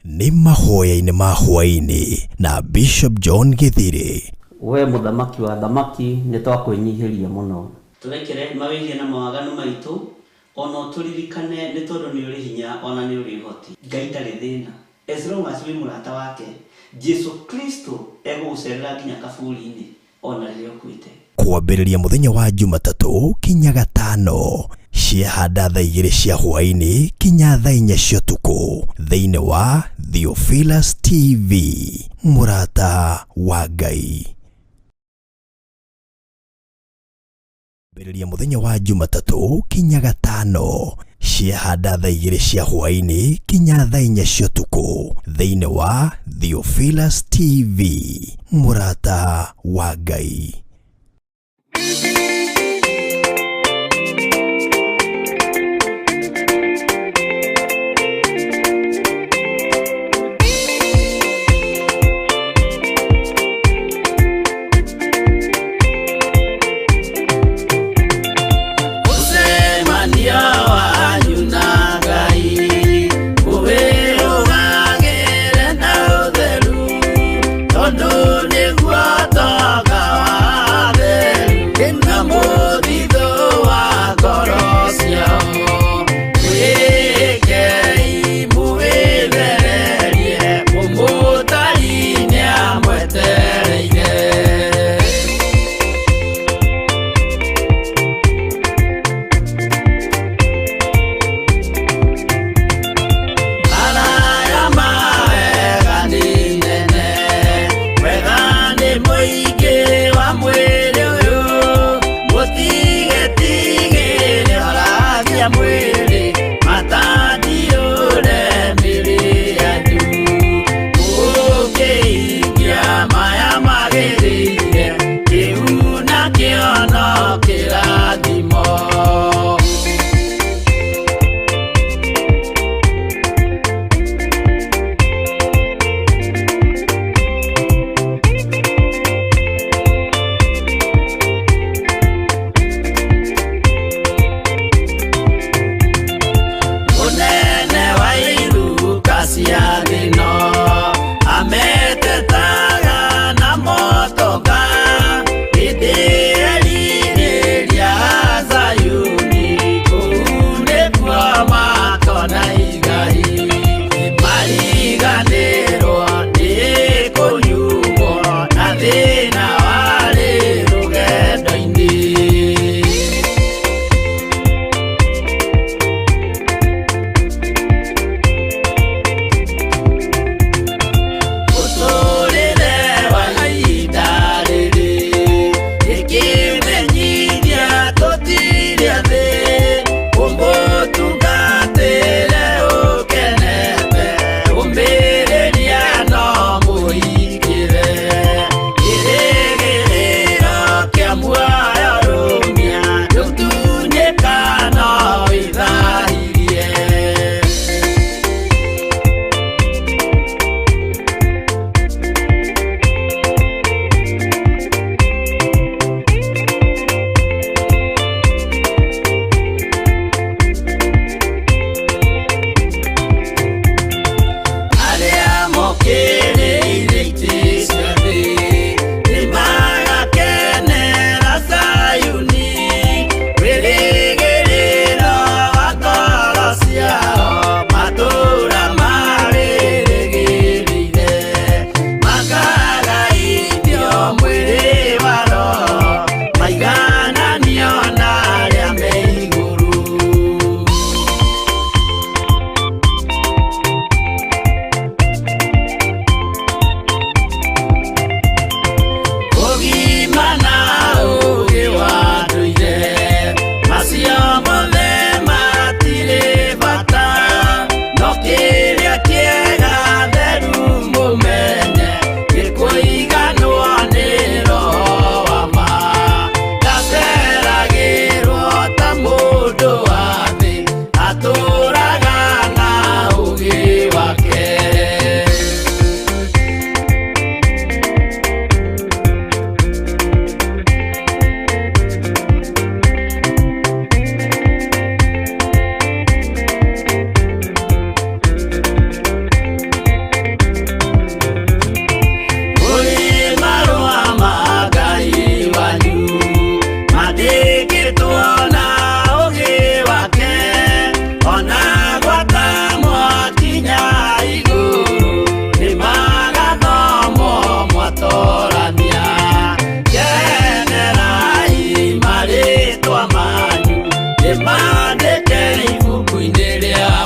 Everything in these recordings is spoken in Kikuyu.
Nĩ mahoya-inĩ ma hwaĩ-inĩ na Bishop John Gĩthirĩ. Wee Mũthamaki wa athamaki, nĩtwakwĩnyiihĩria mũno. Tũrekere mawĩhia na mawaganu maitũ, o na ũtũririkane, nĩ tondũ nĩũrĩ hinya o na nĩũrĩ ũhoti. Ngai ndarĩ thĩna as long as wĩ mũrata wake, Jesu Kristo egũgũcerera nginya kaburi-inĩ ona rĩrĩa ũkuĩte. Kwambĩrĩria mũthenya wa Jumatatũ kinya Gatano ciahanda thaa igĩrĩ cia hwaĩ-inĩ kinya thaa inya cia ũtukũ thĩinĩ wa Theophilus TV, mũrata wa Ngai. Kwambĩrĩria mũthenya wa Jumatatũ kinya Gatano ciahanda thaa igĩrĩ cia hwaĩ-inĩ kinya thaa inya cia ũtukũ thĩinĩ wa Theophilus TV, mũrata wa Ngai. Mũcemanio wanyu na Ngai ũwĩrũgagĩre na ũtheru, tondũ nĩguo ũtonga wa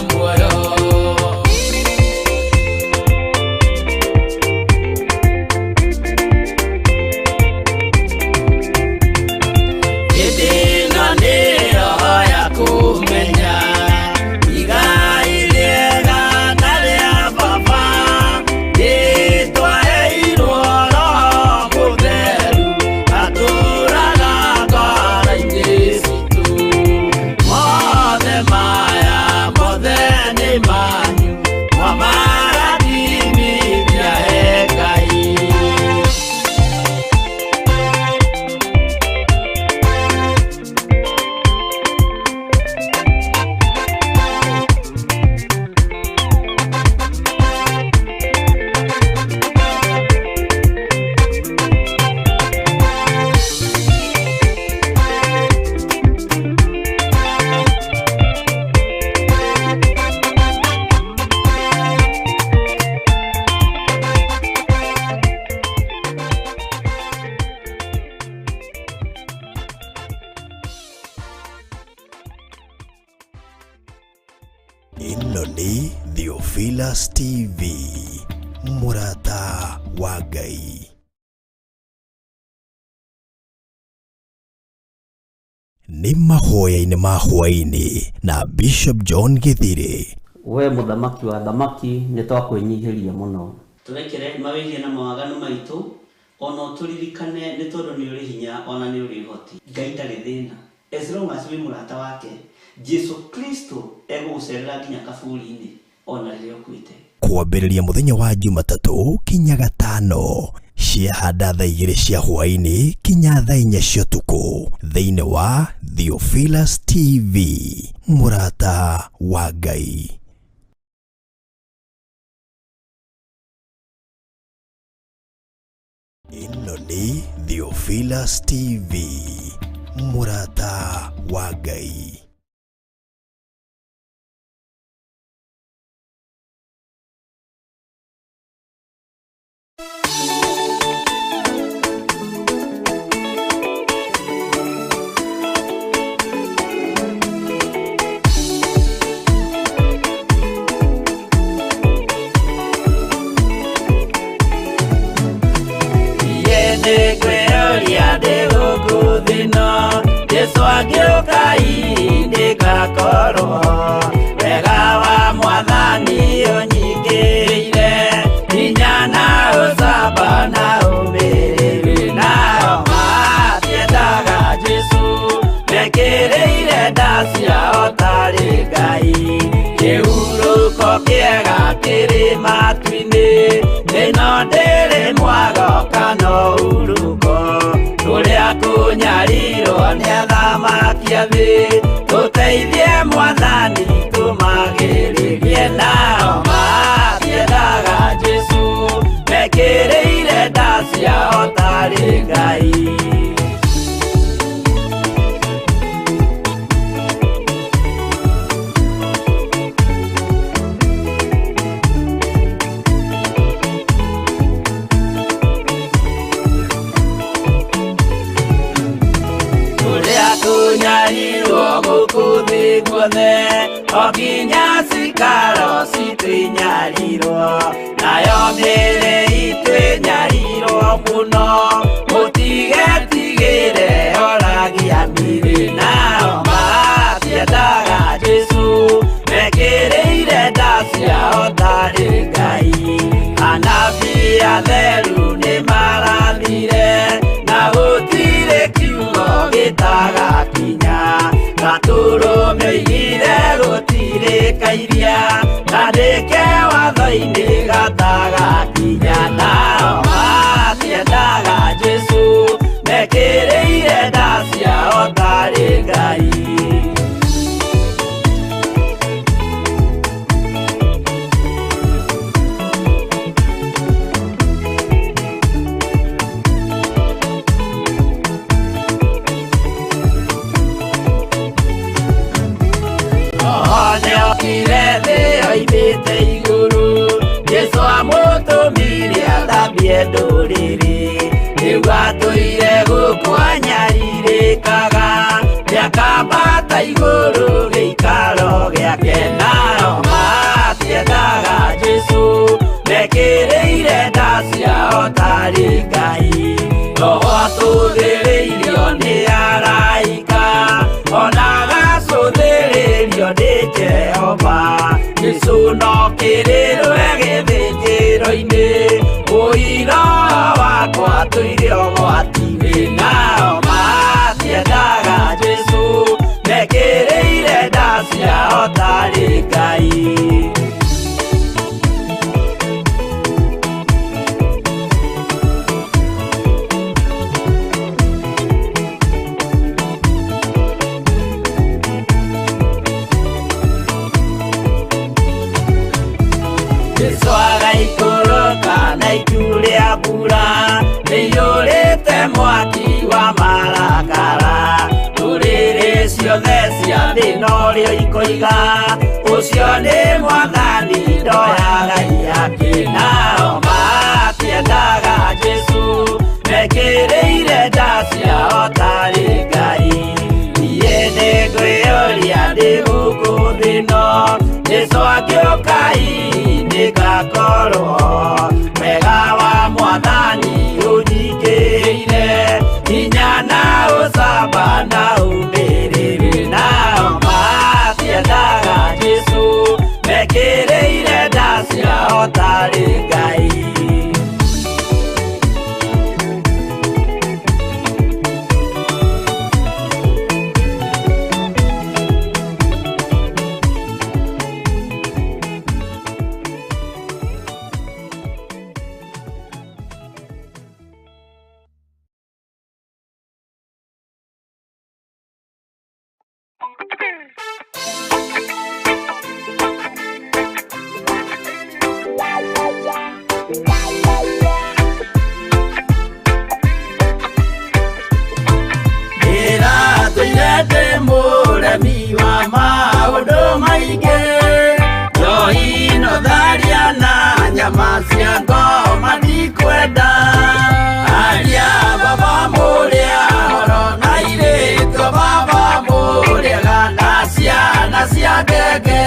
muoyo. Hĩndĩ ĩno nĩyo ya kũmenya igai rĩega na rĩa baba, nĩtwaheirwo Roho Mũtheru atũũraga ngoro-inĩ citũ. Mothe maya mothe nĩ manyu, mwamarathimithia he Ngai. Ĩno nĩ Theophilus TV, mũrata wa Ngai. Nĩ mahoya-inĩ ma hwaĩ-inĩ na Bishop John Gĩthirĩ. We mũthamaki wa thamaki, nĩ twakwĩnyihĩria mũno. Tũrekere mawĩhia na mawaganu maitũ, ona ũtũririkane nĩ tondũ nĩ ũrĩ hinya ona nĩ ũrĩ ũhoti. Ngai ndarĩ thĩna. As long as wĩ mũrata wake, Jesu Kristo egũgũcerera nginya kaburi-inĩ ona rĩrĩa ũkuĩte. Kwambĩrĩria mũthenya wa Jumatatũ kinya gatano ciahanda thaa 2 cia hwaĩ-inĩ kinya thaa 4 cia ũtukũ thĩinĩ wa Theophilus TV, mũrata wa Ngai. Ĩno nĩ Theophilus TV, mũrata wa Ngai. Nĩngwĩyũria ndĩ gũkũ thĩ ĩno, Jesũ angĩũka hihi ndĩgakorwo. Wega wa Mwathani ũnyingĩrĩire, hinya na ũcamba na ũmĩrĩru. Nao matiendaga Jesũ, mekĩrĩire nda ciao tarĩ Ngai. Kĩhurũko kĩega kĩrĩ matu-inĩ, ĩno ndĩrĩ mwago kana ũhurũko. Kũrĩa kũnyarirwo nĩ athamaki a thĩ, tũteithie Mwathani tũmagĩrĩrie. Nao matiendaga Jesũ, mekĩrĩire nda ciao tarĩ Ngai. Kũrĩa kũnyarirwo gũkũ thĩ guothe, o nginya cikaro citũ inyarirwo, nayo mĩĩrĩ itũ ĩnyarirwo mũno. Mũtigetigĩre oragia mĩĩrĩ, nao matiendaga Jesũ, mekĩrĩire nda ciao tarĩ Ngai. Anabii atheru nĩmarathire, na gũtirĩ kiugo gĩtagakinya. Gatũrũme oigire gũtirĩ kairia, kandĩke watho-inĩ gatagakinya. Nao matiendaga Jesũ, mekĩrĩire nda ciao tarĩ Ngai. Nĩokire thĩ oimĩte igũrũ, Jesũ amũtũmire athambie ndũrĩrĩ. Rĩu atũire gũkũ anyarirĩkaga, nĩakambata igũrũ gĩikaro gĩake. Nao ciao tarĩ Ngai. Roho atũthĩrĩirio nĩ araika, ona agacũthĩrĩrio nĩ Jehova. Jesũ no kĩrĩrwe gĩthĩnjĩro-inĩ, ũira wakwa tũire ũgwati-inĩ. Nao matiendaga Jesũ, mekĩrĩire nda ciao tarĩ Ngai. Jesũ agaikũrũka na itu rĩa mbura rĩiyũrĩte mwaki wa marakara. Ndũrĩrĩ ciothe cia thĩ norĩo ikoiga, ũcio nĩ Mwathani ndoyaga iyake. Nao matiendaga Jesũ, mekĩrĩire nda ciao tarĩ Ngai. Niĩ nĩngwĩyũria ndĩ gũkũ thĩ ĩno, Jesũ angĩũka hihi nĩngakorwo. Wega wa Mwathani ũnyingĩrĩire, hinya na ũcamba na ũmĩrĩru. Nao matiendaga Jesũ, mekĩrĩire nda ciao tarĩ Ngai. Ndĩratũire ndĩ mũremi wa maũndũ maingĩ, njohi no tharia na nyama cia ngoma ndikwenda. Aria baba mũrĩa horo na airĩtu baba mũrĩega na ciana cia ngenge.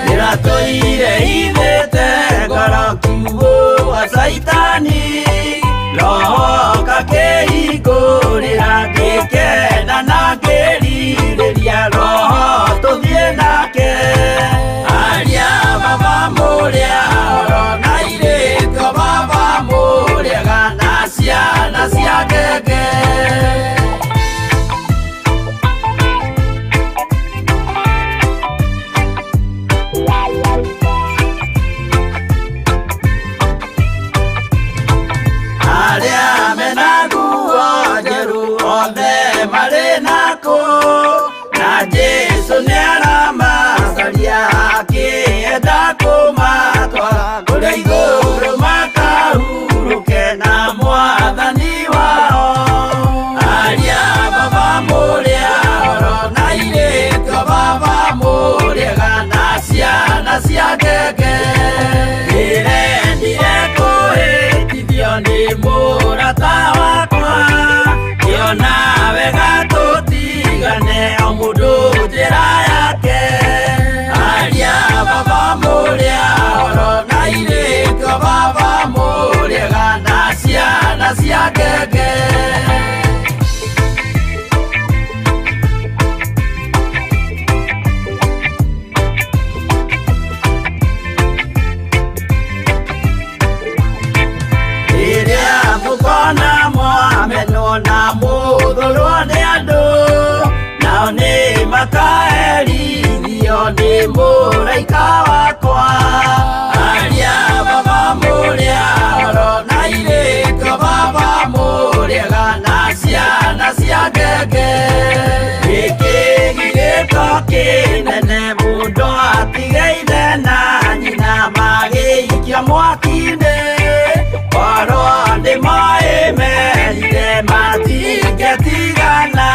Ndĩratũire hithĩte ngoro kiugũ wa Caitani, roho ngakĩhingũrĩra ngĩkena na ngĩrirĩria roho tũthiĩ nake. Aria baba mũrĩa horo na airĩtu baba mũrĩega na ciana cia ngenge. Arĩa mena nguo njerũ othe marĩ nakũ, na Jesũ nĩaramacaria akĩenda kũmatwara kũrĩa igũrũ makahurũke na Mwathani wao. Aria baba mũrĩa horo na airĩtu baba mũrĩega na ciana cia ngenge. Ndĩrendire kũhĩtithio nĩ mũrata wakwa, ngĩona wega tũtigane o mũndũ njĩra yake. Aria baba mũrĩa horo na airĩtu baba mũrĩega na ciana cia ngenge. Rĩrĩa mũkona mwamenwo na mũthũrwo nĩ andũ, nao nĩ makaherithio nĩ mũraika wakwa. Aria baba mũrĩa horo na airĩtu baba mũrĩega na ciana cia ngenge. Gĩkĩ gĩgĩko kĩnene mũndũ atige ithe na nyina magĩikio mwaki-inĩ. Korwo nĩ moĩ merire matingĩtigana.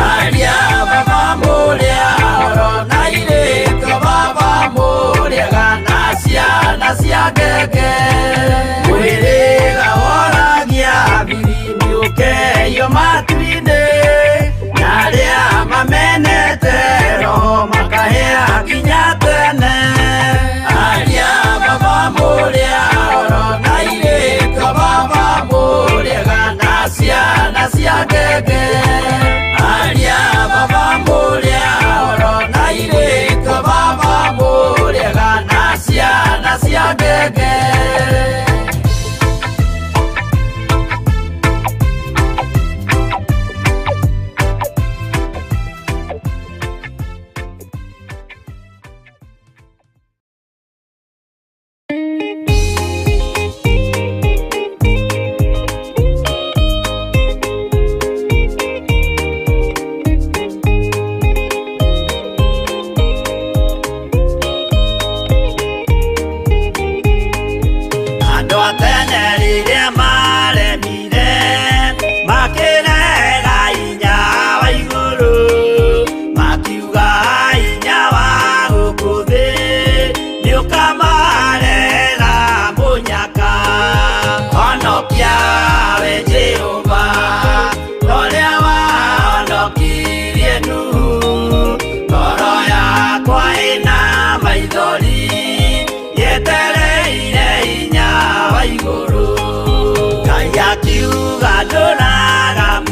Aria baba mũrĩa horo na airĩtu baba mũrĩega na ciana cia ngenge. Mwĩrĩga woragia thiri nĩũkeio matu-inĩ, na arĩa mamenete roho makahĩa nginya tene. Aria baba mũrĩa horo na airĩtu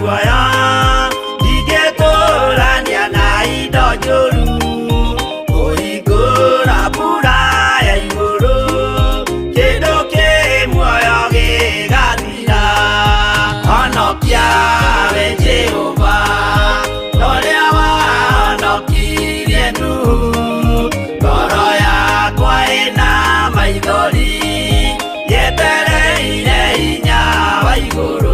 muoyo ndingĩtũrania na indo njũru kũhingũra mbura ya igũrũ kĩndũ kĩ muoyo gĩgathira honokia we Jehova ũrĩa wahonokirie Nuhu ngoro yakwa ĩna maithori yetereire hinya wa igũrũ.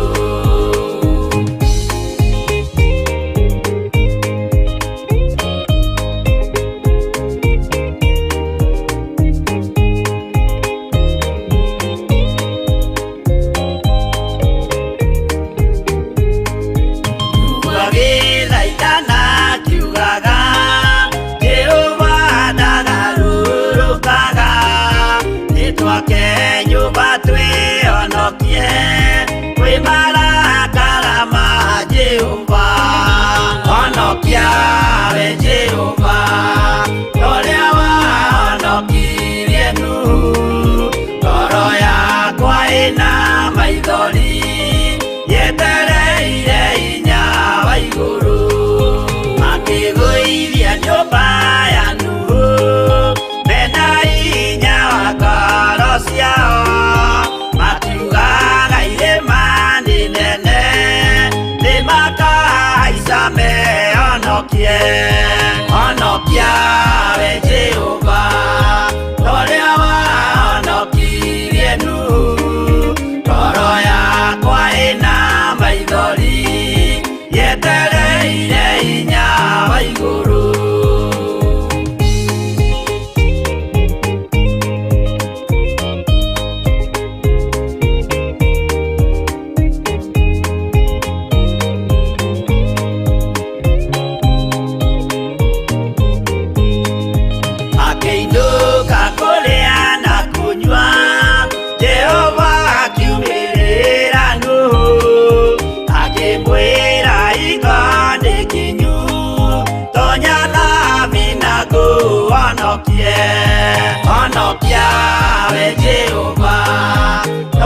Agĩthaithana akiugaga Jehova ndagarũrũkaga nĩtwake nyũmba twĩhonokie kwĩ marakara ma Jehova honokia we Jehova ũrĩa wahonokirie Nuhu ngoro yakwa ĩna maithori yetereire hinya wa igũrũ makĩgũithia nyũmba ya Nuhu mena hinya wa ngoro ciao makiugaga irĩma nĩ nene nĩmakahaica mehonokie honokia we Jehova ũrĩa wahonokirie Nuhu ngoro yakwa ĩna maithori yetereire hinya wa igũrũ. Akĩinũka kũrĩa na kũnyua Jehova akiumĩrĩra Nuhu akĩmwĩra hingo nĩ kinyu tonya thabina ngũhonokie honokia we Jehova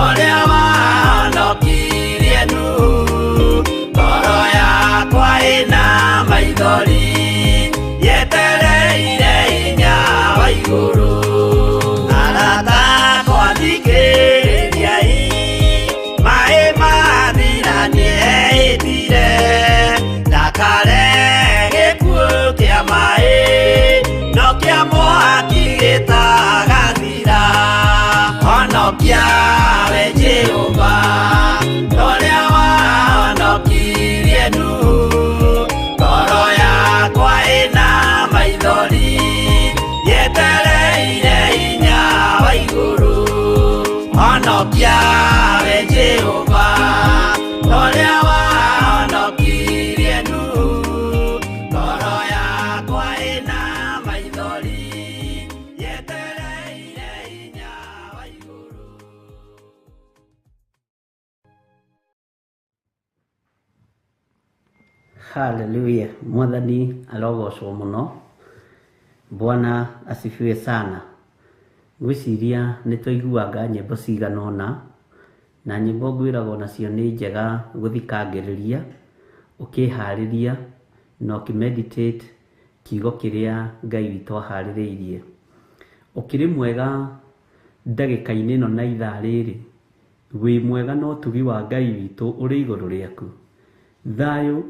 ũrĩa wahonokirie Nuhu ngoro yakwa ĩna maithori yetereire hinya wa igũrũ arata akwa thikĩrĩriai maĩ mathira nĩehĩtire ndakare gĩkuũ kĩa maĩ no kĩa mwaki gĩtagathira honokia we Jehova ũrĩa wahonokirie Nuhu ngoro yakwa ĩna maithori yetereire hinya wa igũrũ honokia we Jehova ũrĩa wahonokirie Nuhu ngoro yakwa ĩna maithori yetereire hinya wa igũrũ. Haleluya, mwathani arogocwo mũno. Bwana asifiwe sana. Ngwĩciria nĩ twaiguaga nyĩmbo cigana ũna na nyĩmbo ngwĩragwo nacio nĩ njega gũthikangĩrĩria ũkĩharĩria na ũkĩmeditate kiugo kĩrĩa Ngai witũ aharĩrĩirie. Ũkĩrĩ mwega ndagĩka-inĩ ĩno na ithaa rĩrĩ, wĩ mwega na ũtugi wa Ngai witũ ũrĩ igũrũ rĩaku. Thayũ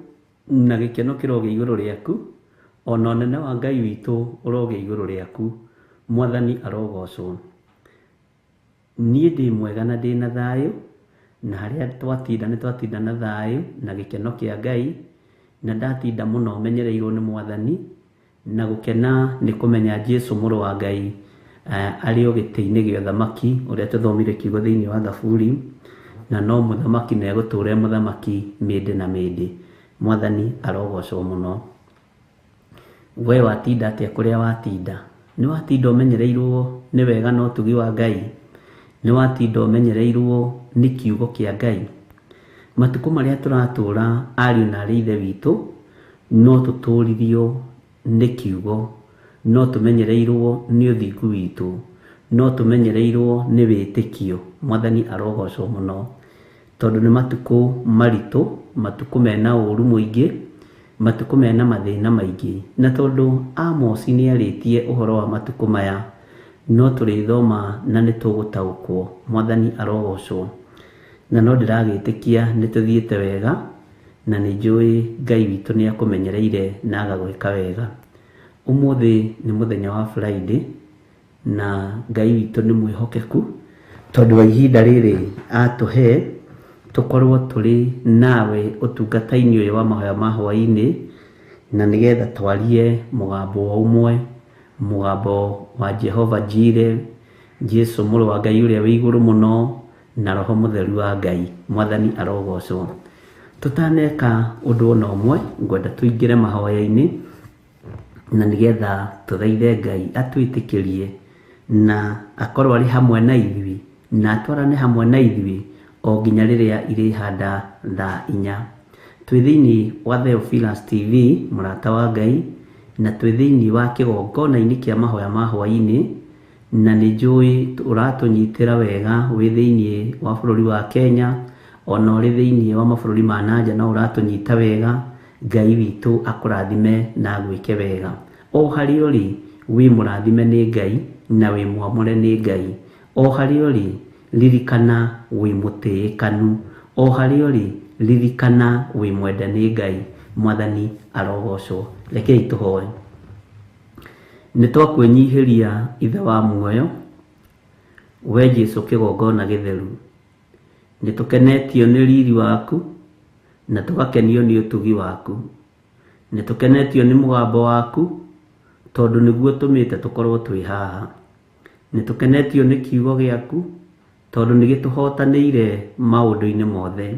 na gĩkeno kĩrogĩa igũrũ rĩaku, ona ũnene wa Ngai witũ ũrogĩa igũrũ rĩaku. Mwathani arogocwo. Niĩ ndĩ mwega na ndĩna thayũ, na harĩa twatinda nĩ twatinda na thayũ na gĩkeno kĩa Ngai, na ndatinda mũno menyereirwo nĩ Mwathani, na gũkena nĩ kũmenya Jesũ mũrũ wa Ngai arĩ o gĩtĩ-inĩ gĩa ũthamaki ũrĩa tũthomire kiugo thĩinĩ wa Thaburi, na no mũthamaki na egũtũũra e mũthamaki mĩndĩ na mĩndĩ. Mwathani arogocwo mũno. We watinda atĩa kũrĩa watinda? Nĩ watinda ũmenyereirwo nĩ wega na ũtugi wa Ngai? Nĩ watinda ũmenyereirwo nĩ kiugo kĩa Ngai? Matukũ marĩa tũratũra ariũ na arĩ ithe witũ, no tũtũririo nĩ kiugo, no tũmenyereirwo nĩ ũthingu witũ, no tũmenyereirwo nĩ wĩtĩkio. Mwathani arogocwo mũno. Tondũ nĩ matukũ maritũ, matukũ mena ũru mũingĩ, matukũ mena mathĩna maingĩ. Na tondũ Amosi nĩ arĩtie ũhoro wa matukũ maya, no tũrĩthoma na nĩ tũgũtaũkwo. Mwathani arogocwo. Na no ndĩragĩtĩkia nĩ tũthiĩte wega, na nĩ njũĩ Ngai witũ nĩ akũmenyereire na agagwĩka wega. Ũmũthĩ nĩ mũthenya wa Friday, na Ngai witũ nĩ mwĩhokeku, tondũ wa ihinda rĩrĩ atũhe tũkorwo tũrĩ nawe ũtungata-inĩ ũyũ wa mahoya ma hwaĩ-inĩ, na nĩgetha twarie mũgambo wa ũmwe, mũgambo wa Jehova Jireh, Jesu mũrũ wa Ngai ũrĩa wĩ igũrũ mũno, na Roho Mũtheru wa Ngai. Mwathani arogocwo. Tũtaneka ũndũ ona ũmwe, ngwenda tũingĩre mahoya-inĩ, na nĩgetha tũthaithe Ngai atwĩtĩkĩrie na akorwo arĩ hamwe na ithuĩ, na atwarane hamwe na ithuĩ o nginya rĩrĩa irĩhanda thaa inya. Twĩ thĩinĩ wa Theophilus TV, mũrata wa Ngai, na twĩ thĩinĩ wa kĩgongona-inĩ kĩa mahoya ma hwaĩ-inĩ, na nĩ njũĩ ũratũnyitĩra wega wĩ thĩinĩ wa bũrũri wa Kenya, ona ũrĩ thĩinĩ wa mabũrũri ma na nja no ũratũnyita wega. Ngai witũ akũrathime na agwĩke wega. O harĩa ũrĩ, wĩ mũrathime nĩ Ngai na wĩ mwamũre nĩ Ngai. O harĩa ũrĩ, ririkana wĩ mũtĩĩkanu. O harĩa ũrĩ, ririkana wĩ mwende nĩ Ngai. Mwathani arogocwo. Rekei tũhoe. Nĩ twakwĩnyihĩria Ithe wa muoyo, we Jesu kĩgongona gĩtheru. Nĩ tũkenetio nĩ riri waku, na tũgakenio nĩ ũtugi waku. Nĩ tũkenetio nĩ mũgambo waku, tondũ nĩguo ũtũmĩte tũkorwo twĩ haha. Nĩ tũkenetio nĩ kiugo gĩaku, tondũ nĩ gĩtũhotanĩire maũndũ-inĩ mothe.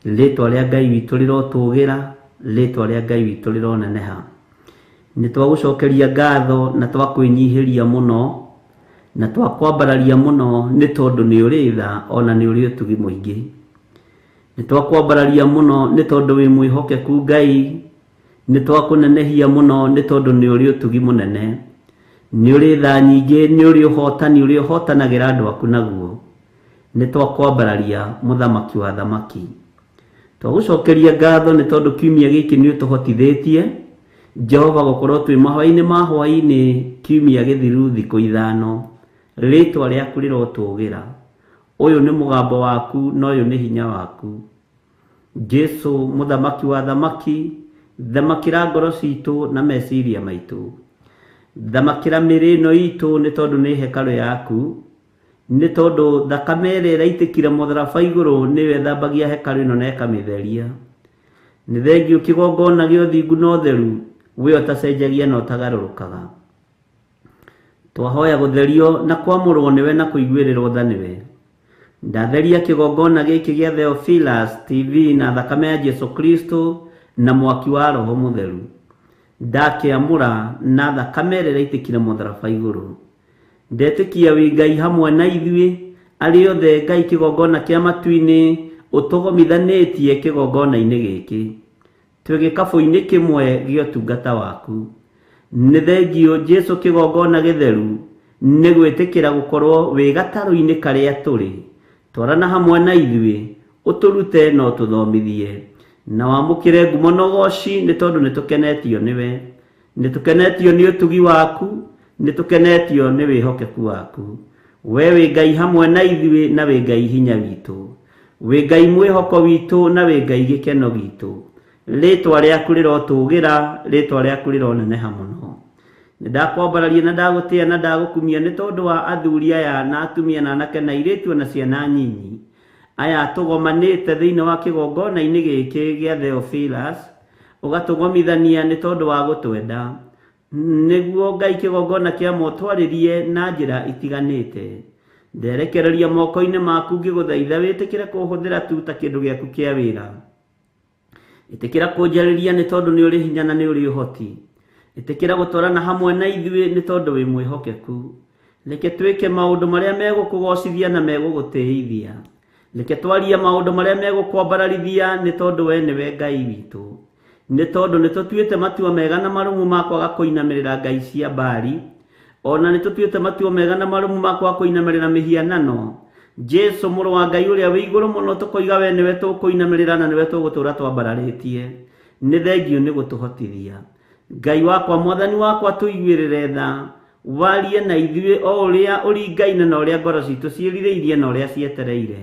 Rĩtwa rĩa Ngai witũ rĩrotũgĩra, rĩtwa rĩa Ngai witũ rĩroneneha. Nĩ twagũcokeria ngatho na twakwĩnyihĩria mũno, na twakwambararia mũno, nĩ tondũ nĩ ũrĩ tha ona nĩ ũrĩ ũtugi mũingĩ. Nĩ twakwambararia mũno nĩ tondũ wĩ mwĩhokeku Ngai. Nĩ twakũnenehia mũno nĩ tondũ nĩ ũrĩ ũtugi mũnene. Nĩ ũrĩ tha nyingĩ, nĩ ũrĩ ũhotani ũrĩa ũhotanagĩra andũ aku naguo. Nĩ twakwambararia mũthamaki wa thamaki. Twagũcokeria ngatho nĩ tondũ kiumia gĩkĩ nĩ ũtũhotithĩtie Jehova gũkorwo twĩ mahoya-inĩ ma hwaĩ-inĩ kiumia gĩthiru thikũ ithano. Rĩtwa rĩaku rĩrotũgĩra. Ũyũ nĩ mũgambo waku na ũyũ nĩ hinya waku. Jesu mũthamaki wa thamaki, thamakĩra ngoro citũ na meciria maitũ. Thamakĩra mĩĩrĩ ĩno itũ nĩ tondũ nĩ hekarũ yaku, nĩ tondũ thakame ĩrĩa ĩraitĩkire mũtharaba igũrũ nĩyo ĩthambagia hekarũ ĩno na ĩkamĩtheria. Nĩ thengiũ kĩgongona gĩa ũthingu na ũtheru, we ũtacenjagia na ũtagarũrũkaga. Twahoya gũtherio na kwamũrwo nĩwe na kũiguĩrĩrwo tha nĩwe. Ndatheria kĩgongona gĩkĩ gĩa Theophilus TV na thakame ya Jesu Kristo na mwaki wa Roho Mũtheru. Ndakĩamũra na thakame ĩrĩa ĩraitĩkire mũtharaba igũrũ. Ndetĩkia wĩ Ngai hamwe na ithuĩ, arĩa othe Ngai kĩgongona kĩa matu-inĩ ũtũgomithanĩtie kĩgongona-inĩ gĩkĩ. Twĩ gĩkabũ-inĩ kĩmwe gĩa ũtungata waku. Nĩ thengiũ Jesu kĩgongona gĩtheru, nĩ gwĩtĩkĩra gũkorwo wĩ gatarũ-inĩ karĩa tũrĩ. Twarana hamwe na ithuĩ, ũtũrute na ũtũthomithie. Na wamũkĩre ngumo na ũgoci nĩ tondũ nĩ tũkenetio nĩwe. Nĩ tũkenetio nĩ ũtugi waku, nĩ tũkenetio nĩ wĩhokeku waku. We wĩ Ngai hamwe na ithuĩ na wĩ Ngai hinya witũ. Wĩ Ngai mwĩhoko witũ na wĩ Ngai gĩkeno gitũ. Rĩtwa rĩaku rĩrotũgĩra, rĩtwa rĩaku rĩroneneha mũno. Nĩ ndakwambararia na ndagũtĩa na ndagũkumia nĩ tondũ wa athuri aya na atumia na anake na airĩtu na ciana nyinyi. Aya tũgomanĩte thĩinĩ wa kĩgongona-inĩ gĩkĩ gĩa Theophilus, ũgatũgomithania nĩ tondũ wa gũtwenda. Nĩguo Ngai kĩgongona kĩa motwarĩrie na njĩra itiganĩte. Nderekereria moko-inĩ maku ngĩgũthaitha wĩtĩkĩre kũhũthĩra tu ta kĩndũ gĩaku kĩa wĩra. Ĩtĩkĩra kũnjarĩria nĩ tondũ nĩ ũrĩ hinya na nĩ ũrĩ ũhoti. Ĩtĩkĩra gũtwarana hamwe na ithuĩ nĩ tondũ wĩ mwĩhokeku. Reke twĩke maũndũ marĩa megũkũgocithia na megũgũtĩithia. Reke twarie maũndũ marĩa megũkwambararithia nĩ tondũ we nĩwe Ngai witũ. Nĩ tondũ nĩ tũtuĩte matua mega na marũmu ma kwaga kũinamĩrĩra ngai cia Baali, ona nĩ tũtuĩte matua mega na marũmu ma kwaga kũinamĩrĩra mĩhianano. Jesu mũrũ wa Ngai ũrĩa wĩ igũrũ mũno tũkoiga we nĩwe tũkũinamĩrĩra na nĩwe tũgũtũra twambararĩtie. Nĩ thengio nĩ gũtũhotithia. Ngai wakwa mwathani wakwa tũiguĩrĩre tha, warie na ithuĩ o ũrĩa ũringaine na ũrĩa ngoro citũ ciĩrirĩirie na ũrĩa cietereire.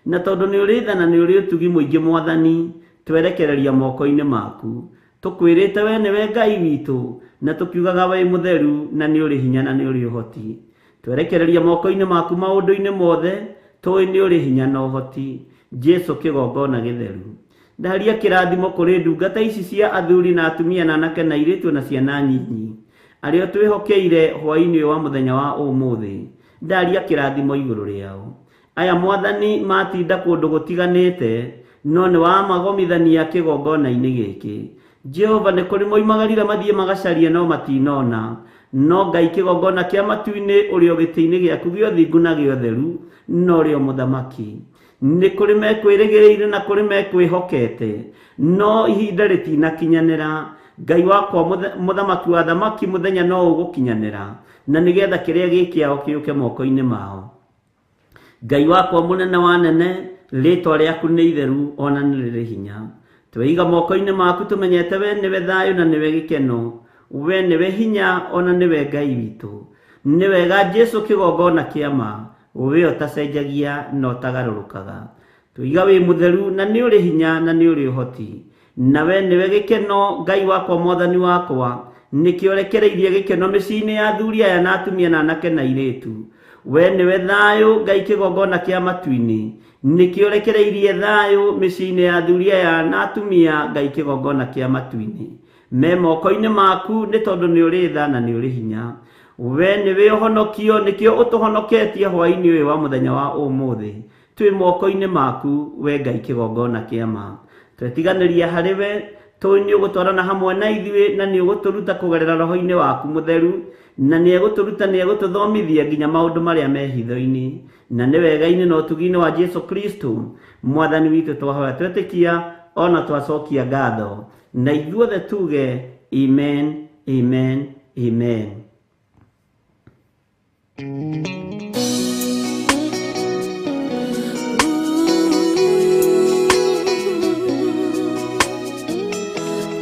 Na tondũ nĩ ũrĩ tha na nĩ ũrĩ ũtugi mũingĩ mwathani, twerekereria moko-inĩ maku. Tũkwĩrĩte we nĩwe Ngai witũ, na tũkiugaga wĩ mũtheru na nĩ ũrĩ hinya na nĩ ũrĩ ũhoti. Twerekereria moko-inĩ maku maũndũ-inĩ mothe, tũĩ nĩ ũrĩ hinya na ũhoti. Jesu kĩgongona gĩtheru. Ndaria kĩrathimo kũrĩ ndungata ici cia athuri na atumia na anake na airĩtu na ciana nyinyi arĩa twĩhokeire hwaĩ-inĩ ũyũ wa mũthenya wa ũmũthĩ. Ndaria kĩrathimo igũrũ rĩao. Aya mwathani matinda kũndũ gũtiganĩte, no nĩ wamagomithania kĩgongona-inĩ gĩkĩ. Jehova nĩ kũrĩ moimagarire mathiĩ magacarie no matinona. No Ngai kĩgongona kĩa matu-inĩ ũrĩ o gĩtĩ-inĩ gĩaku gĩa ũthingu na gĩa ũtheru, na ũrĩ o mũthamaki. Nĩ kũrĩ mekwĩrĩgĩrĩire na kũrĩ mekwĩhokete, no ihinda rĩtinakinyanĩra. Ngai wakwa mũthamaki wa thamaki mũthenya no ũgũkinyanĩra, na nĩgetha kĩrĩa gĩ kĩao kĩũke moko-inĩ mao. Ngai wakwa mũnene wa nene, rĩtwa rĩaku nĩ itheru ona nĩ rĩrĩ hinya. Tweiga moko-inĩ maku tũmenyete we nĩwe thayũ na nĩwe gĩkeno, we nĩwe hinya ona nĩwe Ngai witũ. Nĩ wega Jesu kĩgongona kĩa ma, we ũtacenjagia na ũtagarũrũkaga. Tũiga wĩ mũtheru na nĩ ũrĩ hinya na nĩ ũrĩ ũhoti. Na we nĩwe gĩkeno, Ngai wakwa mwathani wakwa, nĩkĩo ũrekereirie gĩkeno mĩciĩ-inĩ ya athuri aya na atumia na anake na airĩtu. We nĩwe thayũ, Ngai kĩgongona kĩa matu-inĩ, nĩkĩo ũrekereirie thayũ mĩciĩ-inĩ ya athuri aya na atumia, Ngai kĩgongona kĩa matu-inĩ. Me moko-inĩ maku nĩ tondũ nĩ ũrĩ tha na nĩ ũrĩ hinya. We nĩwe ũhonokio, nĩkĩo ũtũhonoketie hwaĩ-inĩ ũyũ wa mũthenya wa ũmũthĩ. Twĩ moko-inĩ maku, we Ngai kĩgongona kĩa ma. Twetiganĩria harĩ we, tũĩ nĩ ũgũtwarana hamwe na ithuĩ na nĩ ũgũtũruta kũgerera roho-inĩ waku mũtheru, na nĩ egũtũruta, nĩ egũtũthomithia nginya maũndũ marĩa me hitho-inĩ. Na nĩ wega-inĩ na ũtugi-inĩ wa Jesu Kristo mwathani witũ twahoya twetĩkia ona twacokia ngatho. Na ithuothe tuge amen, amen, amen.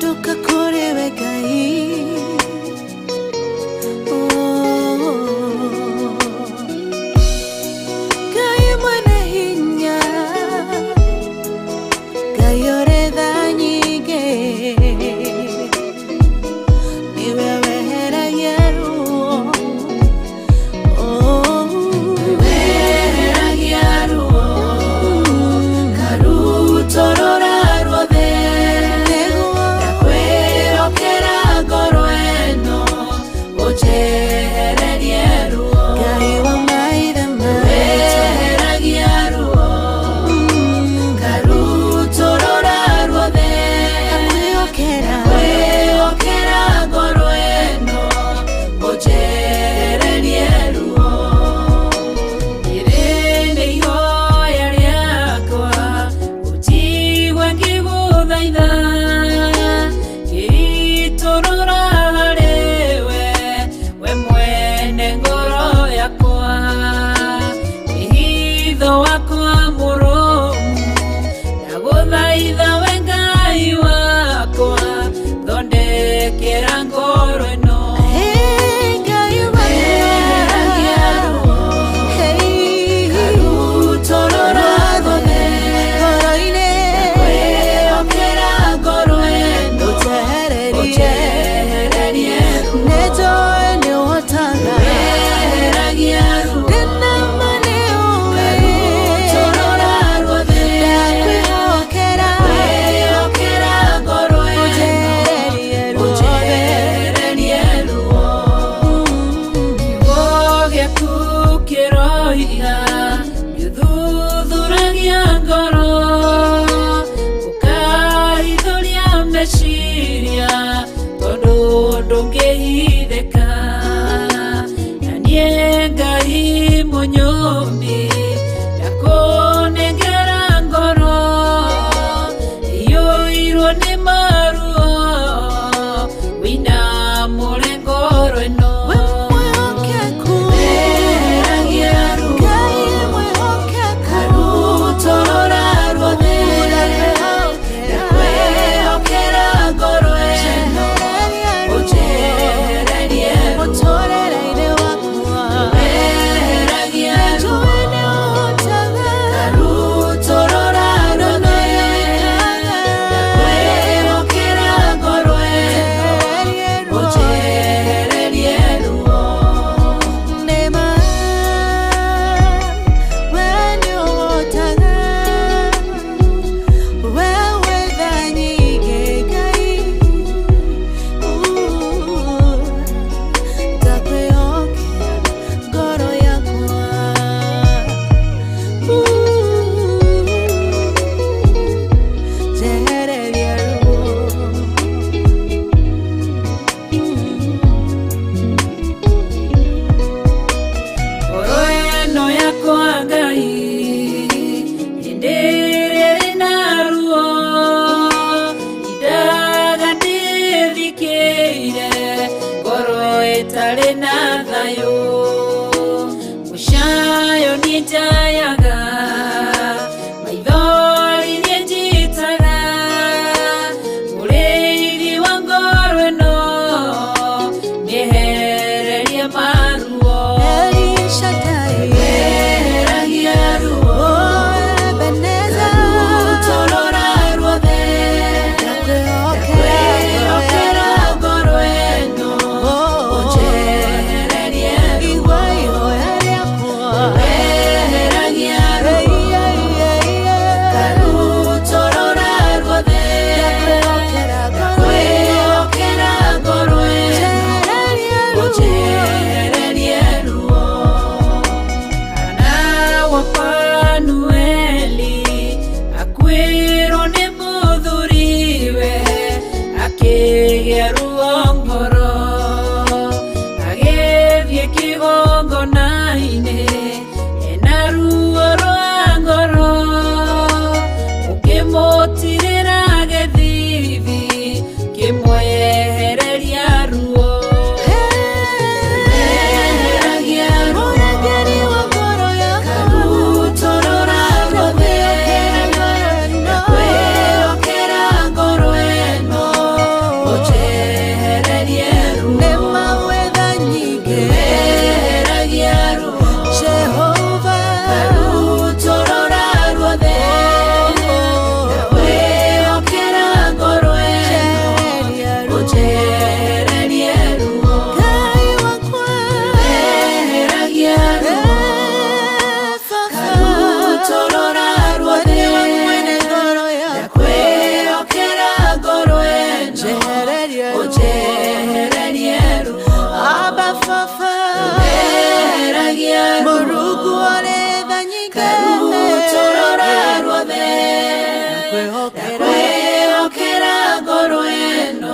Toka kũrĩ we Ngai. Oh. Ngai mwene hinya, Ngai ũrĩ tha nyingĩ, nĩwe weheragia ruo. Oh. Weheragia ruo, karutorora ruothe, Nĩguo ndakwĩhokera ngoro ĩno, ũnjehererie ruo. Ngai wa maithe maitũ. Weheragia ruo, karutorora ruothe, Ndakwĩhokera. ndakwĩhokera ngoro ĩno, ũnjehererie ruo. Rĩrĩ nĩ ihoya rĩakwa, ũnjigue ngĩgũthaitha, ngĩitũrũra harĩwe, we mwene ngoro yakwa. Wĩhitho wakwa mũrũmu, ndagũthaitha we Ngai wakwa, thondekera ngoro ĩno. Hey, Ngai Weheragia ruo, Hey, karutorora ruothe, ngoro-inĩ. ndakwĩhokera ngoro ĩno, Ũnjehererie. ũnjehererie ruo. Nĩnjũĩ nĩũhotaga. Weheragia ruo, Ndĩna ma nĩũĩ. karutorora ruothe, Ndakwĩhokera. ndakwĩhokera ngoro ĩno, Ũnjehererie ruothe. ũnjehererie ruo. Kiugo gĩaku kĩroiga nĩũthuthuragia ngoro, ũkahithũria meciria, tondũ ndũngĩhithĩka. Na niĩ Ngai mũnyũmbi, ndakũnengera ngoro iyũirwo nĩ maruo, wĩinamũre ngoro ĩno. We mwĩhokeku. Weheragia ruo, Ngai mwĩhokeku.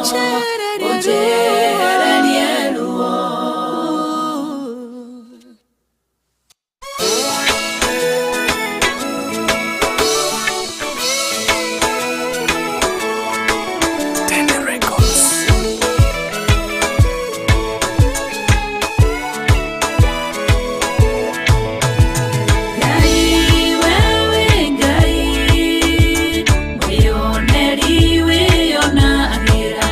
Ũnjehererie Ũnjehererie ruo. ruo. Ngai wewe Ngai mwĩoneri wĩonagĩra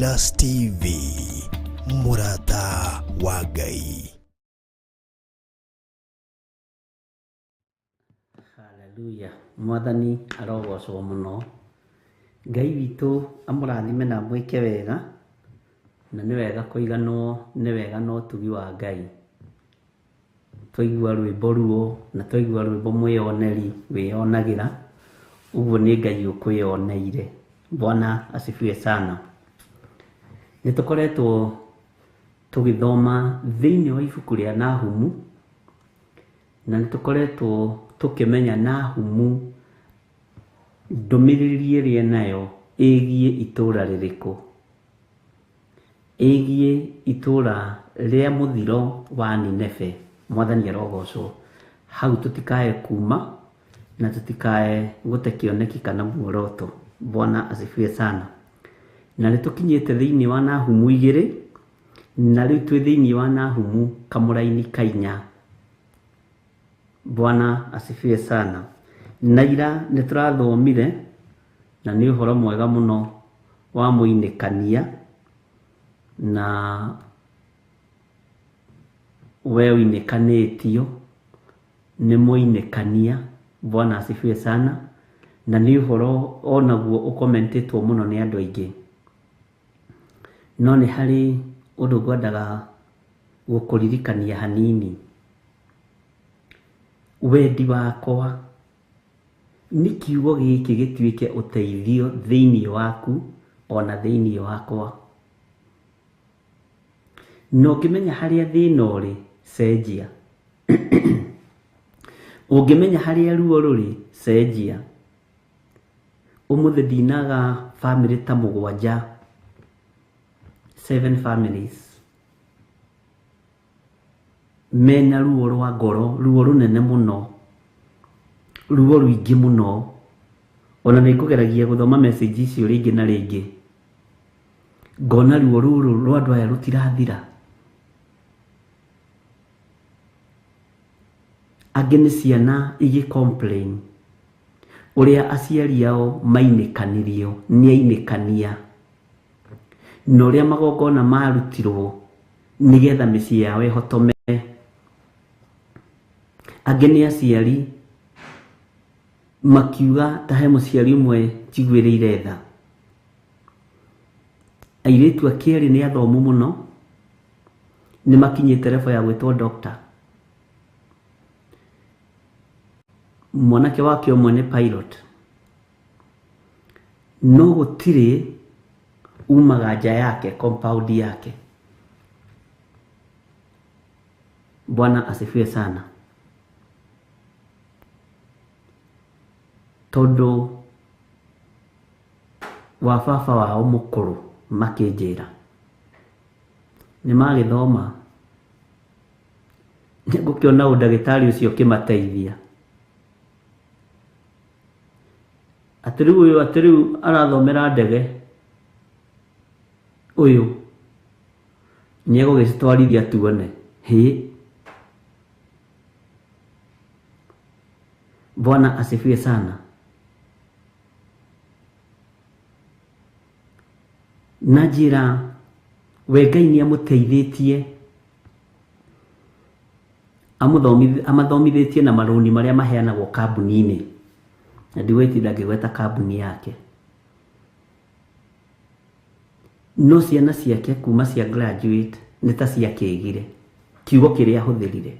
Theophilus TV, mũrata wa Ngai. Haleluya, mwathani arogocwo mũno. Ngai witũ amũrathime na amwĩke wega, na nĩ wega kũiganwo nĩ wega na ũtugi wa Ngai. Twaigua rwĩmbo ruo na twaigua rwĩmbo mwĩyoneri wĩyonagĩra, ũguo nĩ Ngai ũkwĩyoneire. Bwana asifiwe sana. Nĩ tũkoretwo tũgĩthoma thĩinĩ wa ibuku rĩa Nahumu, na nĩ tũkoretwo tũkĩmenya Nahumu ndũmĩrĩri ĩrĩa enayo ĩgiĩ itũũra rĩrĩkũ, ĩgiĩ itũũra rĩa mũthiro wa Nineve. Mwathani arogocwo. Hau tũtikae kuma na tũtikae gũte kĩoneki kana muoroto. Bwana asifiwe sana. Na nĩ tũkinyĩte thĩinĩ wa Nahumu 2, na rĩu twĩ thĩinĩ wa Nahumu kamũraini ka 4. Bwana asifiwe sana. Na ira nĩ tũrathomire, na nĩ ũhoro mwega mũno wa mũinĩkania, na we ũinĩkanĩtio nĩ mũinĩkania. Bwana asifiwe sana. Na nĩ ũhoro onaguo ũkomentĩtwo mũno nĩ andũ aingĩ. No nĩ harĩ ũndũ ngwendaga gũkũririkania hanini. Wendi wakwa nĩ kiugo gĩkĩ gĩtuĩke ũteithio thĩinĩ waku ona thĩinĩ wakwa. Na ũngĩmenya harĩa thĩna ũrĩ, cenjia. Ũngĩmenya harĩa ruo rũrĩ, cenjia. Ũmũthĩ ndinaga bamĩrĩ ta 7, 7 families mena ruo rwa ngoro, ruo rũnene mũno, ruo rũingĩ mũno. Ona nĩ ngũgeragia gũthoma message icio rĩngĩ na rĩngĩ, ngona ruo rũrũ rwa andũ aya rũtirathira. Angĩ nĩ ciana igĩ complain ũrĩa aciari ao mainĩkanirio nĩ ainĩkania, na ũrĩa magongona marutirwo nĩgetha mĩciĩ yao ĩhotome. Angĩ nĩ aciari makiuga ta he mũciari ũmwe njiguĩrĩire tha. Airĩtu ake erĩ nĩ athomu mũno, nĩ makinyĩte level ya gwĩtwo doctor. Mwanake wake ũmwe nĩ pilot, no gũtirĩ umaga nja yake, compound yake. Bwana asifiwe sana. Tondũ wa baba wao mũkũrũ makĩnjĩra nĩ magĩthoma, nĩ ngũkĩona ũndagĩtarĩ ũcio ũkĩmateithia. Atĩ rĩu ũyũ, atĩ rĩu arathomera ndege, ũyũ nĩ egũgĩcitwarithia tuone. Hĩ, Bwana asifiwe sana. Na njĩra we Ngai nĩ amũteithĩtie, amathomithĩtie na marũni marĩa maheanagwo kambuni-inĩ. Na ndigwĩtinda ngĩgweta kambuni yake. No ciana ciake kuma cia graduate nĩ ta ciakĩgire kiugo kĩrĩa ahũthĩrire.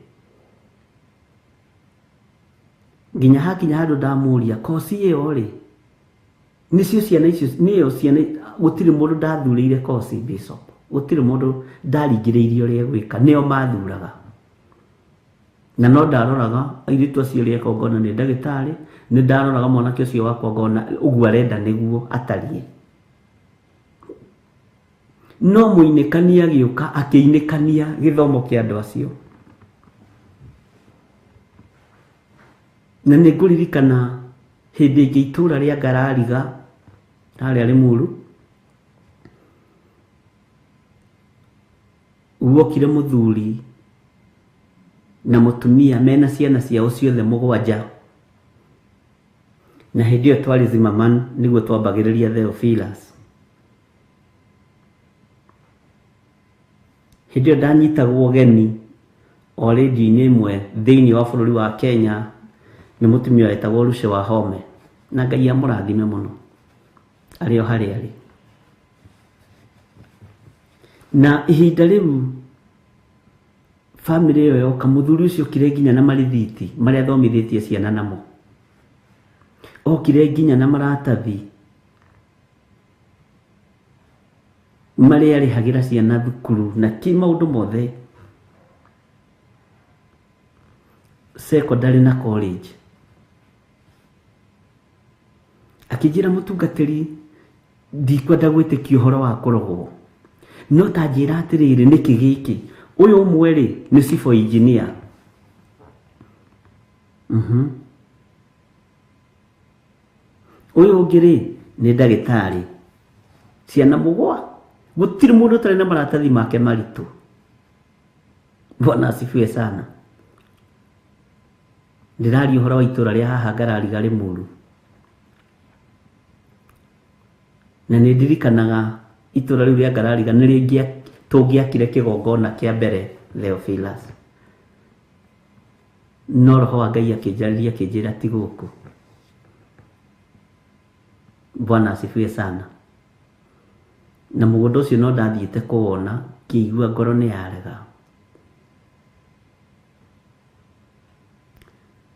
Nginya hakinya handũ ndamũria kosi ĩyo rĩ, nĩcio ciana icio, nĩyo ciana, gũtirĩ mũndũ ndathurĩire kosi bishop, gũtirĩ mũndũ ndaringĩrĩirie ũrĩa egwĩka, nĩo mathuraga. Na no ndaroraga airĩtu acio ũrĩa eka ngona nĩ ndagĩtarĩ, nĩ ndaroraga mwanake ũcio wakwa ngona ũguo arenda nĩguo atariĩ. No mũinĩkania agĩũka akĩinĩkania gĩthomo kĩa andũ acio. Na nĩ ngũririkana hĩndĩ ĩngĩ itũũra rĩa Ngarariga harĩa Limuru, guokire mũthuri na mũtumia mena ciana ciao ciothe 7. Na hĩndĩ ĩyo twarĩ Zimmerman nĩguo twambagĩrĩria Theophilus. Hĩndĩ ĩyo ndanyitagwo ũgeni o rĩndiũ-inĩ ĩmwe thĩinĩ wa bũrũri wa Kenya nĩ mũtumia wetagwo Lucy Wahome, na Ngai amũrathime mũno arĩ o harĩa arĩ. Na ihinda rĩu bamĩrĩ ĩyo yoka, mũthuri ũcio okire nginya na marithiti marĩa athomithĩtie ciana namo, okire nginya na maratathi marĩa arĩhagĩra ciana thukuru na kĩ maũndũ mothe, secondary na college. Akĩnjĩra, mũtungatĩri, ndikwenda gwĩtĩkia ũhoro wa kũrogwo, no ta njĩra atĩrĩrĩ, nĩkĩ gĩkĩ? Ũyũ ũmwe rĩ nĩ civil engineer, ũyũ ũngĩ rĩ nĩ ndagĩtarĩ, ciana mũgwa, gũtirĩ mũndũ ũtarĩ na maratathi make maritũ. Bwana asifiwe sana. Ndĩraria ũhoro wa itũra rĩa haha Ngarariga Rĩmuru, na nĩ ndirikanaga itũra rĩu rĩa Ngarariga nĩ rĩngĩ tũngĩakire kĩgongona kĩa mbere Theophilus, no roho wa Ngai akĩnjarĩria akĩnjĩra ti gũkũ. Bwana asifiwe sana. Na mũgũnda ũcio no ndathiĩte kũwona, ngĩigua ngoro nĩ yarega.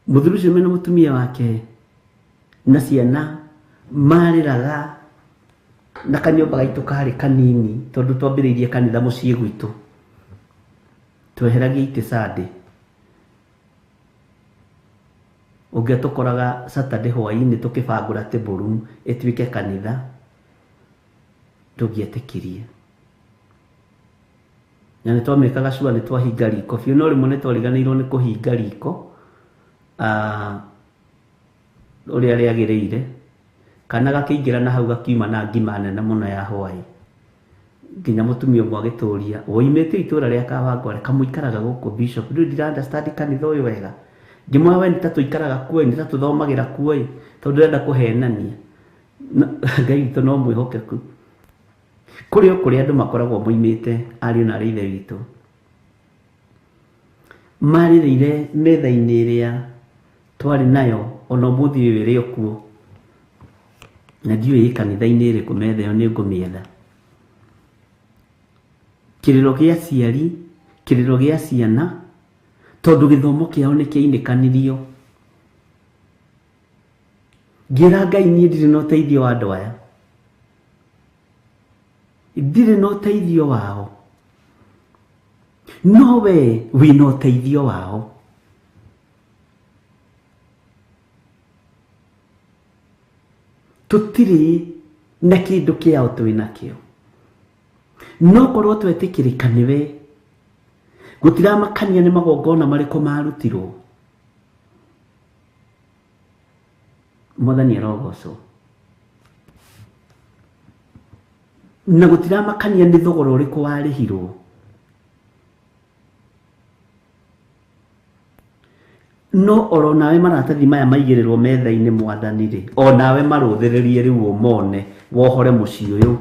Mũthuri ũcio mena mũtumia wake na ciana marĩraga na kanyũmba gaitũ karĩ kanini, tondũ twambĩrĩirie kanitha mũciĩ gwitũ, tweheragia itĩ Sunday, ũngĩatũkoraga Saturday hwaĩ-inĩ tũkĩbangũra table room ĩtuĩke kanitha, ndũngĩetĩkirie. Na nĩ twamĩkaga sure nĩ twahinga riko biũ, no rĩmwe nĩ twariganĩirwo nĩ kũhinga riko ũrĩa rĩagĩrĩire, kana gakĩingĩra na hau gakiuma na ngima nene mũno ya hwaĩ, nginya mũtumia ũmwe agĩtũria, woimĩte itũra rĩa Kawangware kamũikaraga gũkũ Bishop, ndũĩ ndira understand kanitha ũyũ wega. Ngĩmwĩra, we nĩ ta tũikaraga kuo, nĩ ta tũthomagĩra kuo, tondũ ndĩrenda kũhenania. Ngai witũ no mwĩhokeku. Kũrĩ o kũrĩa andũ makoragwo moimĩte, ariũ na arĩ ithe witũ marĩrĩire metha-inĩ ĩrĩa twarĩ nayo, ona ũmũthĩ ũyũ ĩrĩ o kuo, na ndiũĩ ĩ kanitha-inĩ ĩrĩkũ metha ĩyo, nĩ ngũmĩetha. Kĩrĩro gĩa aciari, kĩrĩro gĩa ciana, tondũ gĩthomo kĩao nĩ kĩainĩkanirio. Ngĩra Ngai, niĩ ndirĩ na ũteithio wa andũ aya, ndirĩ na ũteithio wao, no we wĩna ũteithio wao. Tũtirĩ na kĩndũ kĩao twĩ nakĩo, no korwo twetĩkĩrĩka nĩwe, gũtiramakania nĩ magongona marĩkũ marutirwo. Mwathani arogocwo. Na gũtiramakania nĩ thogora ũrĩkũ warĩhirwo, no oro nawe maratathi maya maigĩrĩrwo metha-inĩ mwathani rĩ, o nawe marũthĩrĩrie rĩu ũmone, wohore mũciĩ ũyũ,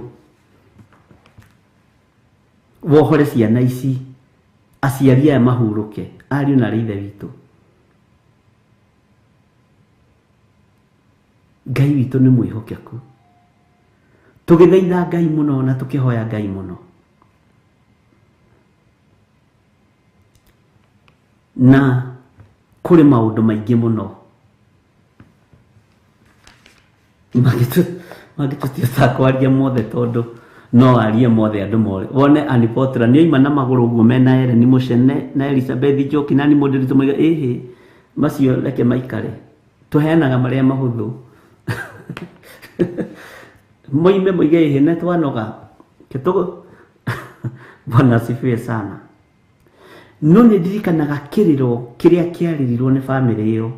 wohore ciana ici, aciari aya mahurũke, ariũ na arĩ ithe witũ. Ngai witũ nĩ mwĩhokeku. Tũgĩthaitha Ngai mũno na tũkĩhoya Ngai mũno, na kũrĩ maũndũ maingĩ mũno mangĩtũtiota kwaria mothe, tondũ no arie mothe andũ more. Wone Anipotra nĩ oima na magũrũ ũguo mena Ellen Mũcene na Elizabeth Njoki na nĩ mũndũ moiga ĩhĩ, macio reke maikare, tũheanaga marĩa mahũthũ. Moime moige ĩhĩ na twanoga kĩtũgũ. Bwana asifiwe sana. No nĩ ndirikanaga kĩrĩro kĩrĩa kĩarĩrirwo nĩ bamĩrĩ ĩyo,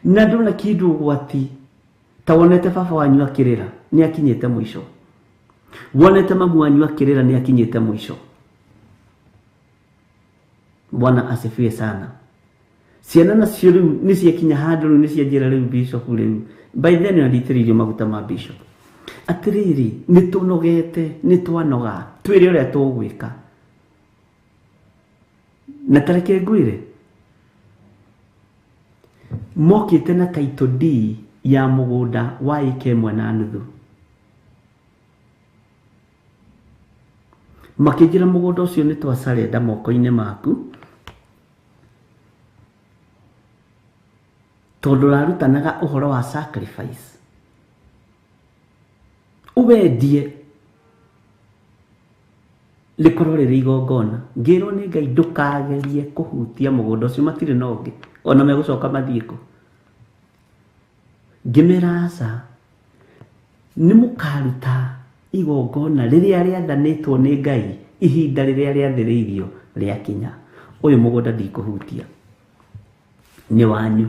na ndona kĩndũ ũgwati ta wonete baba wanyu akĩrĩra nĩ akinyĩte mũico, wonete mamu wanyu akĩrĩra nĩ akinyĩte mũico. Bwana asifiwe sana. Ciana nacio rĩu nĩ ciakinya handũ rĩu nĩ cianjĩra rĩu bishop rĩu by then ona nditĩrĩirio maguta ma bishop, Atĩrĩrĩ, nĩ tũnogete, nĩ twanoga, twĩre ũrĩa tũgwĩka. Na tareke ngwĩre, mokĩte na title deed ya mũgũnda wa ĩka 1.5. Makĩnjĩra mũgũnda ũcio nĩ twacarenda moko-inĩ maku, tondũ ũrarutanaga ũhoro wa sacrifice. Ũwendie rĩkorwo rĩrĩ igongona. Ngĩrwo nĩ Ngai ndũkagerie kũhutia mũgũnda ũcio, matirĩ na ũngĩ, ona megũcoka mathiĩ kũ. Ngĩmera aca, nĩ mũkaruta igongona rĩrĩa rĩathanĩtwo nĩ Ngai ihinda rĩrĩa rĩathĩrĩirio rĩakinya. Ũyũ mũgũnda ndikũhutia, nĩ wanyu.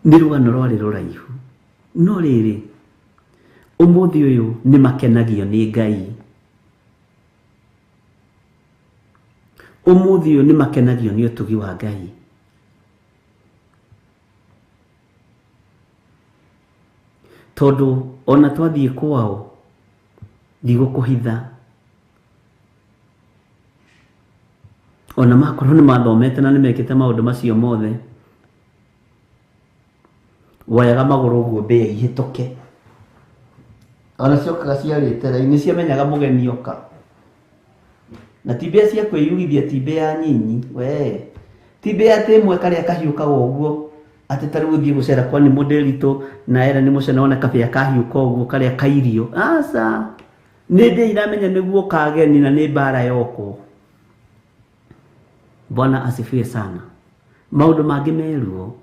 Nĩ rũgano rwarĩ rũraihu, no rĩrĩ, ũmũthĩ ũyũ nĩ makenagio nĩ Ngai. Ũmũthĩ ũyũ nĩ makenagio nĩ ũtugi wa Ngai. Tondũ ona twathiĩ kwao ndigũkũhitha, ona makorwo nĩ mathomete na nĩ mekĩte maũndũ macio mothe, woyaga magũrũ ũguo mbĩa ihĩtũke. Ona ciokaga ciarĩte raini, nĩciamenyaga mũgeni oka. Na ti mbĩa cia kwĩyugithia, ti mbĩa nyinyi, we. Ti mbĩa atĩ ĩmwe karĩa kahiũkaga ũguo, atĩ ta rĩu ũthiĩ gũcera kwa nĩ mũndĩritũ na era nĩ mũcena wone kabĩa kahiũka ũguo karĩa kairio. Aca, nĩ mbĩa iramenya nĩguo kageni na nĩ mbara yokwo. Bwana asifiwe sana. Maũndũ mangĩ meruo,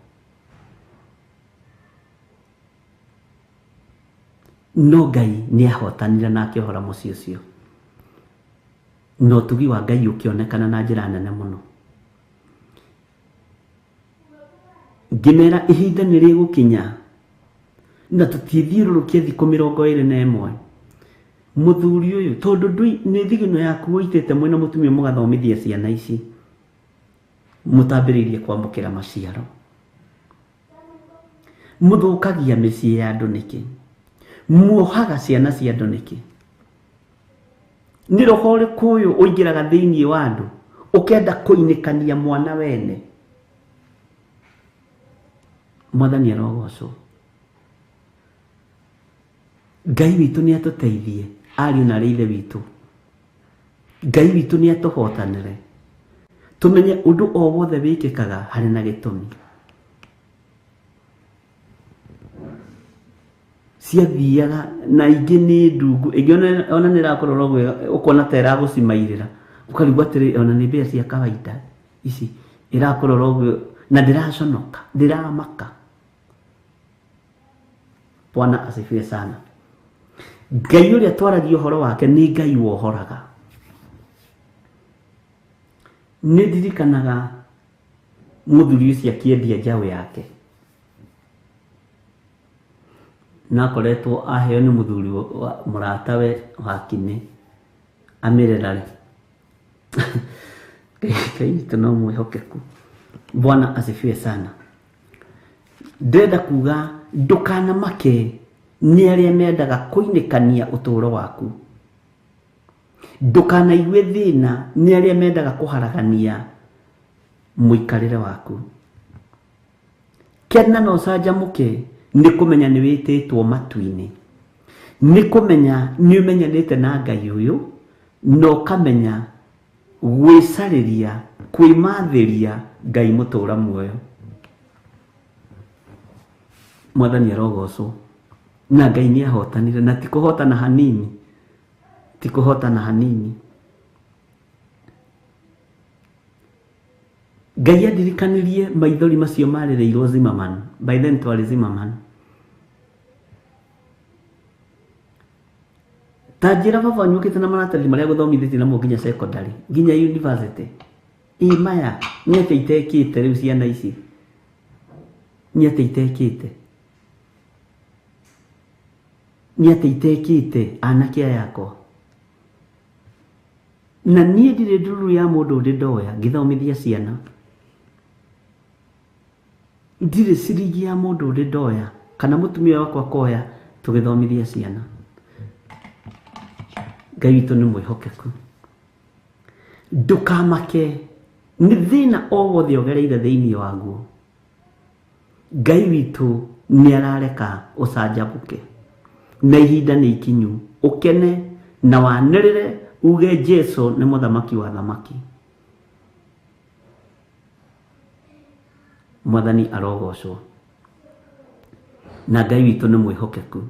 no Ngai nĩ ahotanire na akĩohora mũciĩ ũcio. Na ũtugi wa Ngai ũkĩonekana na njĩra nene mũno. Ngĩmera ihinda nĩ rĩgũkinya na tũtithiũrũrũkie thikũ 21. Mũthuri ũyũ, tondũ nĩ thigino yaku ũitĩte mwĩna mũtumia mũgathomithia ciana ici, mũtambĩrĩirie kwamũkĩra maciaro. Mũthũkagia mĩciĩ ya andũ nĩkĩ? Muohaga ciana cia andũ nĩkĩ? Nĩ roho ũrĩkũ ũyũ ũingĩraga thĩinĩ wa andũ ũkenda kũinĩkania mwana wene? Mwathani arogocwo. Ngai witũ nĩ atũteithie, ariũ na arĩ ithe witũ. Ngai witũ nĩ atũhotanĩre, tũmenye ũndũ o wothe wĩkĩkaga harĩ na gĩtũmi. Ciathiaga na ingĩ nĩ ndungu, ĩngĩ ona nĩ ĩrakũrora ũguo ũkona ta ĩragũcimairĩra, ũkarigwo atĩrĩ ona nĩ mbĩa cia kawaida ici ĩrakũrora ũguo na ndĩraconoka, ndĩramaka. Bwana asifiwe sana. Ngai ũrĩa twaragia ũhoro wake nĩ Ngai wohoraga. Nĩ ndirikanaga mũthuri ũcio akĩendia njaũ yake, na akoretwo aheo nĩ mũthuri wa mũratawe wa kinĩ amĩrerare. Ngai witũ no mwĩhokeku. Bwana asifiwe sana. Ndĩrenda kuga ndũkanamake nĩ arĩa mendaga kũinĩkania ũtũũro waku. Ndũkanaigue thĩna nĩ arĩa mendaga kũharagania mũikarĩre waku. Kena na ũcanjamũke nĩ kũmenya nĩ wĩtĩtwo matu-inĩ, nĩ kũmenya nĩ ũmenyanĩte na Ngai ũyũ, na ũkamenya gwĩcarĩria, kwĩmathĩria Ngai mũtũũra muoyo. Mwathani arogocwo. Na Ngai nĩ ahotanire, na ti kũhotana hanini, ti kũhotana hanini. Ngai andirikanirie maithori macio marĩrĩirwo Zimmerman. By then twarĩ Zimmerman. Ta njĩra baba wanyu ũkĩte na maratathi marĩa gũthomithĩtie namo nginya secondary, nginya university. Ĩ maya nĩ atĩa itekĩte rĩu ciana ici? Nĩ atĩa itekĩte? Nĩ atĩa itekĩte anake aya akwa? Na niĩ ndirĩ ndururu ya mũndũ ndĩ ndoya ngĩthomithia ciana. Ndirĩ ciringi ya mũndũ ndĩ ndoya kana mũtumia wakwa akoya Tũgĩthomithia ciana. Ngai witũ nĩ mwĩhokeku. Ndũkamake nĩ thĩna o wothe ũgereire thĩinĩ waguo. Ngai witũ nĩ arareka ũcanjamũke. Na ihinda nĩ ikinyu ũkene na wanĩrĩre uge Jesu nĩ mũthamaki wa thamaki. Mwathani arogocwo. Na Ngai witũ nĩ mwĩhokeku.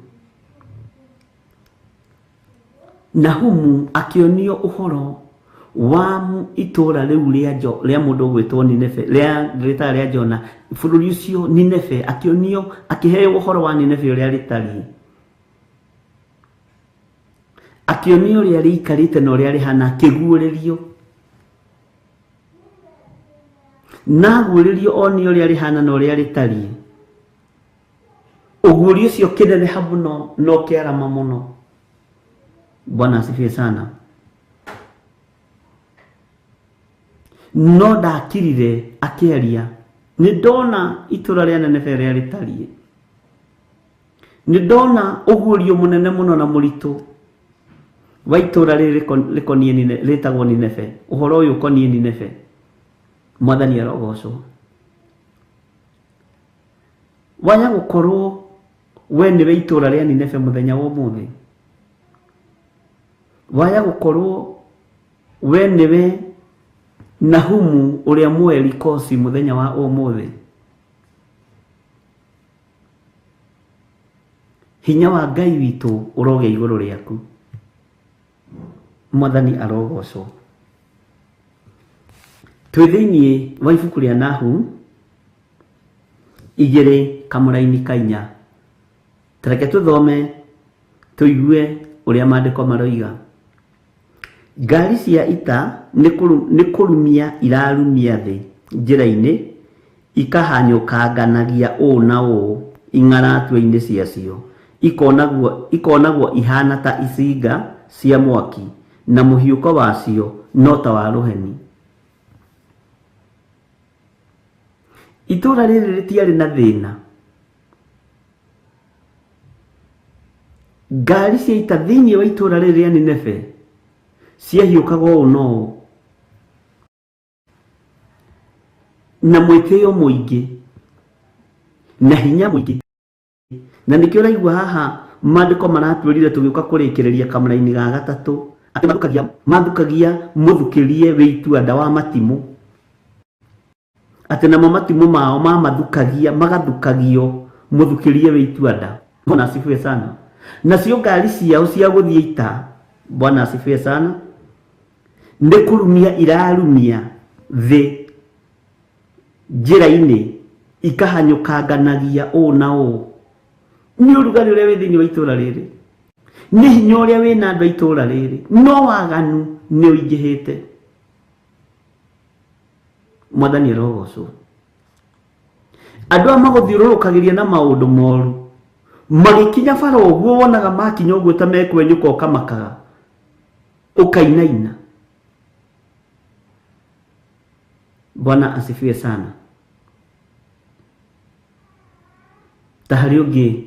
Nahumu akĩonio ũhoro wa itũra rĩu rĩa mũndũ ũgwĩtwo Nineve, rĩa rĩtara rĩa Jona, bũrũri ũcio Nineve, akĩonio akĩheo ũhoro wa Nineve ũrĩa rĩtariĩ. Akĩonio ũrĩa rĩikarĩte na ũrĩa rĩhana, akĩguũrĩrio. Na aguũrĩrio onio ũrĩa rĩhana na ũrĩa rĩtariĩ. Ũguũrio ũcio ũkĩneneha mũno na ũkĩarama mũno. Bwana asifiwe sana. No ndakirire akĩaria, nĩ ndona itũra rĩa Nineve rĩrĩa rĩtariĩ. Nĩ ndona ũguũrio mũnene mũno na mũritũ wa itũra rĩrĩ rĩkoniĩ rĩtagwo Nineve. Ũhoro ũyũ ũkoniĩ Nineve. Mwathani arogocwo. Waya gũkorwo we nĩwe itũra rĩa Nineve mũthenya wa ũmũthĩ. Waya gũkorwo we nĩwe Nahumu ũrĩa Mũelikosi mũthenya wa ũmũthĩ. Hinya wa Ngai witũ ũrogĩa igũrũ rĩaku. Mwathani arogocwo. Twĩ thĩinĩ wa ibuku rĩa Nahumu 2 kamũraini ka 4. Tareke tũthome tũigue ũrĩa maandĩko maroiga. Ngari cia ita nĩ kũrumia irarumia thĩ njĩra-inĩ, ikahanyũkanganagia ũũ na ũũ ing'aratua-inĩ ciacio, ikonagwo ihana ta icinga cia mwaki, na mũhiũko wacio no ta wa rũheni. Itũra rĩrĩ rĩtiarĩ na thĩna. Ngari cia ita thĩinĩ wa itũra rĩrĩ rĩa Nineve ciahiũkaga ũũ na ũũ na mwĩtĩo mũingĩ na hinya mũingĩ. Na nĩkĩo ũraigua haha maandĩko maratwĩrire tũgĩũka kũrĩkĩrĩria kamũraini ga gatatũ atĩ mathukagia mũthukĩrie wĩ itua-nda wa matimũ, atĩ namo matimũ mao mamathukagia magathukagio mũthukĩrie wĩ itua-nda. Bwana asifiwe sana. Nacio ngari ciao cia gũthiĩ ita, Bwana asifiwe sana, nĩ kũrumia irarumia thĩ njĩra-inĩ, ikahanyũkanganagia ũũ na ũũ. Nĩ ũrugarĩ ũrĩa wĩ thĩinĩ wa itũra rĩrĩ, nĩ hinya ũrĩa wĩna andũ a itũra rĩrĩ, no waganu nĩ ũingĩhĩte. Mwathani arogocwo. Andũ aya magũthiũrũrũkagĩria na maũndũ moru, magĩkinya bara ũguo wonaga makinya ũguo ta mekwenyũka ũkamakaga, ũkainaina. Bwana asifiwe sana. Ta harĩ ũngĩ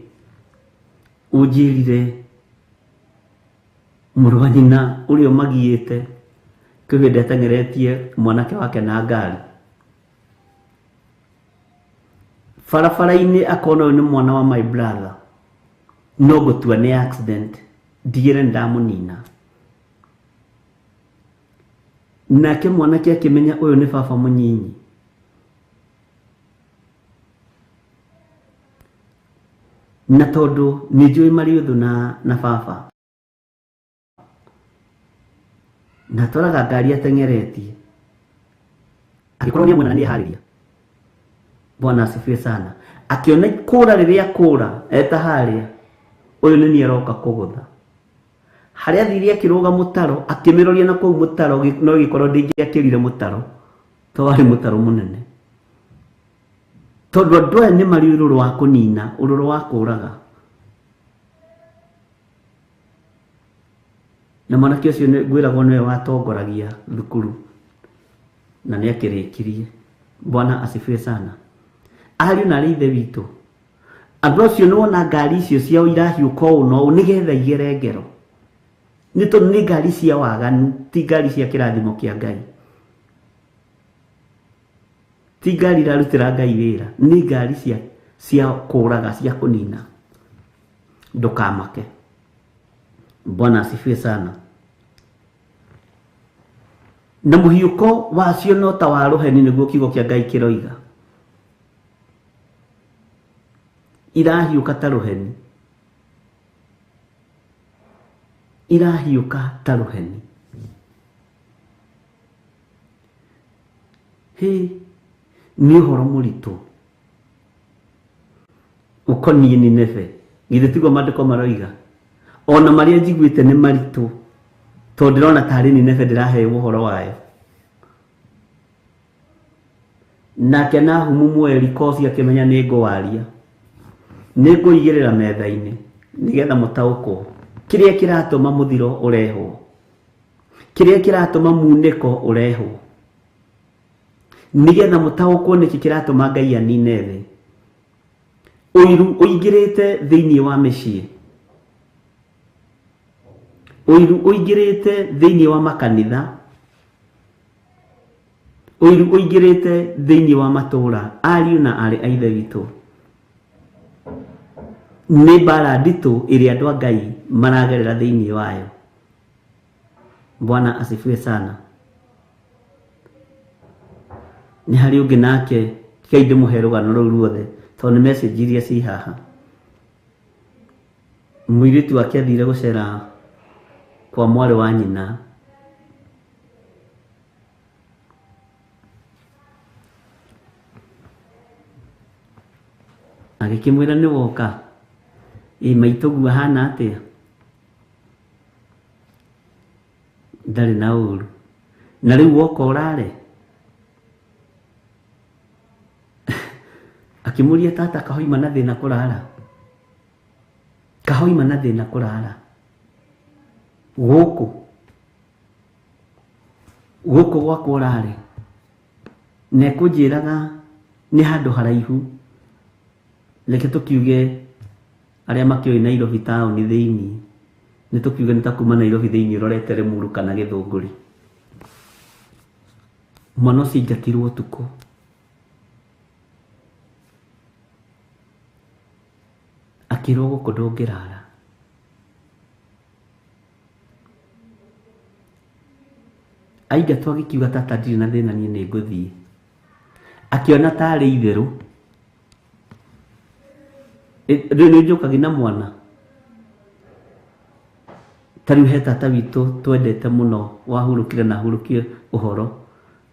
ũnjĩrire mũrũ wa nyina ũrĩa ũmagiĩte kwĩ hĩndĩ ateng'eretie mwanake wake na ngari barabara-inĩ, akona ũyũ nĩ mwana wa my brother, no ngũtua nĩ accident, ndigĩre nĩndamũnina. Nake mwanake akĩmenya ũyũ nĩ baba mũnyinyi. Na tondũ nĩ njũĩ marĩ ũthũ na baba, na atwaraga ngari ateng'eretie, agĩkorwo nĩ amwena na nĩ eharĩria. Bwana asifiwe sana. Akĩona kũra rĩrĩa kũra eta harĩa, ũyũ nĩ niĩ aroka kũgũtha. Harĩa athire akĩrũga mũtaro, akĩmĩroria na kũu mũtaro, no gĩkorwo ndĩngĩakĩrire mũtaro, to warĩ mũtaro mũnene. Tondũ andũ aya nĩ marĩ ũrũrũ wa kũnina, ũrũrũ wa kũraga. Na mwanake ũcio ngwĩragwo nĩwe watongoragia thukuru, na nĩ akĩrĩkirie. Bwana asifiwe sana. Ariũ na arĩ ithe witũ, Andũ acio nĩwona ngari icio ciao irahiũka ũũ na ũũ nĩgetha igere ngero. Nĩ tondũ nĩ ngari cia waganu, ti ngari cia kĩrathimo kĩa Ngai. Ti ngari irarutĩra Ngai wĩra, nĩ ngari cia kũraga, cia kũnina. Ndũkamake. Bwana asifiwe sana. Na mũhiũko wacio no ta wa rũheni, nĩguo kiugo kĩa Ngai kĩroiga. Irahiũka ta rũheni. Irahiũka ta rũheni. Hĩ, nĩ ũhoro mũritũ ũkoniĩ Nineve. Githĩ tiguo maandĩko maroiga? Ona marĩa njiguĩte nĩ maritũ, tondũ ndĩrona tarĩ Nineve ndĩraheo ũhoro wayo. Nake Nahumu mweri koci akĩmenya nĩ ngũwaria, nĩ ngũigĩrĩra metha-inĩ nĩgetha mũtaũkwo kĩrĩa kĩratũma mũthiro ũrehwo, kĩrĩa kĩratũma munĩko ũrehwo, nĩgetha mũtaũkwo nĩkĩ kĩratũma Ngai anine thĩ. Ũiru ũingĩrĩte thĩinĩ wa mĩciĩ, ũiru ũingĩrĩte thĩinĩ wa makanitha, ũiru ũingĩrĩte thĩinĩ wa matũũra. Ariũ na aarĩ a Ithe witũ, nĩ mbara nditũ ĩrĩa andũ a Ngai maragerera thĩinĩ wayo. Bwana asifiwe sana. Nĩ harĩ ũngĩ nake, tigai ndĩmũhe rũgano rũu ruothe tondũ nĩ message iria ci haha. Mũirĩtu wake athire gũcera kwa mwarĩ wa nyina, agĩkĩmwĩra nĩ woka, ĩ maitũguo ahana atĩa? Ndarĩ na ũru. Na rĩu woka ũrare? Akĩmũria tata kahoima na thĩna kũrara. Kahoima na thĩna kũrara. Gũkũ gũkũ gwakwa ũrare. Na ekũnjĩraga nĩ handũ haraihu. Reke tũkiuge arĩa makĩũĩ Nairobi taũni thĩinĩ, nĩ tũkiuge nĩ ta kuma Nairobi thĩinĩ ũrorete Limuru kana Gĩthũngũri. Mwana ũcio aingatirwo ũtukũ. Akĩrwo gũkũ ndũngĩrara. Aingatwo agĩkiuga tata ndirĩ na thĩna niĩ nĩ ngũthiĩ. Akĩona tarĩ itherũ. Rĩu nĩ njũkagi na mwana. Ta rĩu he tata witũ twendete mũno wahurũkire na ahurũkie ũhoro,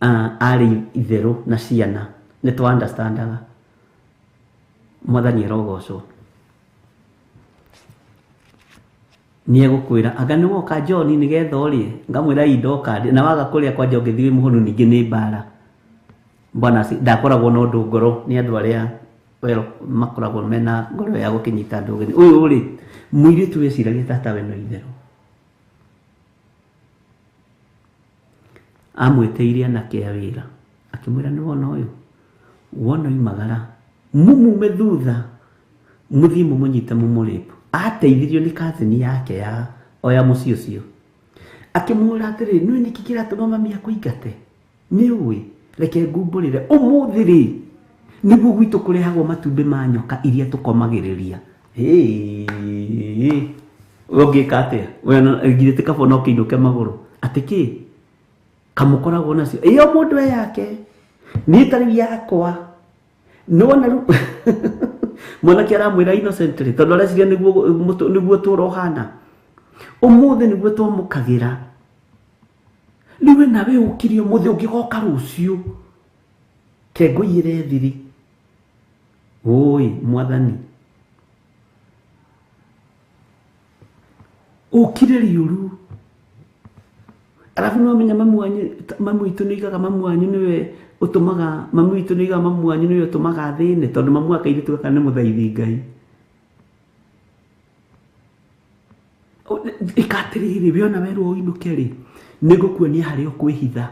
arĩ itherũ na ciana nĩ twa understandaga. Mwathani arogocwo. Nĩ egũkwĩra anga nĩ woka John nĩgetha ũrĩe, ngamwĩra ii ndoka na waga kũrĩa kwanja ũngĩthiĩ wĩ mũhũnu ningĩ nĩ mbara. Bwana ndakoragwo na ũndũ ngoro nĩ andũ arĩa wero makoragwo mena ngoro ya gũkĩnyita andũ ũgeni. Ũyũ rĩ mũirĩtu weciragia tata we no itherũ. Amwĩtĩire anake a wĩra akĩmwĩra nĩ wona ũyũ, wona oimagara mumume thutha mũthiĩ mũmũnyite mũmũrĩpu. Ateithirio nĩ cousin yake ya oya mũciĩ ũcio. Akĩmwĩra atĩrĩ, nĩ nĩkĩ kĩratũma mami akũingate? Nĩ ũĩ, reke ngumbũrĩre ũmũthĩ rĩ nĩguo gwitũ kũrehagwo matumbĩ ma nyoka iria tũkomagĩrĩria. Hĩ, we ũngĩka atĩa? We githĩ ti kaba no kĩinũke magũrũ? Atĩ kĩ? Kamũkoragwo nacio. Ĩyo mũndũ e yake. Niĩ ta rĩu yakwa. Nĩwona rĩu mwanake aramwĩra innocently tondũ areciria nĩguo tũra ũhana. Ũmũthĩ nĩguo twamũkagĩra. Rĩu we nawe ũkire ũmũthĩ ũngĩgoka rũciũ. Ke ngũiyĩre thiri. Ũĩ mwathani. Ũkire riũru. Arabu no menya mamu wanyu, mamu witũ nĩ oigaga mamu wanyu nĩwe ũtũmaga, mamu witũ nĩ oigaga mamu wanyu nĩwe ũtũmaga thĩne tondũ mamu wa kairĩtu gaka nĩ mũthaithi Ngai. Ĩka atĩrĩrĩ, we ona werwo ũinũke rĩ, nĩ ngũkuonia harĩa ũkwĩhitha.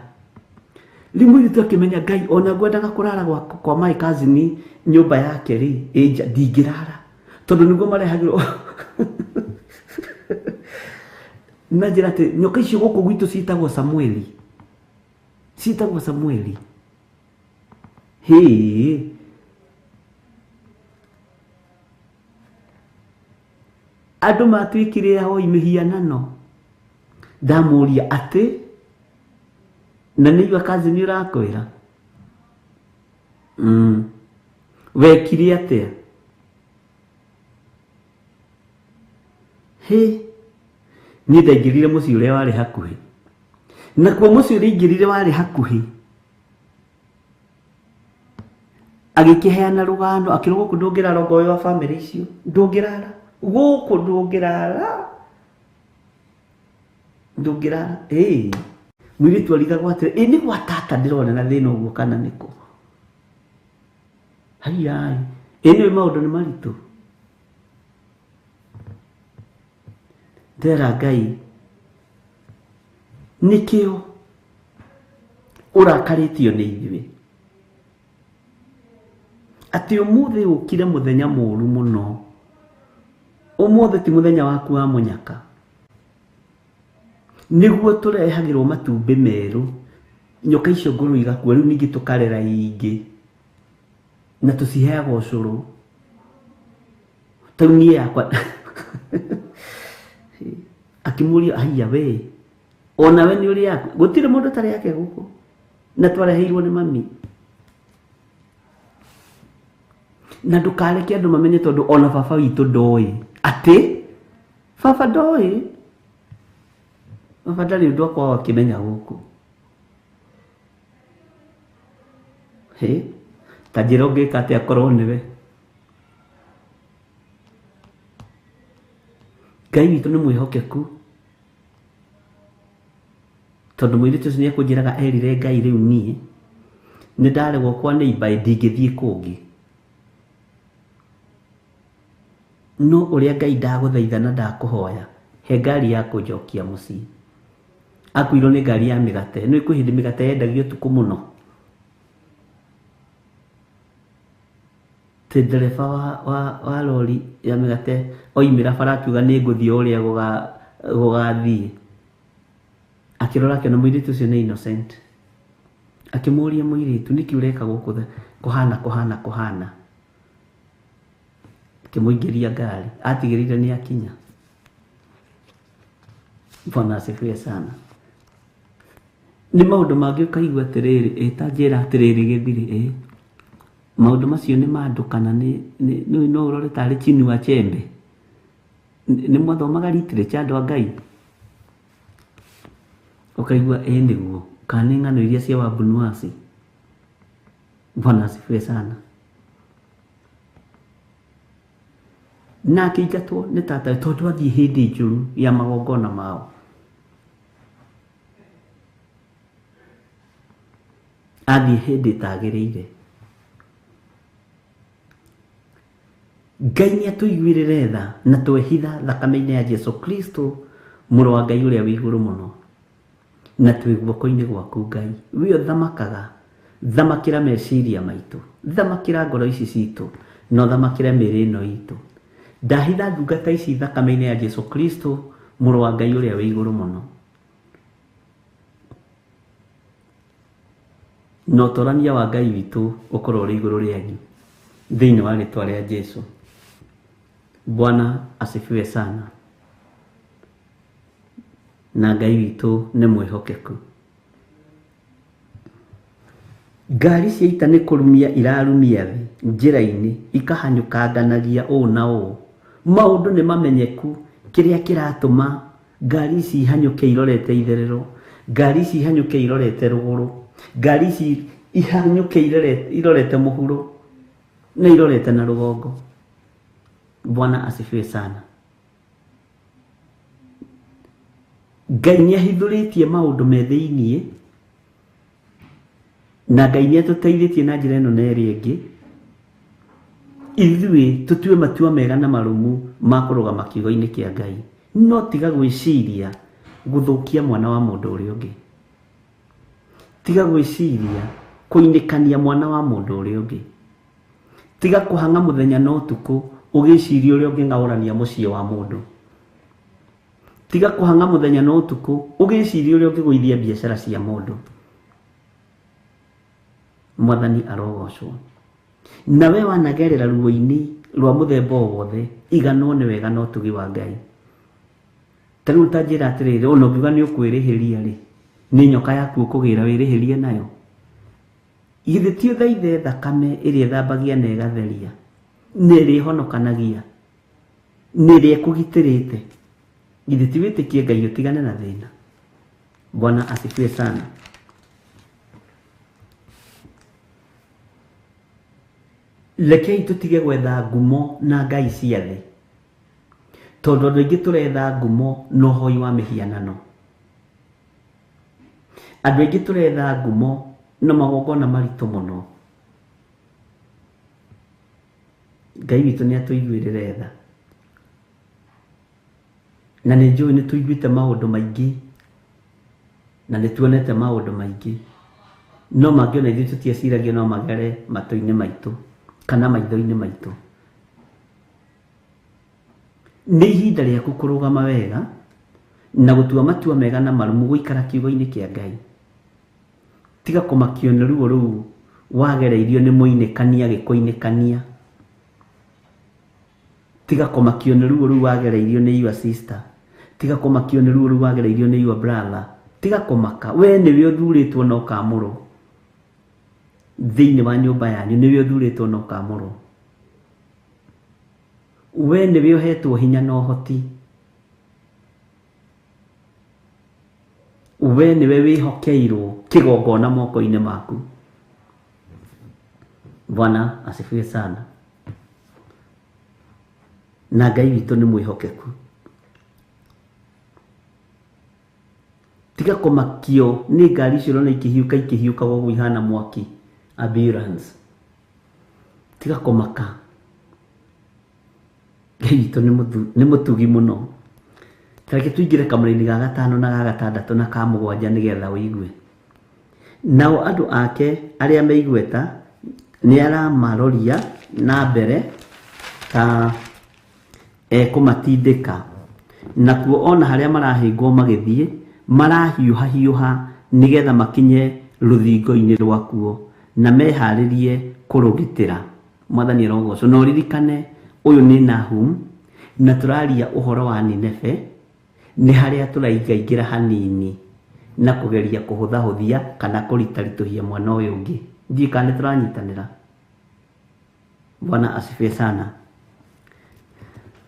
Rĩu mũirĩtu akĩmenya Ngai ona ngwendaga kũrara kwa my cousin nyũmba yake rĩ, ĩ nja ndingĩrara. Tondũ nĩguo marehagĩrwo na njĩra atĩ nyoka icio gũkũ gwitũ ciĩtagwo Samueli. Ciĩtagwo Samueli. Hĩ. Andũ matuĩkire ahoi mĩhianano. Ndamũria atĩ na nĩ igua kazi nĩ ũrakwĩra. Wekire atĩa? Hĩ. Niĩ ndaingĩrire mũciĩ ũrĩa warĩ hakuhĩ. Nakuo mũciĩ ũrĩa ingĩrire warĩ hakuhĩ. Agĩkĩheana rũgano akĩrwo gũkũ ndũngĩrara ũngoĩ wa bamĩrĩ icio. Ndũngĩrara. Gũkũ ndũngĩrara. Ndũngĩrara. Ĩĩ. Mũirĩtu arigagwo atĩrĩ, ĩ nĩ gwa tata ndĩrona na thĩna ũguo kana nĩkũ? Haiya. Ĩ nĩũĩ maũndũ nĩ maritũ. Ndera Ngai nĩkĩo ũrakarĩtio nĩ ithuĩ atĩ ũmũthĩ ũkire mũthenya mũũru mũno. Ũmũthĩ ti mũthenya waku wa mũnyaka. Nĩguo tũrehagĩrwo matumbĩ merũ, nyoka icio ngũrũ igakua, rĩu ningĩ tũkarera ingĩ na tũciheaga ũcũrũ. Tarĩu niĩ yakwa akĩmũria haiya we onawe nĩ ũrĩ yaku, gũtirĩ mũndũ ũtarĩ yake gũkũ na twareheirwo nĩ mami. Na ndũkareke andũ mamenye tondũ ona baba witũ ndoĩ atĩ baba ndoĩ, baba ndarĩ ũndũ akoragwo akĩmenya gũkũ. Hĩ, ta njĩra ũngĩka atĩa akorwo nĩwe. Ngai witũ nĩ mwĩhokeku tondũ mũirĩtu ũcio nĩekũnjĩraga erire Ngai rĩu niĩ nĩ ndaregwo kwa neighbor ndingĩthiĩ kũngĩ. No ũrĩa Ngai ndagũthaitha na ndakũhoya he ngari ya kũnjokia mũciĩ. Akuirwo nĩ ngari ya mĩgate. Nĩ kwĩ hĩndĩ mĩgate yendagio ũtukũ mũno. Tĩ ndereba wa rori ya mĩgate oimĩra bara akiuga nĩ ngũthiĩ o ũrĩa gũgathiĩ. Akĩrora akĩona mũirĩtu ũcio nĩ innocent. Akĩmũria mũirĩtu nĩkĩ ũreka gũkũ kũhana kũhana kũhana. Akĩmũingĩria ngari atigĩrĩire nĩ akinya. Bwana asifiwe sana. Nĩ maũndũ mangĩ ũkaigua atĩrĩrĩ, ĩ ta njĩra atĩrĩrĩ gĩthirĩ, ĩ maũndũ macio nĩ ma andũ kana nĩ no ũrore tarĩ Chinua Achebe. Nĩ mwathomaga literature andũ a Ngai? Ũkaigua ĩ nĩguo, kana nĩ ng'ano iria cia Wabunuasi. Bwana asifiwe sana. Na akĩingatwo nĩ tata tondũ athiĩ hĩndĩ njũru ya magongona mao. Athiĩ hĩndĩ ĩtagĩrĩire. Ngai nĩ atũiguĩrĩre tha na twehitha thakame-inĩ ya Jesu Kristo mũrũ wa Ngai ũrĩa wĩ igũrũ mũno. Na twĩ guoko-inĩ gwaku Ngai, we ũthamakaga, thamakĩra meciria maitũ, thamakĩra ngoro ici citũ, na ũthamakĩre mĩĩrĩ ĩno itũ. Ndahitha ndungata ici thakame-inĩ ya Jesu Kristo mũrũ wa Ngai ũrĩa wĩ igũrũ mũno. Na ũtorania wa Ngai witũ ũkorwo ũrĩ igũrũ rĩanyu thĩinĩ wa rĩtwa rĩa Jesu. Bwana asifiwe sana. Na Ngai witũ nĩ mwĩhokeku. Ngari cia ita nĩ kũrumia irarumia thĩ njĩra-inĩ ikahanyũkanganagia ũũ na ũũ. Maũndũ nĩ mamenyeku kĩrĩa kĩratũma ngari ici ihanyũke irorete itherero, ngari ici ihanyũke irorete rũgũrũ, ngari ici ihanyũke irorete mũhuro na irorete na rũgongo. Bwana asifiwe sana. Ngai nĩ ahithũrĩtie maũndũ me thĩiniĩ na Ngai nĩ atũteithĩtie na njĩra ĩno na ĩrĩa ĩngĩ ithuĩ tũtue matua mega na marũmu ma kũrũgama kiugo-inĩ kĩa Ngai. No tiga gwĩciria gũthũkia mwana wa mũndũ ũrĩa ũngĩ. Tiga gwĩciria kũinĩkania mwana wa mũndũ ũrĩa ũngĩ. Tiga kũhang'a mũthenya na ũtukũ ũgĩciria ũrĩa ũngĩng'aũrania mũciĩ wa mũndũ. Tiga kũhang'a mũthenya na ũtukũ ũgĩciria ũrĩa ũngĩgũithia biacara cia mũndũ. Mwathani arogocwo. Na we wanagerera ruo-inĩ rwa mũthemba o wothe, iganwo nĩ wega na ũtugi wa Ngai. Ta rĩu ta njĩra atĩrĩrĩ, ona ũngiuga nĩ ũkwĩrĩhĩria rĩ, nĩ nyoka yaku ũkũgĩra wĩrĩhĩrie nayo? Githĩ ti ũthaithe thakame ĩrĩa ĩthambagia na ĩgatheria, na ĩrĩa ĩhonokanagia, na ĩrĩa ĩkũgitĩrĩte? Githĩ ti wĩtĩkie Ngai ũtigane na thĩna? Bwana asifiwe sana. Rekei tũtige gwetha ngumo na ngai cia thĩ, tondũ andũ aingĩ tũretha ngumo na ũhoi wa mĩhianano. Andũ aingĩ tũretha ngumo na magongona maritũ mũno. Ngai witũ nĩ atũiguĩrĩre tha. Na nĩ njũĩ nĩ tũiguĩte maũndũ maingĩ na nĩ tuonete maũndũ maingĩ, no mangĩ ona ithuĩ tũtieciragia no magere matũ-inĩ maitũ kana maitho-inĩ maitũ. Nĩ ihinda rĩaku kũrũgama wega na gũtua matua mega na marũmu, gũikara kiugo-inĩ kĩa Ngai. Tiga kũmakio nĩ ruo rũu wagereirio nĩ mũinĩkania gĩkũinĩkania. Tiga kũmakio nĩ ruo rũu wagereirio nĩ your sister. Tiga kũmakio nĩ ruo rũu wagereirio nĩ your brother. Tiga kũmaka, we nĩwe ũthurĩtwo na ũkamũrwo thĩinĩ wa nyũmba yanyu, nĩwe ũthurĩtwo na ũkamũrwo. We nĩwe ũhetwo hinya na ũhoti. We nĩwe wĩhokeirwo kĩgongona moko-inĩ maku. Bwana asifiwe sana. Na Ngai witũ nĩ mwĩhokeku. Tiga kũmakio nĩ ngari icio ũrona ikĩhiũka ikĩhiũka ũguo ihana mwaki, ambulance. Tiga kũmaka. Ngai witũ nĩ mũtugi mũno. Ta reke tũingĩre kamũra-inĩ ga gatano na ga gatandatũ na ka mũgwanja nĩgetha ũigue. Nao andũ ake arĩa me igweta nĩ aramaroria na mbere ta ekũmatindĩka, nakuo ona harĩa marahĩngwo magĩthiĩ marahiũhahiũha nĩgetha makinye rũthingo-inĩ rwakuo na meharĩrie kũrũgitĩra. Mwathani arogocwo. Na ũririkane ũyũ nĩ Nahum, na tũraria ũhoro wa Nineve, nĩ harĩa tũraingaingĩra hanini na kũgeria kũhũthahũthia kana kũritaritũhia mwana ũyũ ũngĩ. Ndiũĩ kana nĩ tũranyitanĩra. Bwana asifiwe sana.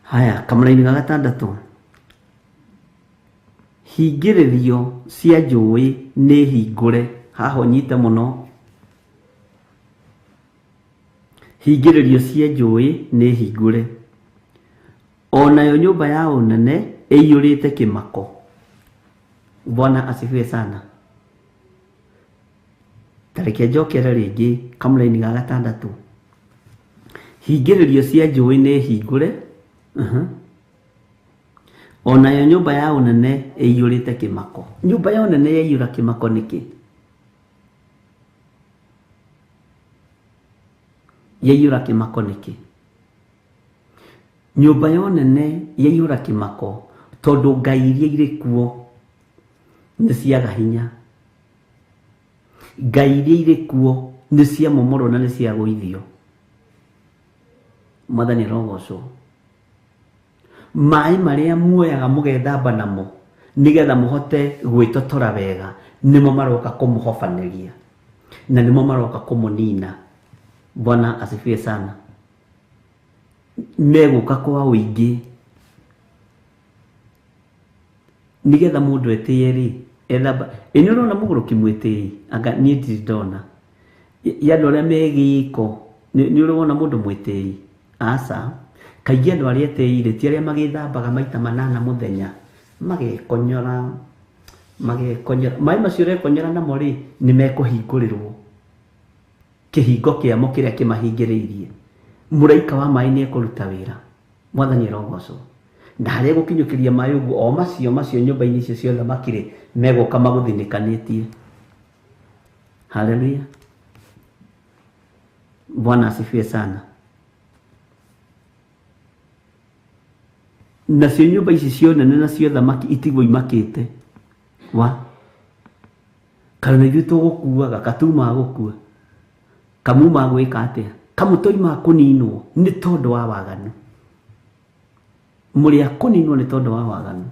Haya, kamũra-inĩ ga gatandatũ. Hingĩrĩrio cia njũĩ nĩ hingũre. Haha ũnyite mũno. Hingĩrĩrio cia njũĩ nĩ hingũre. Onayo nyũmba ya ũnene ĩiyũrĩte kĩmako. Bwana asifiwe sana. Ta reke njokere rĩngĩ kamũra-inĩ ga gatandatũ. Hingĩrĩrio cia njũĩ nĩ hingũre. Onayo nyũmba ya ũnene ĩiyũrĩte kĩmako. Nyũmba ya ũnene yaiyũra kĩmako nĩkĩ? Yaiyũra kĩmako nĩkĩ? Nyũmba ya ũnene yaiyũra kĩmako tondũ ngai iria irĩ kuo nĩ ciaga hinya. Ngai iria irĩ kuo nĩ ciamomorwo na nĩ ciagũithio. Mwathani arogocwo. Maĩ marĩa muoyaga mũgethamba namo nĩgetha mũhote gwĩtotora wega nĩmo maroka kũmũhobanĩria na nĩmo maroka kũmũnina. Bwana asifiwe sana. Megũka kwa ũingĩ nĩgetha mũndũ etĩye rĩ, ethamba. Ĩ nĩ ũrona mũgũrũki mwĩtĩi? Anga niĩ ndirĩ ndona. Ya andũ arĩa me gĩko, nĩ ũrĩ wona mũndũ mwĩtĩi? Aca. Kaingĩ andũ arĩa etĩi rĩ, ti arĩa magĩthambaga maita manana mũthenya, magekonyora, magekonyora. Maĩ macio ũrekonyora namo rĩ, nĩ mekũhingũrĩrwo kĩhingo kĩamo kĩrĩa kĩmahingĩrĩirie. Mũraika wa maĩ nĩ ekũruta wĩra. Mwathani arogocwo. Na harĩa gũkinyũkĩria maĩ ũguo, o macio macio nyũmba-inĩ icio cia ũthamaki rĩ, megũka magũthinĩkanĩtie. Haleluya. Bwana asifiwe sana. Nacio nyũmba ici cia ũnene na cia ũthamaki itigwo imakĩte. Wa kana nĩ ithuĩ tũgũkuaga katuma gũkua kamuma gwĩka atĩa kamũtoima kũninwo nĩ tondũ wa waganu. Mũrĩ a kũninwo nĩ tondũ wa waganu.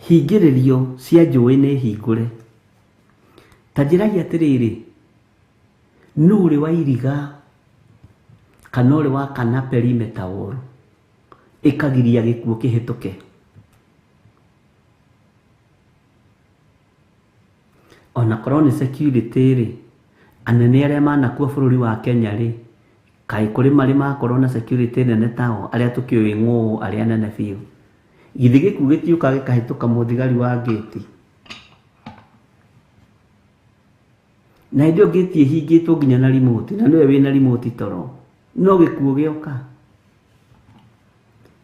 Hingĩrĩrio cia njũĩ nĩ hingũre. Ta njĩrai atĩrĩrĩ, nũ ũrĩ wa iriga kana ũrĩ wa kana perimeter wall ĩkagiria gĩkuũ kĩhĩtũke? Ona korwo nĩ security rĩ, anene arĩa manakua bũrũri wa Kenya rĩ, kaĩ kũrĩ marĩ makorwo na security nene tao arĩa tũkĩũĩ ng'ũũ arĩa nene biũ. Githĩ gĩkuũ gĩtiũkaga gĩkahĩtũka mũthigari wa ngĩti? Na hĩndĩ ĩyo ngĩti ĩhingĩtwo nginya na remote, na nĩwe wĩna remote toro. No gĩkuũ gĩoka.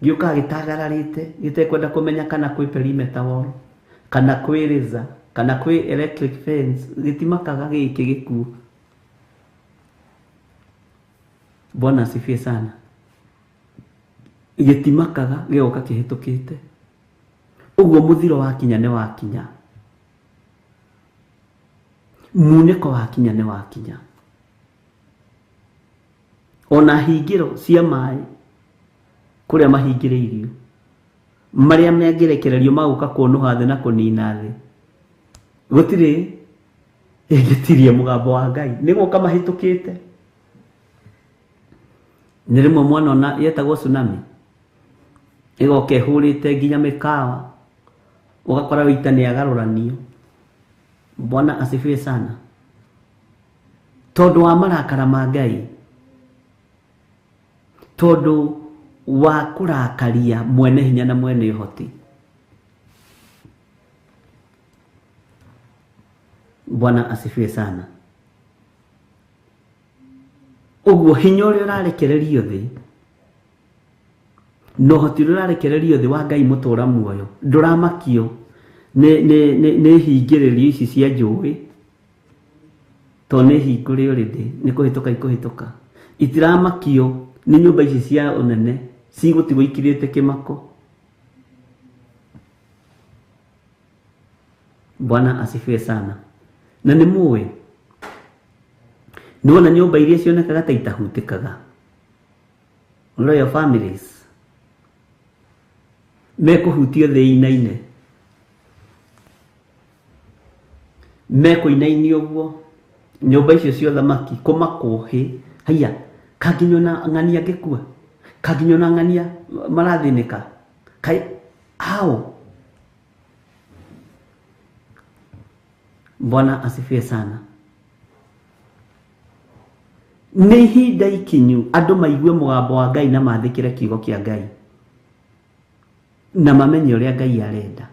Gĩũkaga gĩtagararĩte, gĩtekwenda kũmenya kana kwĩ perimeter wall, kana kwĩ laser, kana kwĩ electric fence, gĩtimakaga gĩkĩ gĩkuũ. Bwana asifiwe sana. Gĩtimakaga gĩgoka kĩhĩtũkĩte. Ũguo mũthiro wakinya nĩ wakinya. Munĩko wakinya nĩ wakinya. Ona hingĩro cia maĩ kũrĩa mahingĩrĩirio, marĩa mangĩrekererio magũka kũnũha thĩ na kũnina thĩ, gũtirĩ ĩngĩtiria mũgambo wa Ngai, nĩ gũka mahĩtũkĩte. Nĩ rĩmwe mwana ona yetagwo tsunami ĩgoka ĩhũrĩte nginya mĩkawa, ũgakora wĩita nĩ agarũranio. Bwana asifiwe sana. Tondũ wa marakara ma Ngai, tondũ wa kũrakaria mwene hinya na mwene ũhoti. Bwana asifiwe sana. Ũguo hinya ũrĩa ũrarekererio thĩ na ũhoti ũrĩa ũrarekererio thĩ wa Ngai mũtũra muoyo ndũramakio nĩ hingĩrĩrio ici cia njũĩ, tondũ nĩ hingũre already, nĩ kũhĩtũka ikũhĩtũka. Itiramakio nĩ nyũmba ici cia ũnene cigũtigwo ikirĩte kĩmako. Bwana asifiwe sana. Na nĩ mũĩ, nĩwona nyũmba iria cionekaga ta itahutĩkaga, royal families mekũhutio thĩ inaine, mekũinainio ũguo nyũmba icio cia ũthamaki kũmakwo hĩ haiya, kanginya ona ng'ania ngĩkua, kanginya ona ng'ania marathĩnĩka, kaĩ hao. Bwana asifiwe sana. Nĩ ihinda ikinyu andũ maigue mũgambo wa Ngai na mathĩkĩre kiugo kĩa Ngai na mamenye ũrĩa Ngai arenda.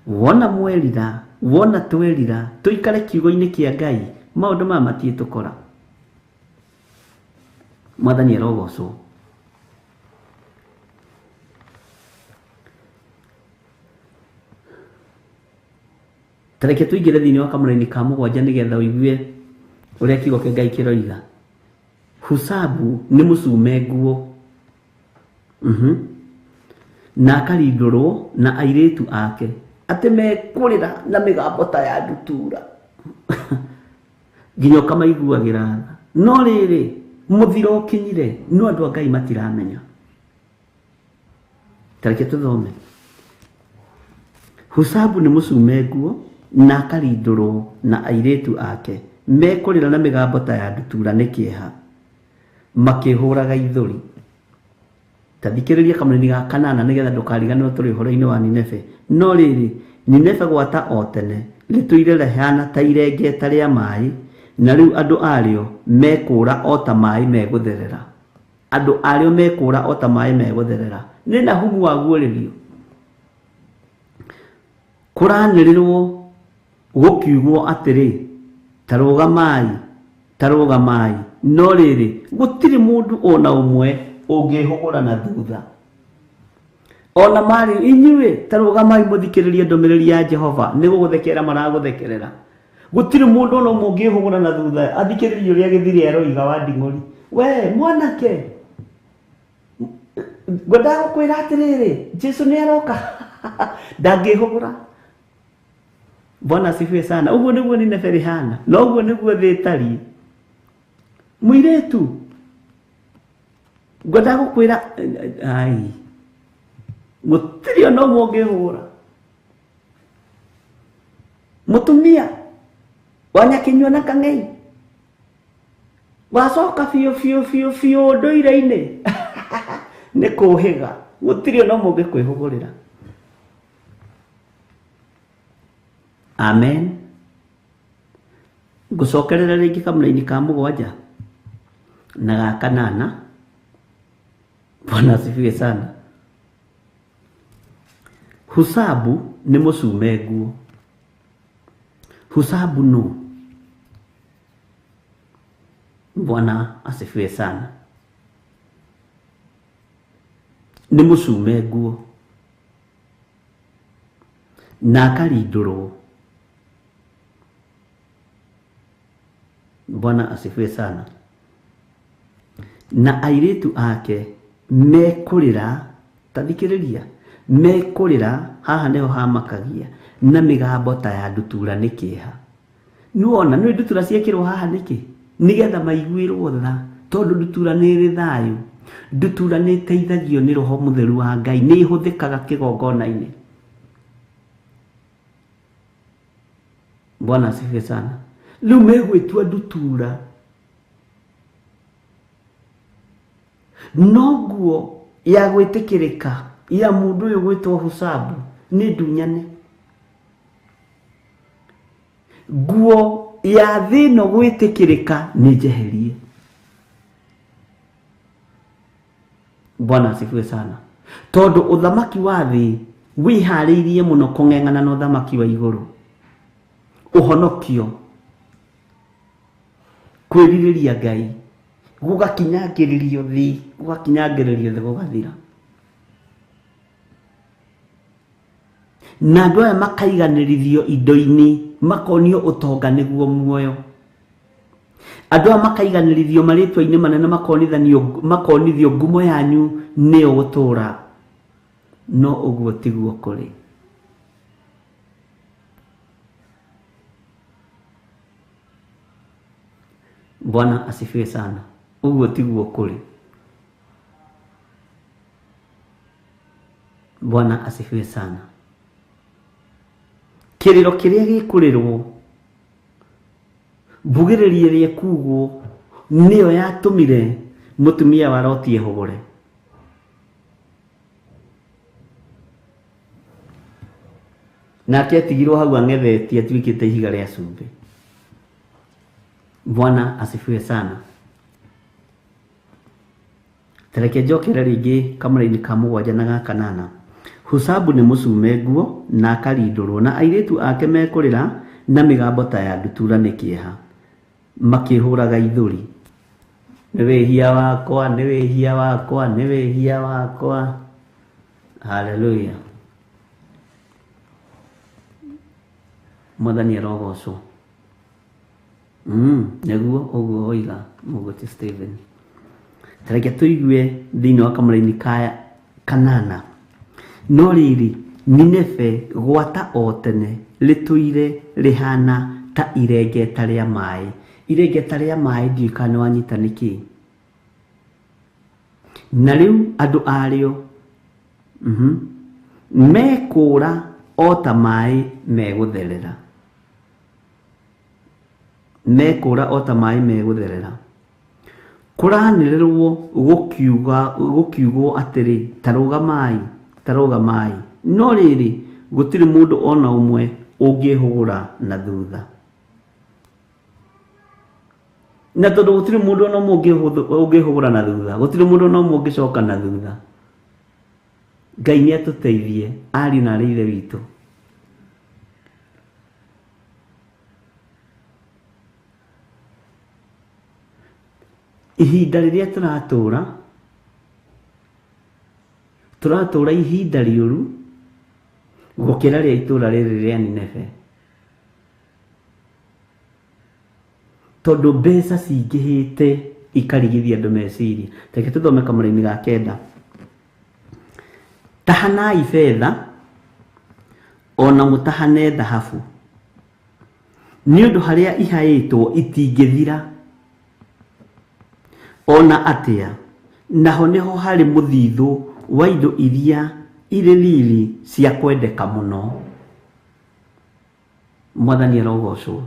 Wona mwerira, wona twerira, tũikare kiugo-inĩ kĩa Ngai, maũndũ maya matiĩtũkora. Mwathani arogocwo. Ta reke tũingĩre thĩinĩ wa kamũraini ka mũgwanja nĩgetha ũigue ũrĩa kiugo kĩa Ngai kĩroiga. Husabu nĩ mũcume nguo, na akarindũrwo na airĩtu ake atĩ mekũrĩra na mĩgambo ta ya ndutura nginya ũkamaiguagĩra tha. No rĩrĩ, mũthiro ũkinyire, no andũ a Ngai matiramenya. Ta reke tũthome. Husabu nĩ mũcume nguo na akarindũrwo na airĩtu ake mekũrĩra na mĩgambo ta ya ndutura nĩ kĩeha, makĩhũraga ithũri. Ta thikĩrĩria kamũraini ga kanana nĩgetha ndũkariganĩrwo tũrĩ ũhoro-inĩ wa Nineve. No rĩrĩ, Nineve gwata o tene rĩtũire rĩhana ta irengeta rĩa maĩ, na rĩu andũ arĩo mekũũra o ta maĩ megũtherera. Andũ arĩo mekũũra o ta maĩ megũtherera. Nĩ Nahumu waguũrĩrio. Kũranĩrĩrwo gũkiugwo atĩrĩ, ta rũgamai, ta rũgamai. No rĩrĩ, gũtirĩ mũndũ ona ũmwe ũngĩhũgũra na thutha. Ona marĩ inyuĩ, ta rũgamai mũthikĩrĩrie ndũmĩrĩri ya Jehova, nĩ gũgũthekerera maragũthekerera. Gũtirĩ mũndũ ona ũmwe ũngĩhũgũra na thutha athikĩrĩrie ũrĩa gĩthiri aroiga wa nding'ũri. We mwanake, ngwendaga gũkwĩra atĩrĩrĩ, Jesu nĩ aroka. Ndangĩhũgũra. Bwana asifiwe sana. Ũguo nĩguo Nineve rĩhana, na ũguo nĩguo thĩ ĩtariĩ. Mũirĩtu, ngwendaga gũkwĩra ai, gũtirĩ ona ũmwe ũngĩhũgũra. Mũtumia wa nyakinyua na kang'ei wacoka biũ biũ biũ biũ ndũire-inĩ nĩ kũhĩga, gũtirĩ ona ũmwe ũngĩkwĩhũgũrĩra. Amen. Ngũcokerera rĩngĩ kamũraini ka mũgwanja na ga kanana. Bwana asifiwe sana. Husabu nĩ mũcume nguo. Husabu no. Bwana asifiwe sana. Nĩ mũcume nguo na akarindũrwo. Bwana asifiwe sana. Na airĩtu ake mekũrĩra, ta thikĩrĩria, mekũrĩra haha nĩho hamakagia na mĩgambo ta ya ndutura nĩ kĩeha. Nĩwona nĩ ndutura ciekĩrwo haha nĩkĩ? Nĩgetha maiguĩrwo tha, tondũ ndutura nĩ ĩrĩ thayũ. Ndutura nĩ ĩteithagio nĩ Roho Mũtheru wa Ngai, nĩ ĩhũthĩkaga kĩgongona-inĩ. Bwana asifiwe sana. Rĩu megwĩtua ndutura, no nguo ya gwĩtĩkĩrĩka ya mũndũ ũyũ gwĩtwo Husabu nĩ ndunyane. Nguo ya thĩ ĩno gwĩtĩkĩrĩka nĩ njeherie. Bwana asifiwe sana. Tondũ ũthamaki wa thĩ wĩharĩirie mũno kũng'eng'ana na ũthamaki wa igũrũ. Ũhonokio, kwĩrirĩria Ngai, gũgakinyangĩrĩrio thĩ, gũgakinyangĩrĩrio thĩ gũgathira. Na andũ aya makaiganĩrithio indo-inĩ, makonio ũtonga nĩguo muoyo. Andũ aya makaiganĩrithio marĩtwa-inĩ manene, makonithio ngumo yanyu nĩyo gũtũũra. No ũguo tiguo kũrĩ. Bwana asifiwe sana. Ũguo tiguo kũrĩ. Bwana asifiwe sana. Kĩrĩro kĩrĩa gĩkũrĩrwo, mbugĩrĩrio ĩrĩa ĩkugwo nĩyo yatũmire mũtumia wa Loti ehũgũre. Nake atigirwo hau ang'ethetie atuĩkĩte ihiga rĩa cumbĩ. Bwana asifiwe sana. Tareke njokere rĩngĩ kamũra-inĩ ka mũgwanja na ga kanana. Husabu nĩ mũcume nguo na akarindũrwo, na airĩtu ake mekũrĩra na mĩgambo ta ya ndutura nĩ kĩeha, makĩhũraga ithũri. Nĩ wĩhia wakwa, nĩ wĩhia wakwa, nĩ wĩhia wakwa. Haleluya. Mwathani arogocwo. Nĩguo ũguo oiga Mũgũti Stephen. Tareke tũigue thĩinĩ wa kamũra-inĩ ka kanana. No rĩrĩ, Nineve gwata o tene rĩtũire rĩhana ta irengeta rĩa maĩ. Irengeta rĩa maĩ ndiũĩ kana nĩwanyita nĩkĩ. Na rĩu andũ arĩo mekũũra o ta maĩ megũtherera. Mekũũra o ta maĩ megũtherera. Kũranĩrĩrwo gũkiugwo atĩrĩ, ta rũgamai, ta rũgamai. No rĩrĩ, gũtirĩ mũndũ ona ũmwe ũngĩhũgũra na thutha. Na tondũ gũtirĩ mũndũ ona ũmwe ũngĩhũgũra na thutha, gũtirĩ mũndũ ona ũmwe ũngĩcoka na thutha. Ngai nĩ atũteithie ariũ na aarĩ a Ithe witũ. Ihinda rĩrĩa tũratũũra, tũratũũra ihinda rĩũru gũkĩra rĩa itũũra rĩrĩ rĩa Nineve. Tondũ mbeca cingĩhĩte ikarigithia andũ meciria. Reke tũthome kamũraini ga 9. Tahanai betha ona mũtahane thahabu, nĩ ũndũ harĩa ihaĩtwo itingĩthira ona atĩa, naho nĩho harĩ mũthithũ wa indo iria irĩ riri cia kwendeka mũno. Mwathani arogocwo.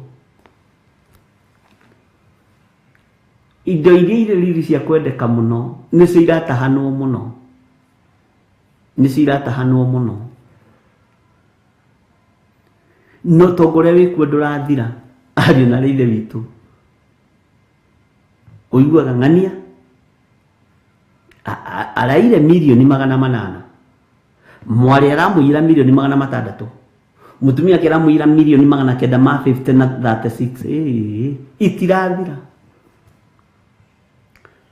Indo iria irĩ riri cia kwendeka mũno nĩcio iratahanwo mũno, nĩcio iratahanwo mũno. No tongo ũrĩa wĩkuo ndũrathira, ariũ na ithe witũ. Ũiguaga ng'ania araire mirioni 800, mwarĩ aramũiyĩra mirioni 600, mũtumia ake aramũiyĩra mirioni 950 na 36. Itirathira.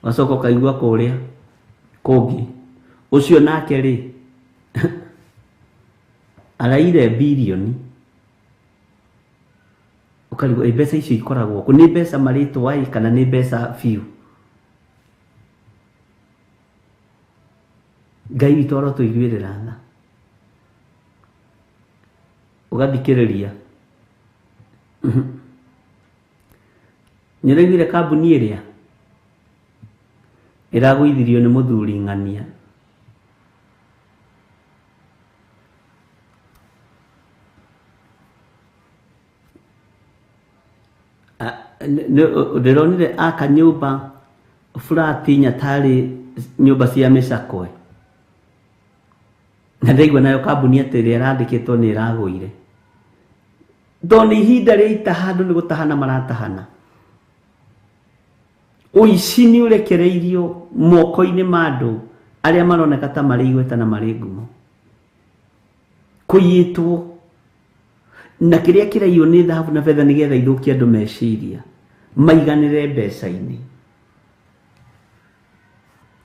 Wacoka ũkaigua kũrĩa kũngĩ ũcio nake rĩ araire birioni, ũkarigwo mbeca icio ikoragwo kũ, nĩ mbeca marĩtwa ĩ kana nĩ mbeca biũ. Ngai witũ arotũiguĩrĩra tha. Ũgathikĩrĩria. Nĩũraiguire kambuni ĩrĩa ĩragũithirio nĩ mũthuri ng'ania. Ndĩronire aka nyũmba flat inya tarĩ nyũmba cia mĩcakwe, na ndaigua nayo kambuni atĩ ĩrĩa ĩrandĩkĩtwo nĩ ĩragũire. Tondũ nĩ ihinda rĩa itaha, andũ nĩ gũtahana maratahana. Ũici nĩ ũrekereirio moko-inĩ ma andũ arĩa maroneka ta marĩ igweta na marĩ ngumo. Kũiyĩtwo na kĩrĩa kĩraiywo nĩ thahabu na betha nĩgetha ithũkie andũ meciria maiganĩre mbeca-inĩ.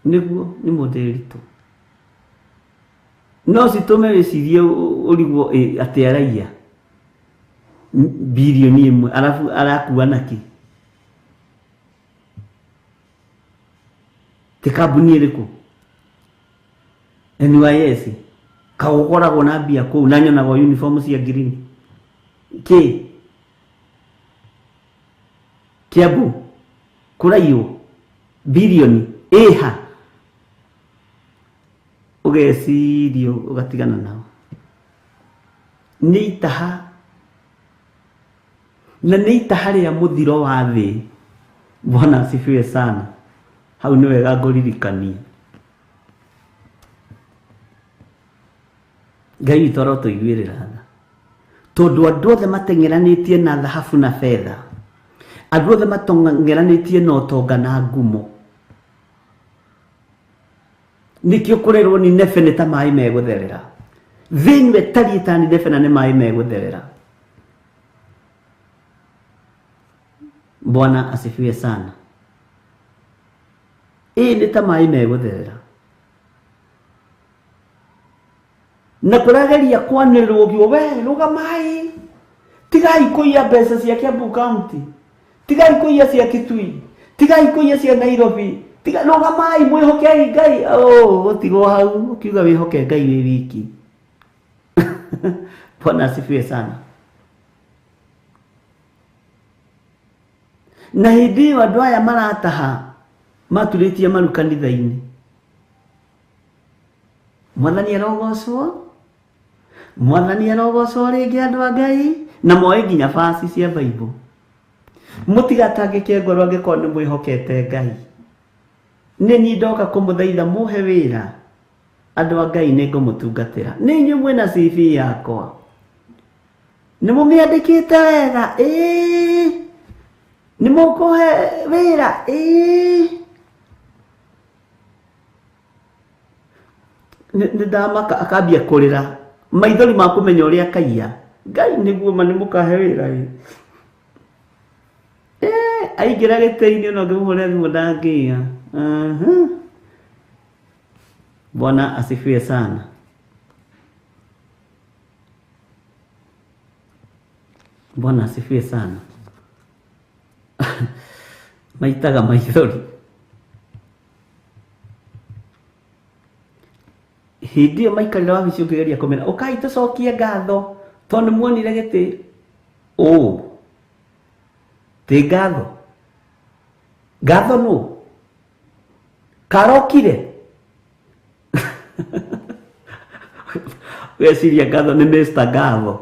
Nĩguo nĩ mũthĩritũ. No citũme wĩcirie ũrigwo atĩ araiya birioni 1 arabu arakua nakĩ? Ti kambuni ĩrĩkũ? NYS kaũkoragwo na mbia kũu na nyonaga uniform cia green. Kĩ? Kiambu kũraiywo birioni ĩha, ũgeciria ũgatigana nao. Nĩ itaha, na nĩ itaha rĩa mũthiro wa thĩ. Bwana asifiwe sana. Hau nĩ wega ngũririkanie. Ngai witũ arotũiguĩrĩra tha, tondũ andũ othe mateng'eranĩtie na thahabu na betha, andũ othe mateng'eranĩtie na ũtonga na ngumo. Nĩkĩo kũrerwo Nineve nĩ ta maĩ megũtherera. Thĩ ĩno ĩtariĩ ta Nineve na nĩ maĩ megũtherera. Bwana asifiwe sana. Ĩ nĩ ta maĩ megũtherera. Na kũrageria kwanĩrĩrwo ũguo, we rũgamai, tigai kũiya mbeca cia Kiambu County, tigai kũiya cia Kitui, tigai kũiya cia Nairobi, tiga rũgamai mwĩhokei Ngai. Oh, ũtigwo hau ũkiuga wĩhoke Ngai wĩ wiki. Bwana asifiwe sana. Na hĩndĩ ĩyo andũ aya marataha maturĩtie maru kanitha-inĩ. Mwathani arogocwo, Mwathani arogocwo rĩngĩ andũ a Ngai, na moe nginya baci cia Bible. Mũtigatangĩke ngoro angĩkorwo nĩ mwĩhokete Ngai. Nĩ niĩ ndoka kũmũthaitha mũhe wĩra, andũ a Ngai nĩ ngũmũtungatĩra. Nĩ inyuĩ mwĩna CV yakwa, nĩ mũmĩandĩkĩte wega, ĩĩ nĩ mũkũhe wĩra, ĩĩ. Nĩ ndamaka akambia kũrĩra maithori ma kũmenya ũrĩa akaiya. Ngai nĩguo ma nĩ mũkahe wĩra ĩ. Aingĩra gĩtĩ-inĩ ona ũngĩmũhũrĩra thimũ ndangĩia. Bwana asifiwe sana. Bwana asifiwe sana. Maitaga maithori. Hĩndĩ ĩyo maikarĩra wabici ũkĩgeria kũmera ũkai tũcokie ngatho tondũ nĩ muonire gĩtĩ ũ ti ngatho ngatho nũ karokire weciria ngatho nĩ Mr. Ngatho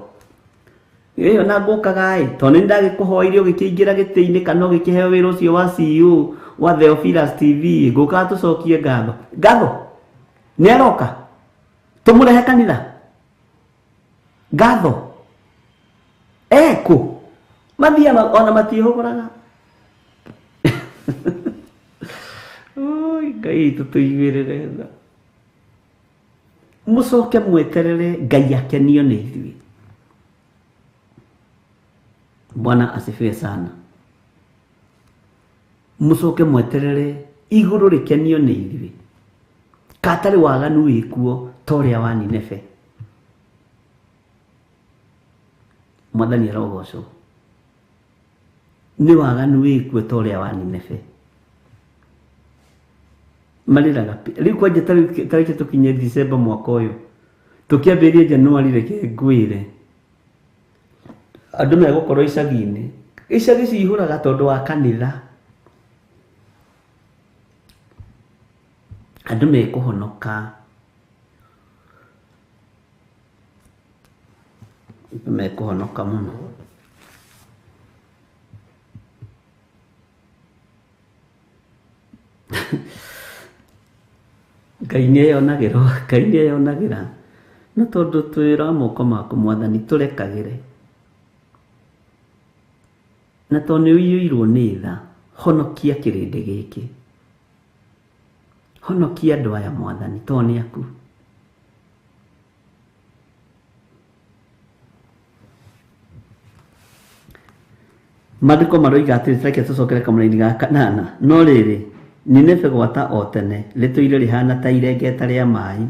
ĩyo na ngũkaga ĩ tondũ nĩ ndagĩkũhoire ũgĩkĩingĩra gĩtĩ-inĩ kana ũgĩkĩheo wĩra ũcio wa CEO wa Theophilus TV ngũkaga tũcokie ngatho ngatho nĩ aroka tũmũrehe kanitha ngatho ekũ mathiaga ona matiĩhũgũraga. Oi Ngai tũtũiguĩrĩre tha. Mũcoke mweterere Ngai akenio nĩ ithuĩ. Bwana asifiwe sana. Mũcoke mweterere igũrũ rĩkenio nĩ ithuĩ. Katarĩ waganu wĩkuo ta ũrĩa wa Nineve. Mwathani arogocwo. Nĩ waganu wĩkuo ta ũrĩa wa Nineve. Marĩraga rĩu kwanja tarĩki tũkinye December mwaka ũyũ tũkĩambĩrĩria January reke ngwĩre andũ megũkorwo icagi-inĩ icagi cihũraga tondũ wa kanitha andũ mekũhonoka andũ mekũhonoka mũno. Ngai nĩeyonagĩra Ngai nĩeyonagĩra no tondũ twĩra moko maku Mwathani tũrekagĩre na tondũ nĩ ũiyũirwo nĩ tha honokia kĩrĩndĩ gĩkĩ honokia andũ aya Mwathani tondũ nĩ aku. Maandĩko maroiga atĩrĩ reke tũcokere kamũraini ga kanana no rĩrĩ Nineve gwata o tene rĩtũire rĩhana ta irengeta rĩa maĩ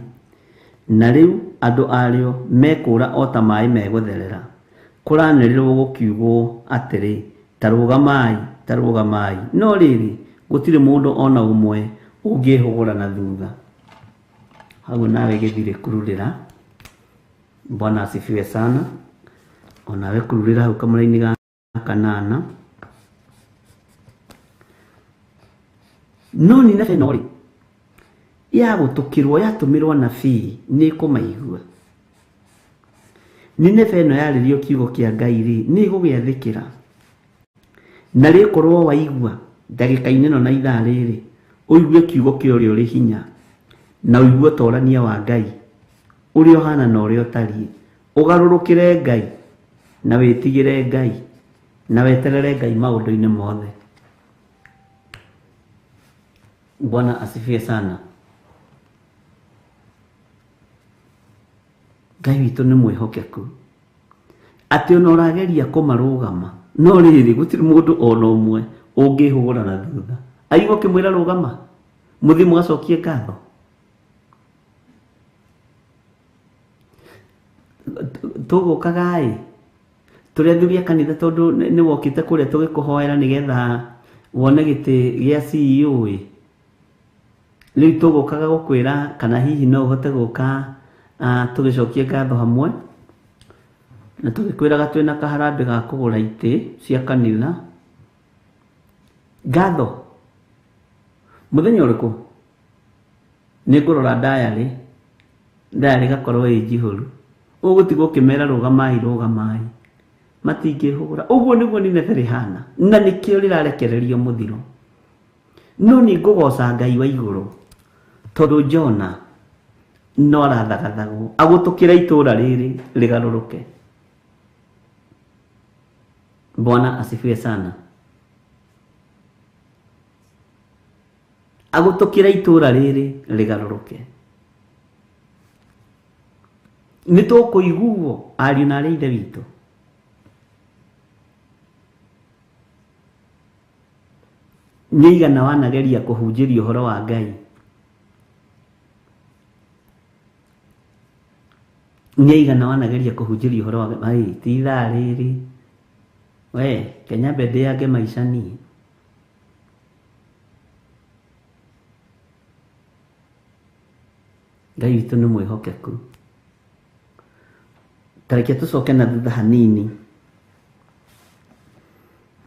na rĩu andũ arĩo mekũũra o ta maĩ megũtherera kũranĩrĩrwo gũkiugwo atĩrĩ ta rũgamai no rĩrĩ gũtirĩ mũndũ ona ũmwe ũngĩhũgũra na thutha. Hau nawe gĩthirĩ kururĩra. Bwana asifiwe sana. Onawe kururĩra hau kamũraini ga kanana no Nineve no rĩ yagũtũkĩrwo yatũmĩrwo anabii nĩ ĩkũmaigua. Nineve ĩno yarĩrio kiugo kĩa Ngai rĩ nĩ ĩgũgĩathĩkĩra na rĩkorwo waigua ndagĩka-inĩ ĩno na ithaa rĩrĩ ũigue kiugo kĩa ũrĩa ũrĩ hinya na ũigue ũtorania wa Ngai ũrĩa ũhana na ũrĩa ũtariĩ ũgarũrũkĩre Ngai na wĩtigĩre Ngai na weterere Ngai maũndũ-inĩ mothe. Bwana asifiwe sana. Ngai witũ nĩ mwĩhokeku atĩ ona ũrageria kũmarũgama no rĩrĩ gũtirĩ mũndũ ona ũmwe ũngĩhũgũra na thutha aigua ũkĩmwĩra rũgama mũthiĩ mũgacokie ngatho. Tũgũkaga ĩ tũrĩ athuri a kanitha tondũ nĩ wokĩte kũrĩa tũgĩkũhoera nĩgetha wone gĩtĩ gĩa CEO ĩ rĩu tũgũkaga gũkwĩra kana hihi no ũhote gũka tũgĩcokie ngatho hamwe na tũgĩkwĩraga twĩna kaharambĩ ga kũgũra itĩ cia kanitha. Ngatho mũthenya ũrĩkũ nĩ ngũrora diary diary gakorwo ĩ njihũru ũgũtigwo ũkĩmera rũgamai rũgamai matingĩhũgũra. Ũguo nĩguo Nineve rĩhana na nĩkĩo rĩrarekererio mũthiro. No nĩ ngũgoca Ngai wa igũrũ tondũ Jona no arathagathagwo agũtũkĩra itũra rĩrĩ rĩgarũrũke. Bwana asifiwe sana. Agũtũkĩra itũra rĩrĩ rĩgarũrũke. Nĩ tũkũiguo ariũ na arĩ ithe witũ. Nĩ igana wanageria kũhunjĩria ũhoro wa Ngai nĩ igana wanageria kũhunjĩria ũhoro wa Ngai ti ithaa rĩrĩ we Kenya mbende yange maica niĩ Ngai witũ nĩ mwĩhokeku. Ta reke tũcoke na thutha hanini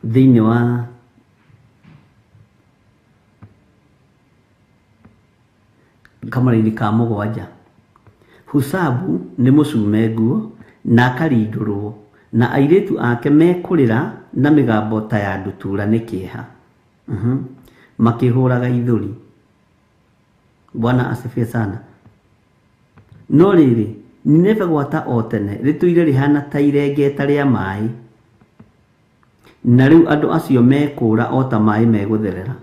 thĩinĩ wa kamũraini ka mũgwanja. Husabu nĩ mũcume nguo na akarindũrwo, na airĩtu ake mekũrĩra na mĩgambo ta ya ndutura nĩ kĩeha. Makĩhũraga ithũri. Bwana asifiwe sana. No rĩrĩ, Nineve gwata o tene rĩtũire rĩhana ta irengeta rĩa maĩ, na rĩu andũ acio mekũũra o ta maĩ megũtherera.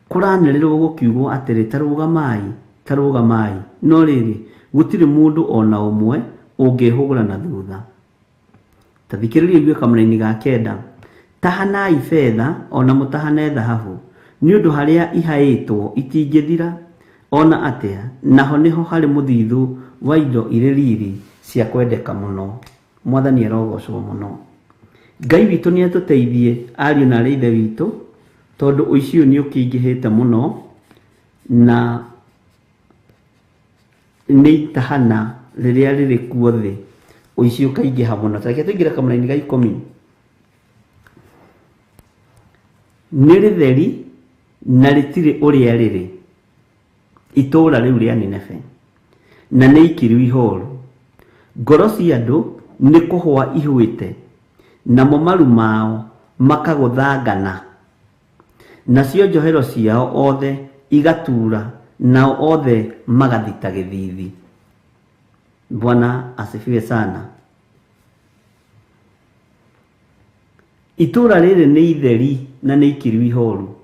Kũranĩrĩrwo gũkiugwo atĩrĩ, ta rũgamai, ta rũgamai, no rĩrĩ, gũtirĩ mũndũ o na ũmwe ũngĩĩhũgũra na thutha. Ta thikĩrĩria ũigue kamũraini ga kenda. Tahanai betha o na mũtahane thahabu, nĩ ũndũ harĩa ihaĩtwo itingĩthira o na atĩa, naho nĩho harĩ mũthithũ wa indo irĩ riri cia kwendeka mũno. Mwathani arogocwo mũno. Ngai witũ nĩ atũteithie ariũ na arĩ ithe witũ, tondũ ũici ũyũ nĩ ũkĩingĩhĩte mũno na nĩ itahana rĩrĩa rĩrĩ kuo thĩ, ũici ũkaingĩha mũno. Ta reke tũingĩre kamũraini ga ikũmi. Nĩ rĩtheri na rĩtirĩ ũrĩa rĩrĩ, itũũra rĩu rĩa Nineve, na nĩ ikiru ihoru. Ngoro cia andũ nĩ kũhũa ihũĩte, namo maru mao makagũthangana, nacio njohero ciao othe igatura, nao othe magathita gĩthithi. Bwana asifiwe sana. Itũũra rĩrĩ nĩ itheri na nĩ ikiru ihoru.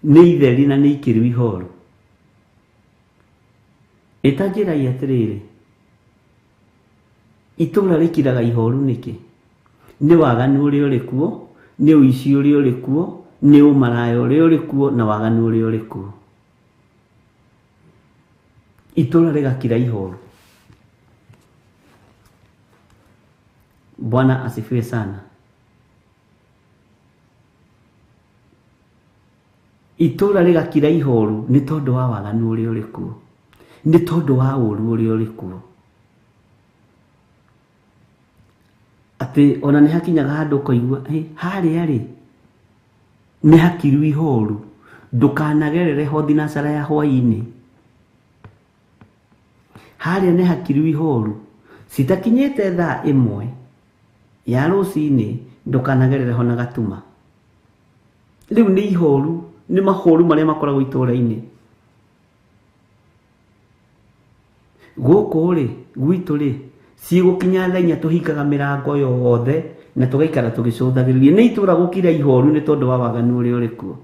Nĩ itheri na nĩ ikiru ihoru. Ĩta njĩrai atĩrĩrĩ, itũũra rĩkiraga ihoru nĩkĩ? Nĩ waganu ũrĩa ũrĩ kuo, nĩ ũici ũrĩa ũrĩ kuo, nĩ ũmaraya ũrĩa ũrĩ kuo, na waganu ũrĩa ũrĩ kuo. Itũũra rĩgakira ihoru. Bwana asifiwe sana. Itũũra rĩgakira ihoru nĩ tondũ wa waganu ũrĩa ũrĩ kuo, nĩ tondũ wa ũũru ũrĩa ũrĩ kuo. Atĩ ona nĩ hakinyaga handũ ũkaigua, "Hĩ, harĩa rĩ nĩ hakiru ihoru, ndũkanagerere ho thinacara ya hwaĩ-inĩ. Harĩa nĩ hakiru ihoru, citakinyĩte thaa ĩmwe ya rũcinĩ ndũkanagerere ho na gatuma." Rĩu nĩ ihoru, nĩ mahoru marĩa makoragwo itũũra-inĩ. Gũkũ rĩ, gwitũ rĩ, cigũkinya thaa inya tũhingaga mĩrango yothe na tũgaikara tũgĩcũthagĩrĩria. Nĩ itũũra gũkira ihoru nĩ tondũ wa waganu ũrĩa ũrĩ kuo.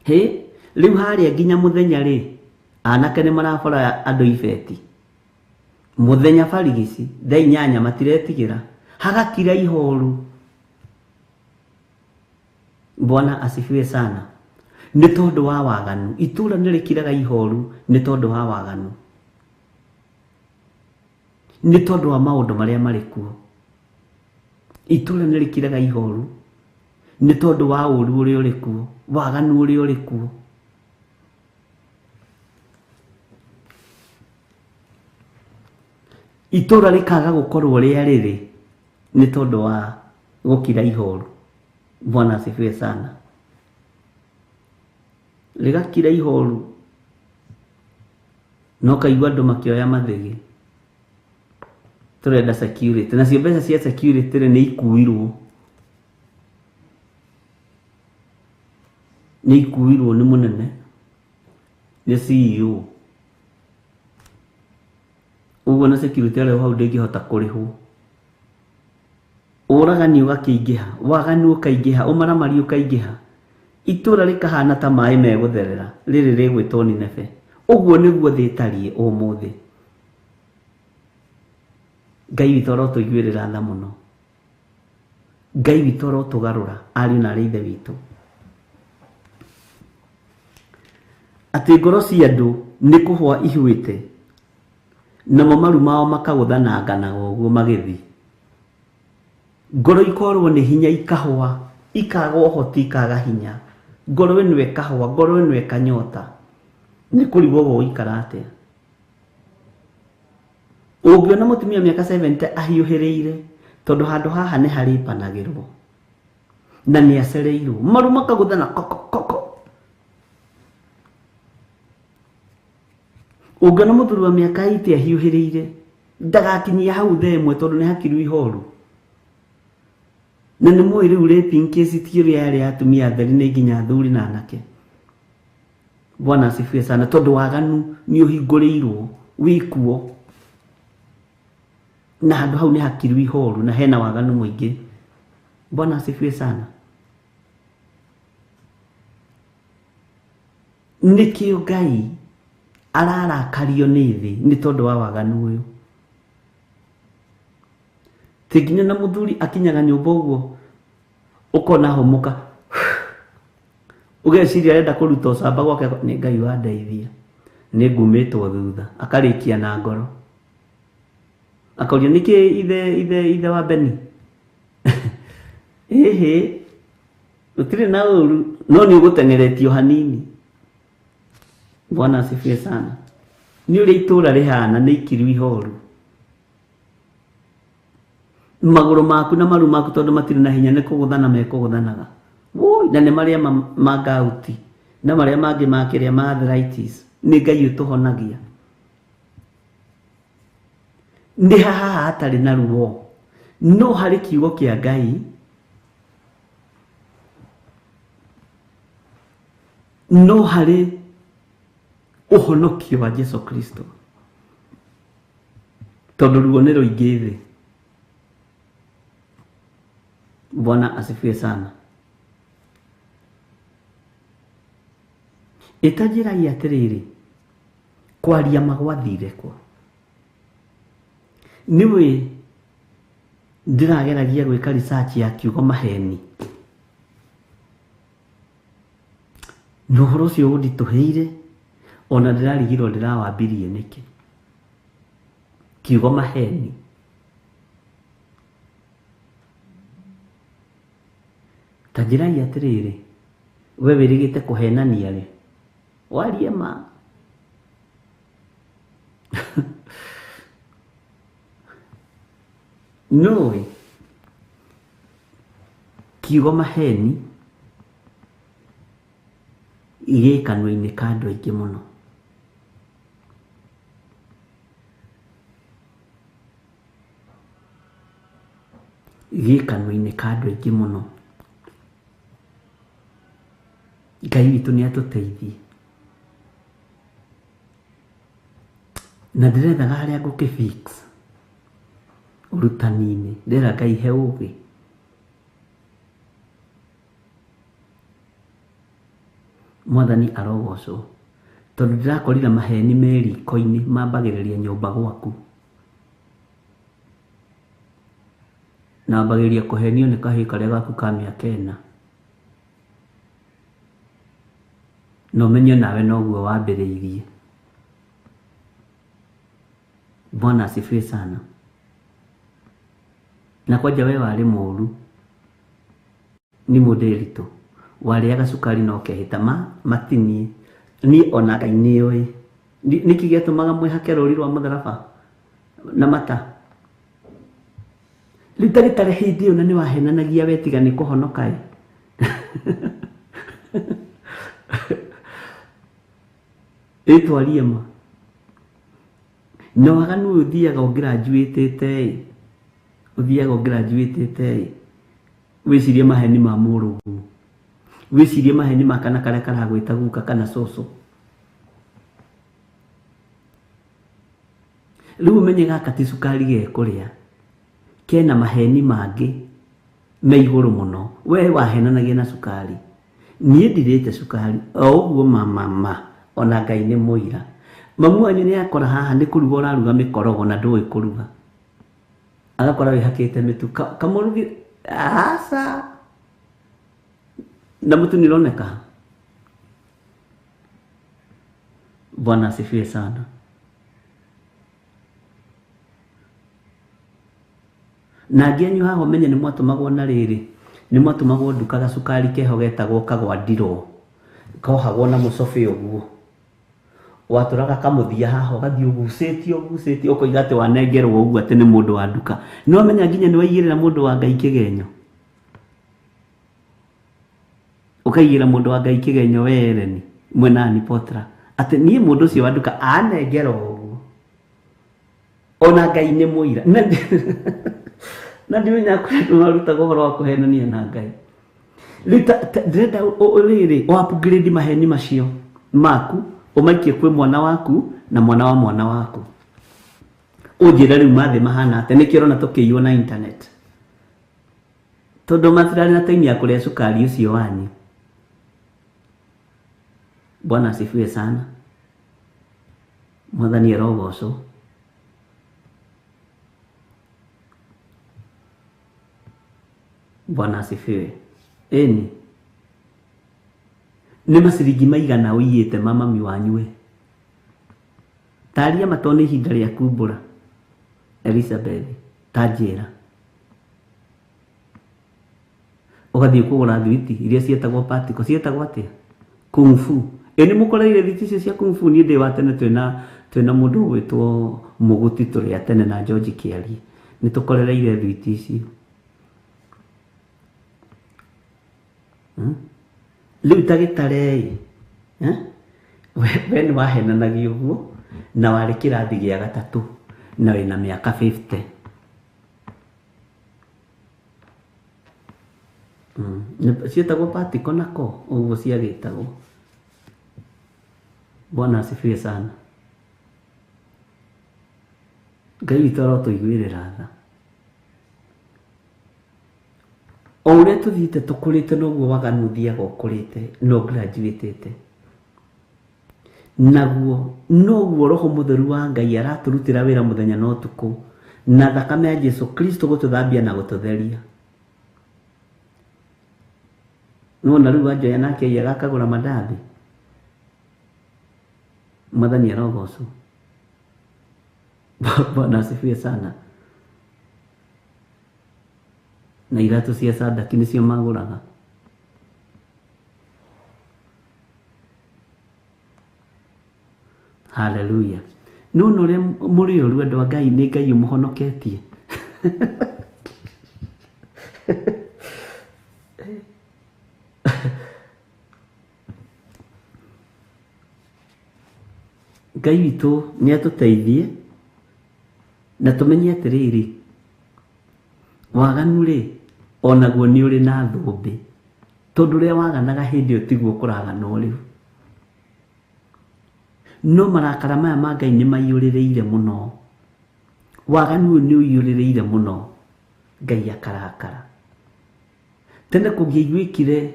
Hĩ, rĩu harĩa nginya mũthenya rĩ, anake nĩ marabora andũ ibeti. Mũthenya barigici, thaa inyanya matiretigĩra. Hagakira ihoru. Bwana asifiwe sana. Nĩ tondũ wa waganu. Itũũra nĩ rĩkiraga ihoru nĩ tondũ wa waganu. Nĩ tondũ wa maũndũ marĩa marĩ kuo. Itũũra nĩ rĩkiraga ihoru nĩ tondũ wa ũũru ũrĩa ũrĩ kuo, waganu ũrĩa ũrĩ kuo. Itũũra rĩkaga gũkorwo rĩa rĩrĩ nĩ tondũ wa gũkira ihoru. Bwana asifiwe sana. Rĩgakira ihoru no kaigua andũ makĩoya mathĩgĩ. Tũrenda security, nacio mbeca cia security rĩ nĩ ikuirwo. Nĩ ikuirwo nĩ mũnene, nĩ CEO. Ũguo na security arĩ hau ndĩngĩhota kũrĩhwo. Ũragani ũgakĩingĩha, waganu ũkaingĩha, ũmaramari ũkaingĩha. Itũũra rĩkahana ta maĩ megũtherera, rĩrĩ rĩgwĩtwo Nineve. Ũguo nĩguo thĩ ĩtariĩ ũmũthĩ. Ngai witũ arotũiguĩrĩra tha mũno. Ngai witũ arotũgarũra, ariũ na arĩ ithe witũ. Atĩ ngoro cia andũ nĩ kũhũa ihuĩte, namo maru mao makagũthananganaga ũguo magĩthiĩ. Ngoro ikorwo nĩ hinya ikahũa. Ikaga ũhoti, ikaga hinya. Ngoro ĩno ĩkahũa, ngoro ĩno ĩkanyota. Nĩ kũrigwo gũgũikara atĩa. Ũngĩona mũtumia mĩaka 70 ahiũhĩrĩire tondũ handũ haha nĩ harĩpanagĩrwo na nĩ acereirwo maru makagũthana koko koko. Ũngĩona mũthuri wa mĩaka 80 ahiũhĩrĩire ndagakinyia hau thaa ĩmwe tondũ nĩ hakiru ihoru. Na nĩ mũĩ rĩu raping case ti ũrĩa yarĩ ya atumia atheri, nĩ nginya athuri na anake. Bwana asifiwe sana, tondũ waganu nĩ ũhingũrĩirwo wĩkuo na handũ hau nĩ hakiru ihoru na hena waganu mũingĩ. Bwana asifiwe sana. Nĩkĩo Ngai ararakario nĩ thĩ nĩ tondũ wa waganu ũyũ. Ti nginya na mũthuri akinyaga nyũmba ũguo ũkona homoka ũgeciria arenda kũruta ũcamba gwake, nĩ Ngai wandeithia, nĩ ngumĩtwo thutha, akarĩkia na ngoro akoria nĩkĩ ithe ithe ithe wa Beni ĩhĩ gũtirĩ na ũru no nĩ ũgũteng'eretio hanini. Bwana asifiwe sana. Nĩ ũrĩa itũra rĩhana nĩ ikiru ihoru. Magũrũ maku na maru maku tondũ matirĩ na hinya nĩ kũgũthana mekũgũthanaga. Woi, na nĩ marĩa ma gauti na marĩa mangĩ ma kĩrĩa ma arthritis, nĩ Ngai ũtũhonagia. Nĩ haha hatarĩ na ruo, no harĩ kiugo kĩa Ngai no harĩ ũhonokio wa Jesu Kristo, tondũ ruo nĩ rũingĩ thĩ. Bwana asifiwe sana. Ĩtanjĩragia atĩrĩrĩ, kwaria magwathire kwa niwe ndĩrageragia gwĩka research ya kiugo maheni na ũhoro ũcio ũnditũhĩire, ona ndĩrarigirwo ndĩrawambirie nĩkĩ kiugo maheni. Ta njĩrai atĩrĩrĩ, we wĩrĩgĩte kũhenania rĩ, warie ma. Nũĩ kiugo maheni gĩ kanua-inĩ ka andũ aingĩ mũno. Gĩ kanua-inĩ ka andũ aingĩ mũno. Ngai witũ nĩ atũteithie. Na ndĩrethaga harĩa ngũkĩ fix ũrutani-inĩ, ndĩrera Ngai he ũgĩ. Mwathani arogocwo, tondũ ndĩrakorire maheni me riko-inĩ mambagĩrĩria nyũmba gwaku, na wambagĩrĩria kũhenio nĩ kahĩĩ karĩa gaku ka mĩaka 4, na ũmenye nawe noguo wambĩrĩirie. Bwana asifiwe sana. Na kwanja we warĩ mũru, nĩ mũndũ ĩritũ, warĩaga cukari na ũkehĩta matinie. Niĩ ona Ngai nĩoĩ nĩkĩ gĩatũmaga mwĩhake rũri rwa mũtharaba na mata. Rĩu ndagĩtarĩ hĩndĩ ĩyo na nĩwahenanagia we tiga nĩ kũhonoka ĩ. Ĩtwarie ma. Na waganu ũyũ ũthiaga ũngraduĩtĩte ĩ, ũthiaga ũngraduĩtĩte ĩ, wĩcirie maheni ma mũrũguo, wĩcirie maheni ma kana karĩa karagwĩta guka kana cũcũ. Rĩu ũmenye gaka ti cukari gekũrĩa, kena maheni mangĩ me igũrũ mũno. We wahenanagia na cukari, niĩ ndirĩte cukari o ũguo ma ona Ngai nĩ mũira. Mamu wanyu nĩ akora haha nĩ kũruga ũraruga mĩkorogo na ndũĩ kũruga, agakora wĩhakĩte mĩtu kamũrugi aca na mũtu nĩ ũroneka. Bwana asifiwe sana. Na angĩ anyu haha ũmenye nĩ mwatũmagwo na rĩrĩ, Nĩ mwatũmagwo nduka gacukari keho getagwo kagwandirwo. Kohagwo na mũcobi ũguo. Watũraga kamũthia haha ũgathiĩ ũgucĩtie ũgucĩtie ũkoiga atĩ wanengerwo ũguo atĩ nĩ mũndũ wa nduka. Nĩ wamenya nginya nĩ waigĩrĩra mũndũ wa Ngai kĩgenyo. Ũkaigĩra mũndũ wa Ngai kĩgenyo we Ellen mwena ni Potra. Atĩ niĩ mũndũ ũcio wa nduka anengerwo ũguo. Ona Ngai nĩ mũira. Na ndimenya kũrĩa andũ marutaga ũhoro wa kũhenania na Ngai. Rĩu ndĩrenda rĩrĩ o upgrade maheni macio maku ũmaikie kwĩ mwana waku na mwana wa mwana waku. Ũnjĩre rĩu mathĩ mahana atĩa, nĩkĩo ũrona tũkĩiywo na internet. Tondũ matirarĩ na time ya kũrĩa cukari ũcio wanyu. Bwana asifiwe sana. Mwathani arogocwo. Bwana asifiwe. Ĩni. Nĩ maciringi maigana ũiyĩte ma mami wanyu we? Taria ma tondũ nĩ ihinda rĩa kumbũra. Elizabeth, ta njĩra. Ũgathiĩ kũgũra thwiti iria ciĩtagwo patiko, ciĩtagwo atĩa? Kung fu. Ĩ nĩ mũkoreire thwiti icio cia kung fu? Niĩ ndĩ wa tene twĩna mũndũ ũgwĩtwo Mũgũti tũrĩ a tene na George Kĩarie. Nĩ tũkorereire thwiti icio. Rĩu ta gĩtare-ĩ, we nĩ wahenanagia ũguo na warĩ kĩrathi gĩa gatatũ na wĩna mĩaka 50. Ciĩtagwo patiko nako ũguo ciagĩtagwo. Bwana asifiwe sana. Ngai witũ arotũiguĩrĩra tha. O ũrĩa tũthiĩte tũkũrĩte noguo waganu ũthiaga ũkũrĩte no graduatĩte. Naguo noguo Roho Mũtheru wa Ngai aratũrutĩra wĩra mũthenya na ũtukũ na thakame ya Jesu Kristo gũtũthambia na gũtũtheria. Nĩwona rĩu Wanjoya nake aiyaga akagũra mandathi. Mwathani arogocwo. Bwana asifiwe sana. Na iratũ cia Sadaki nĩcio magũraga. Hallelujah. Nĩwona ũrĩa mũrĩ ũru andũ a Ngai, nĩ Ngai ũmũhonoketie. Ngai witũ nĩ atũteithie na tũmenye atĩrĩrĩ, waganu rĩ onaguo nĩ ũrĩ na thũmbĩ, tondũ ũrĩa waganaga hĩndĩ ĩyo tiguo kũraganwo rĩu. No marakara maya ma Ngai nĩ maiyũrĩrĩire mũno. Waganu ũyũ nĩ ũiyũrĩrĩire mũno. Ngai akarakara. Tene kũngĩaiguĩkire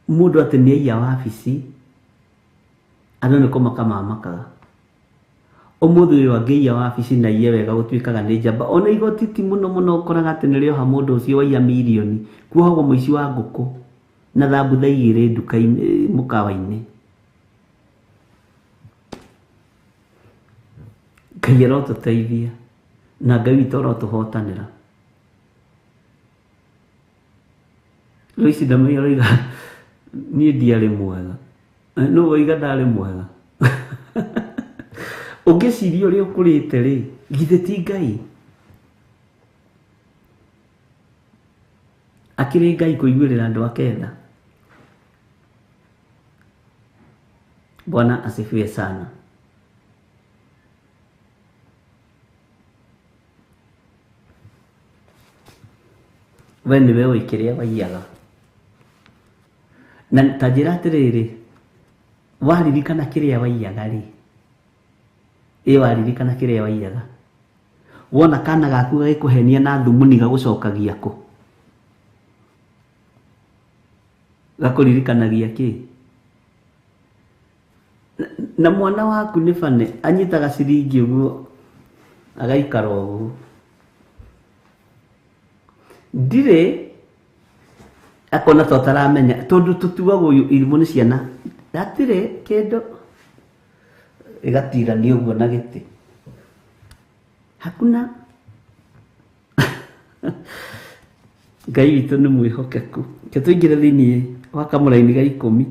mũndũ atĩ nĩ aiya wabici, andũ nĩ kũmaka mamakaga. Ũmũthĩ ũyũ angĩiya wabici na aiye wega gũtuĩkaga nĩ njamba. Ona igoti ti mũno mũno ũkoraga atĩ nĩ rĩoha mũndũ ũcio waiya mirioni. Kuohagwo mũici wa ngũkũ na thambutha igĩrĩ nduka-inĩ, mũkawa-inĩ. Ngai arotũteithia na Ngai witũ arotũhotanĩra. Loici Ndamũi aroiga niĩ ndiarĩ mwega. Nũ woiga ndarĩ mwega? Ũngĩciria ũrĩa ũkũrĩte rĩ, githĩ ti Ngai? Akĩrĩ Ngai kũiguĩrĩra andũ ake tha. Bwana asifiwe sana. We nĩwe ũĩ kĩrĩa waiyaga. Na ta njĩra atĩrĩrĩ, waririkana kĩrĩa waiyaga rĩ? Ĩ waririkana kĩrĩa waiyaga? Wona kana gaku gagĩkũhenia na thumuni gagũcokagia kũ? Gakũririkanagia kĩ? Na mwana waku nĩ bane, anyitaga ciringi ũguo agaikara ũguo. Ndirĩ akona ta ũtaramenya tondũ tũtuagwo irimũ nĩ ciana. Hatirĩ kĩndũ ĩgatirania ũguo na gĩtĩ. Hakuna. Ngai witũ nĩ mwĩhokeku. Reke tũingĩre thĩinĩ wa kamũraini ga 10.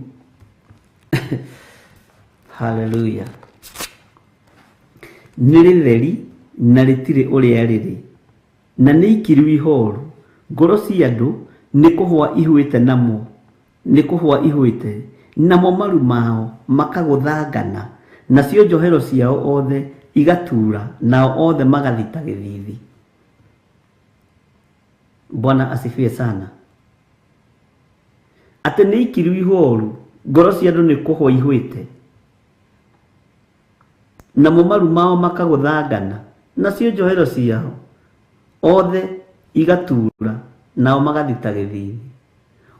Hallelujah. Nĩ rĩtheri na rĩtirĩ ũrĩa rĩrĩ, na nĩ ikiru ihoru. Ngoro cia andũ nĩ kũhũa ihũĩte namo, nĩ kũhũa ihũĩte namo, maru mao makagũthangana, nacio njohero ciao othe igatura, nao othe magathita gĩthithi. Bwana asifiwe sana. Atĩ nĩ ikiru ihoru, ngoro cia andũ nĩ kũhũa ihũĩte, namo maru mao makagũthangana, nacio njohero ciao othe igatura, nao magathita gĩthithi.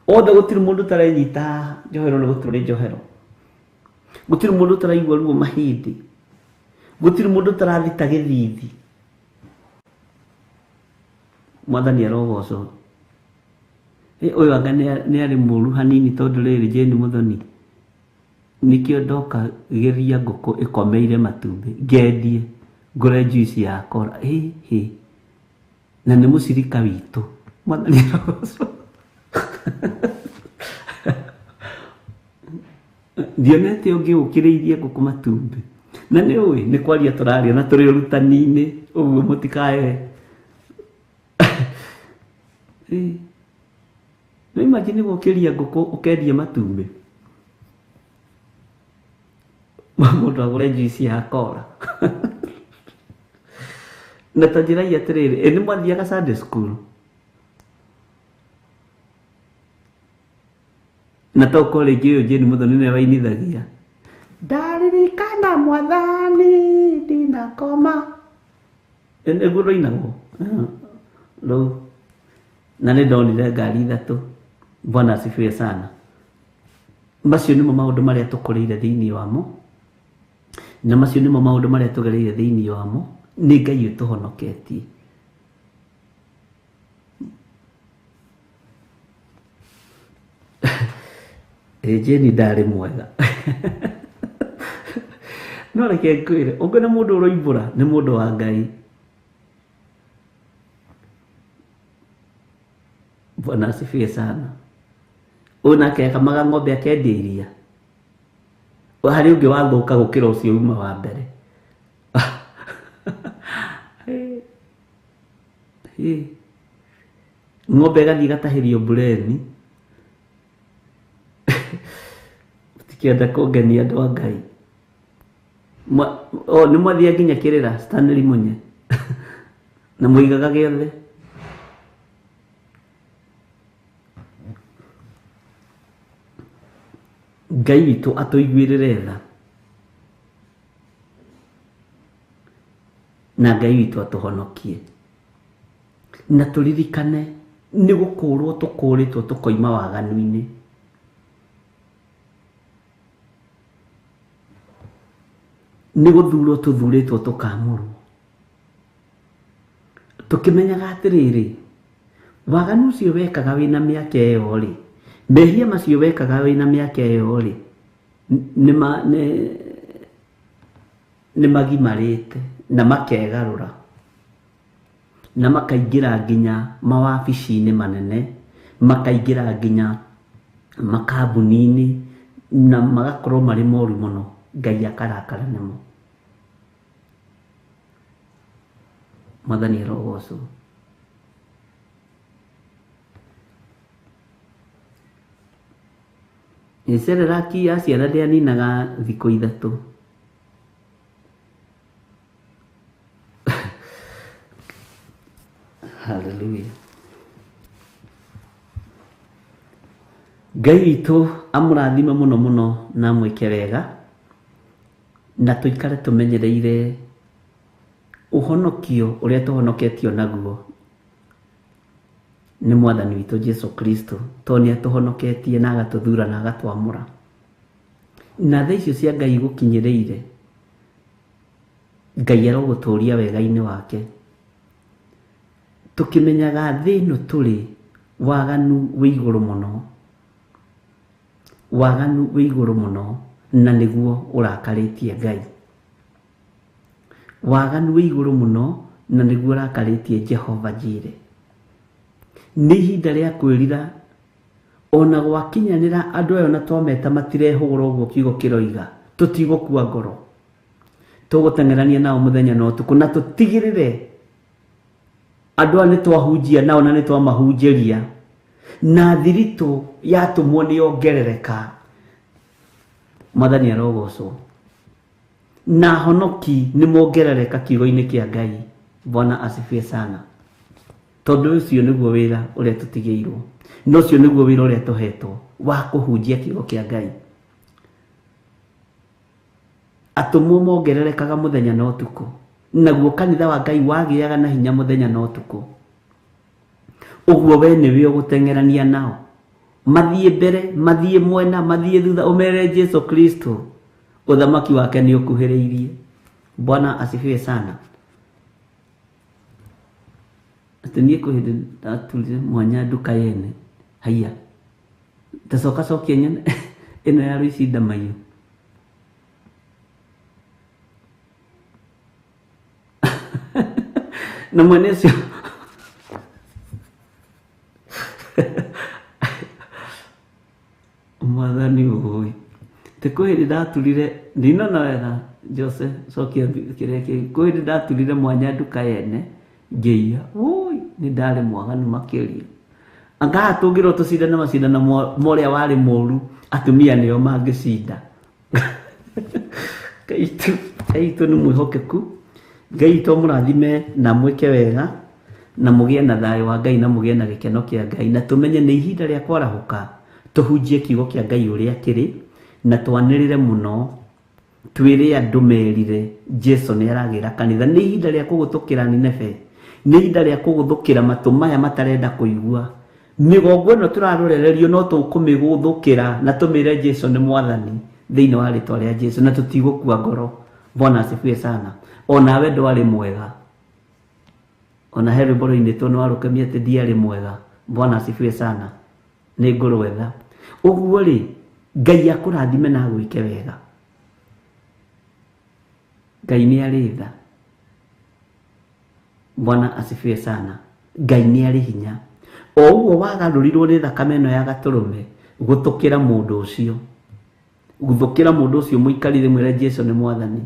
Othe gũtirĩ mũndũ ũtarenyita njohero, nĩ gũtirĩ njohero. Gũtirĩ mũndũ ũtaraigua ruo mahĩndĩ. Gũtirĩ mũndũ ũtarathita gĩthithi. Mwathani arogocwo. Ũyũ anga nĩ arĩ mũru hanini tondũ rĩrĩ Jane Muthoni, nĩkĩo ndoka geria ngũkũ ĩkomeire matumbĩ ngendie ngũre juice ya kora. Hĩ, na nĩ mũcirika witũ. Mwathani arogocwo. Ndionete ũngĩ ũkĩrĩirie ngũkũ matumbĩ. Na nĩ ũĩ nĩ kwaria tũraria na tũrĩ ũrutani-inĩ, ũguo mũtikae. No imagine gũkĩria ngũkũ ũkendia matumbĩ, mũndũ agũre juice ya kora. Na ta njĩrai atĩrĩrĩ, ĩ nĩ mwathiaga Sunday school? Na to ũkorwo rĩngĩ ũyũ Jane Muthoni nĩwe wainithagia, ndaririkana mwathani ndinakoma. Nĩguo rũinagwo rũu. Na nĩ ndonire ngari 3. Bwana asifiwe sana. Macio nĩmo maũndũ marĩa tũkũrĩire thĩinĩ wamo, na macio nĩmo maũndũ marĩa tũgereire thĩinĩ wamo. Nĩ Ngai ũtũhonoketie. Jane ndarĩ mwega. No reke ngwĩre, ũngĩona mũndũ ũroimbũra nĩ mũndũ wa Ngai. Bwana asifiwe sana. Ũyũ nake akamaga ng'ombe akendia iria. Harĩ ũngĩ wathũka gũkĩra ũcio uma wa mbere. Ng'ombe ĩgathiĩ ĩgatahĩrio mbureni. Mũtikĩenda kũngenia andũ a Ngai. Nĩ mwathia nginya kĩrĩra Stanley Munye. Na mũigaga gĩothe. Ngai witũ atũiguĩrĩre tha, na Ngai witũ atũhonokie, na tũririkane nĩ gũkũrwo tũkũrĩtwo tũkoima waganu-inĩ. Nĩ gũthurwo tũthurĩtwo tũkamũrwo, tũkĩmenyaga atĩrĩrĩ, waganu ũcio wekaga wĩna mĩaka ĩyo rĩ, mehia macio wekaga wĩna mĩaka ĩyo rĩ, nĩ magimarĩte na makegarũra na makaingĩra nginya mawabici-inĩ manene, makaingĩra nginya makambuni-inĩ, na magakorwo marĩ moru mũno. Ngai akarakara nĩmo. Mwathani arogocwo. Cereraki ya ciana ndĩaninaga thikũ 3. Hallelujah. Ngai witũ amũrathime mũno mũno na amwĩke wega, na tũikare tũmenyereire ũhonokio ũrĩa tũhonoketio naguo nĩ Mwathani witũ Jesu Kristo, tondũ nĩ atũhonoketie na agatũthura na agatwamũra. Na tha icio cia Ngai igũkinyĩrĩire, Ngai arogũtũria wega-inĩ wake. Tũkĩmenyaga thĩ ĩno tũrĩ, waganu wĩ igũrũ mũno, waganu wĩ igũrũ mũno, na nĩguo ũrakarĩtie Ngai. Waganu wĩ igũrũ mũno, na nĩguo ũrakarĩtie Jehova Jire. Nĩ ihinda rĩa kwĩrira ona gwakinyanĩra andũ aya ona twameta matirehũgũra ũguo kiugo kĩroiga, tũtigũkua ngoro, tũgũteng'erania nao mũthenya na ũtukũ, na tũtigĩrĩre andũ aya nĩ twahunjia nao na nĩ twamahunjĩria, na thiritũ yatũmwo nĩ yongerereka. Mwathani arogocwo. Na honoki nĩ mongerereka kiugo-inĩ kĩa Ngai. Bwana asifiwe sana. Tondũ ũcio nĩguo wĩra ũrĩa tũtigĩirwo, na ũcio nĩguo wĩra ũrĩa tũhetwo wa kũhunjia kiugo kĩa Ngai. Atũmwo mongererekaga mũthenya na ũtukũ, naguo kanitha wa Ngai wagĩaga na hinya mũthenya na ũtukũ. Ũguo we nĩwe ũgũteng'erania nao, mathiĩ mbere, mathiĩ mwena, mathiĩ thutha, ũmere Jesu Kristo ũthamaki wake nĩ ũkuhĩrĩirie. Bwana asifiwe sana. Atĩ niĩ kwĩ hĩndĩ ndaturire mwanya nduka yene, haiya tacoka cokia nyene ĩno ya Rũici Ndamaiyũ. Na mwene ũcio mwathani ũĩ tĩ kwĩ hĩndĩ ndaturire, ndinona wega Jose cokia kĩrĩa kĩngĩ, kwĩ hĩndĩ ndaturire mwanya nduka yene ngĩiya, ũi nĩ ndarĩ mwaganu makĩria. Anga tũngĩrwo tũcindane macindano ma ũrĩa warĩ mũru, atumia nĩo mangĩcinda. Ngai witũ nĩ mwĩhokeku. Ngai witũ amũrathime na mwĩke wega, na mũgĩe na thayũ wa Ngai, na mũgĩe na gĩkeno kĩa Ngai, na tũmenye nĩ ihinda rĩa kwarahũka tũhunjie kiugo kĩa Ngai ũrĩa kĩrĩ, na twanĩrĩre mũno twĩre andũ merire Jesu nĩ aragĩra kanitha. Nĩ ihinda rĩa kũgũthũkĩra Nineve, nĩ ihinda rĩa kũgũthũkĩra matũ maya matarenda kũigua. Mĩgongo ĩno tũrarorererio no tũkũmĩgũthũkĩra na tũmĩre Jesu nĩ mwathani thĩinĩ wa rĩtwa rĩa Jesu, na tũtigũkua ngoro. Bwana asifiwe sana. Onawe ndwarĩ mwega, ona he rwĩmbo rũinĩtwo nĩ warũkemia atĩ ndiarĩ mwega. Bwana asifiwe sana. Nĩ ngũrwetha. Ũguo rĩ, Ngai akũrathime na agwĩke wega. Ngai nĩ arĩ tha. Bwana asifiwe sana. Ngai nĩ arĩ hinya. O ũguo wagarũrirwo nĩ thakame ĩno ya gatũrũme, gũtũkĩra mũndũ ũcio, gũthũkĩra mũndũ ũcio mũikarire, mwĩre Jesu nĩ mwathani.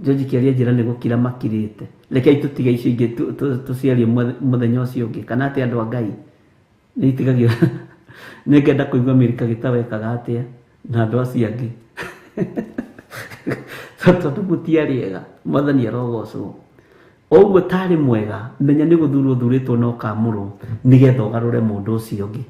George kĩaria njĩra nĩ gũkira makirĩte. Rekei tũtige icio ingĩ tũciarie mũthenya ũcio ũngĩ, kana atĩ andũ a Ngai nĩ itigagio. Nĩ ngenda kũigua Mary Kagita wekaga atĩa na andũ acio angĩ, tondũ mũtiarĩ ega. Mwathani arogocwo. O ũguo tarĩ mwega, menya nĩ gũthurwo ũthurĩtwo na ũkamũrwo nĩgetha ũgarũre mũndũ ũcio ũngĩ,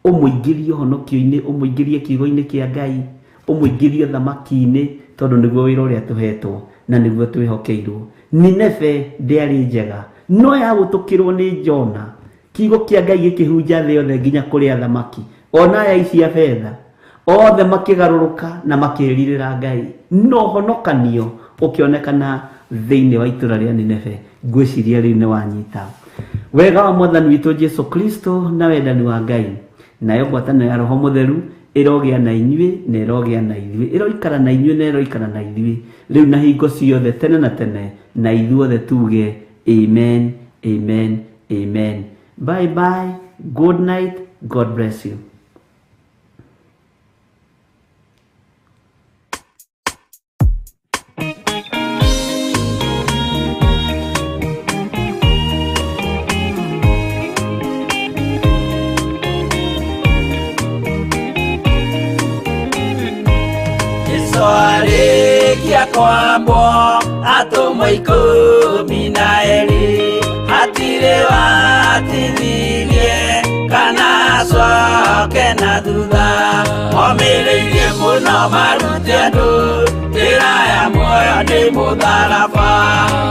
ũmũingĩrie ũhonokio-inĩ, ũmũingĩrie kiugo-inĩ kĩa Ngai, ũmũingĩrie thamaki-inĩ, tondũ nĩguo wĩra ũrĩa tũhetwo na nĩguo twĩhokeirwo. Nineve ndĩarĩ njega, no yagũtũkĩrwo nĩ Jona. Kiugo kĩa Ngai gĩkĩhunja thĩ yothe nginya kũrĩ athamaki, ona aya ici a betha, othe makĩgarũrũka na makĩrirĩra Ngai. No honokanio ũkĩonekana thĩinĩ wa itũra rĩa Nineve. Ngwĩciria rĩu nĩ wanyita. Wega wa Mwathani witũ Jesu Kristo na wendani wa Ngai, nayo ngwatanĩro ya Roho Mũtheru ĩrogĩa na inyuĩ na ĩrogĩa na ithuĩ, ĩroikara na inyuĩ na ĩroikara na ithuĩ rĩu na hingo ciothe tene na tene, na ithuothe tuge amen, amen, amen. Bye bye, good night, God bless you. Jesu arĩkia kwambwo atũmwo ikũmi na erĩ, hatirĩ watithirie kana acoke na thutha. Momĩrĩirie mũno marute andũ njĩra ya muoyo nĩ mũtharaba.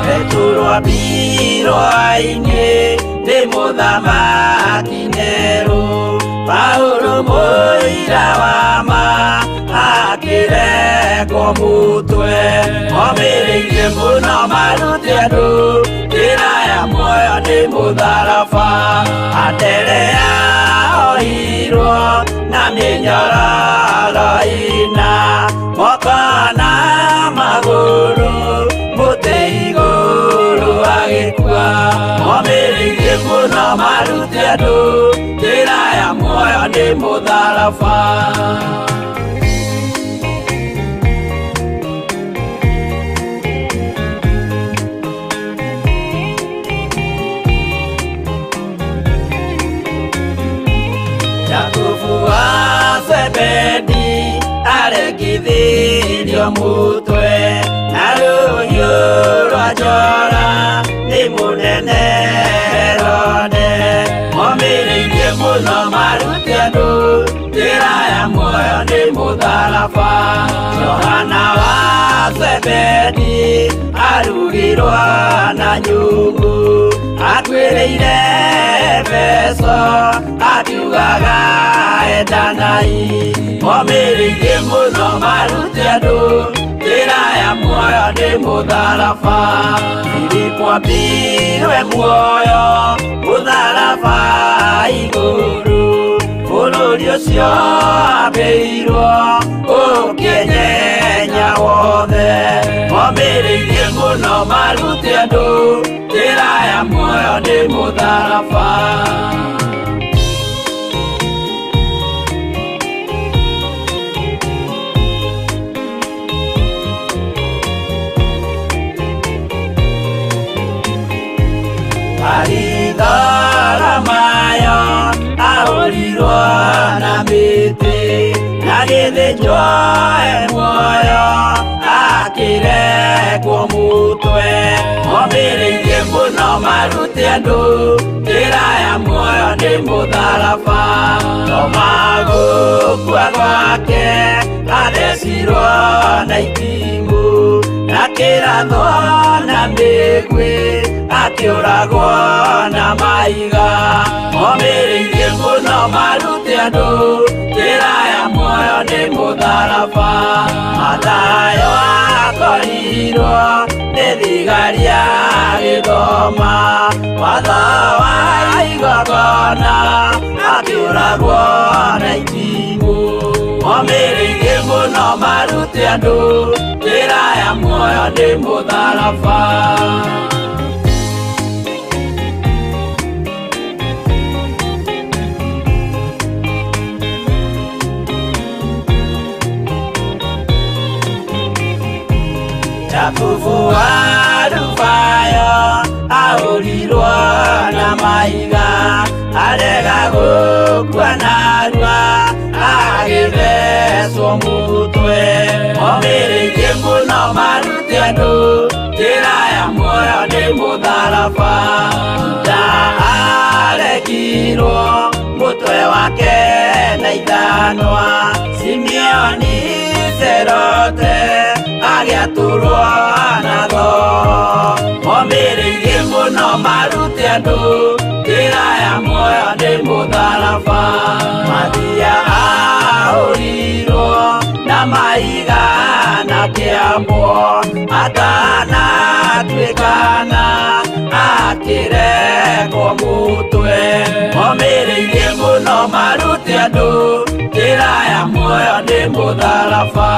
Petero ambirwo ainĩ nĩ mũthamaki Nero, Paulo mũira wa ma akĩrengwo mũtwe. Momĩrĩirie mũno marute andũ njĩra ya muoyo nĩ mũtharaba. Anderea ohirwo na mĩnyororo ĩna, moko na magũrũ mũtĩ igũrũ agĩkua. andũ njĩra ya muoyo nĩ mũtharaba. Jakubu wa Zebedi arekithirio mutwe na rũhiũ rwa njora nĩ mũnene Herode. Momĩrĩirie mũno marute andũ njĩra ya muoyo nĩ mũtharaba. Johana wa Zebedi arugirwo na nyungu atuĩrĩire Efeso akiugaga endanai. Momĩrĩirie mũno marute andũ njĩra ya muoyo nĩ mũtharaba. Filipo ambirwe muoyo mũtharaba igũrũ bũrũri ũcio ambĩirwo ũkĩnyenya wothe. Momĩrĩirie mũno marute andũ njĩra ya muoyo nĩ mũtharaba. Baritholomayo ahũrirwo na mĩtĩ na gĩthĩnjwo e muoyo akĩrekwo mũtwe. Momĩrĩirie mũno marute andũ njĩra ya muoyo nĩ mũtharaba. Toma gũkua gwake athecirwo na itimũ na kĩrathwo na mĩguĩ akĩũragwo na mahiga. Momĩrĩirie mũno marute andũ njĩra ya muoyo nĩ mũtharaba. Mathayo akorirwo nĩ thigari agĩthoma watho wa igongona akĩũragwo na itimũ. Momĩrĩirie mũno marute andũ njĩra ya muoyo nĩ mũtharaba. Jakubu wa Alufayo ahũrirwo na mahiga arega gũkua narua agĩthecwo mũtwe. Momĩrĩirie mũno marute andũ njĩra ya muoyo nĩ mũtharaba. Juda arekirwo mũtwe wake na ithanwa. Simeoni Serote agĩatũrwo na thoo. Momĩrĩirie mũno marute andũ njĩra ya muoyo nĩ mũtharaba. Mathia ahũrirwo na mahiga na kĩambwo atanatuĩkana akĩrekwo mũtwe. Momĩrĩirie mũno marute andũ njĩra ya muoyo nĩ mũtharaba.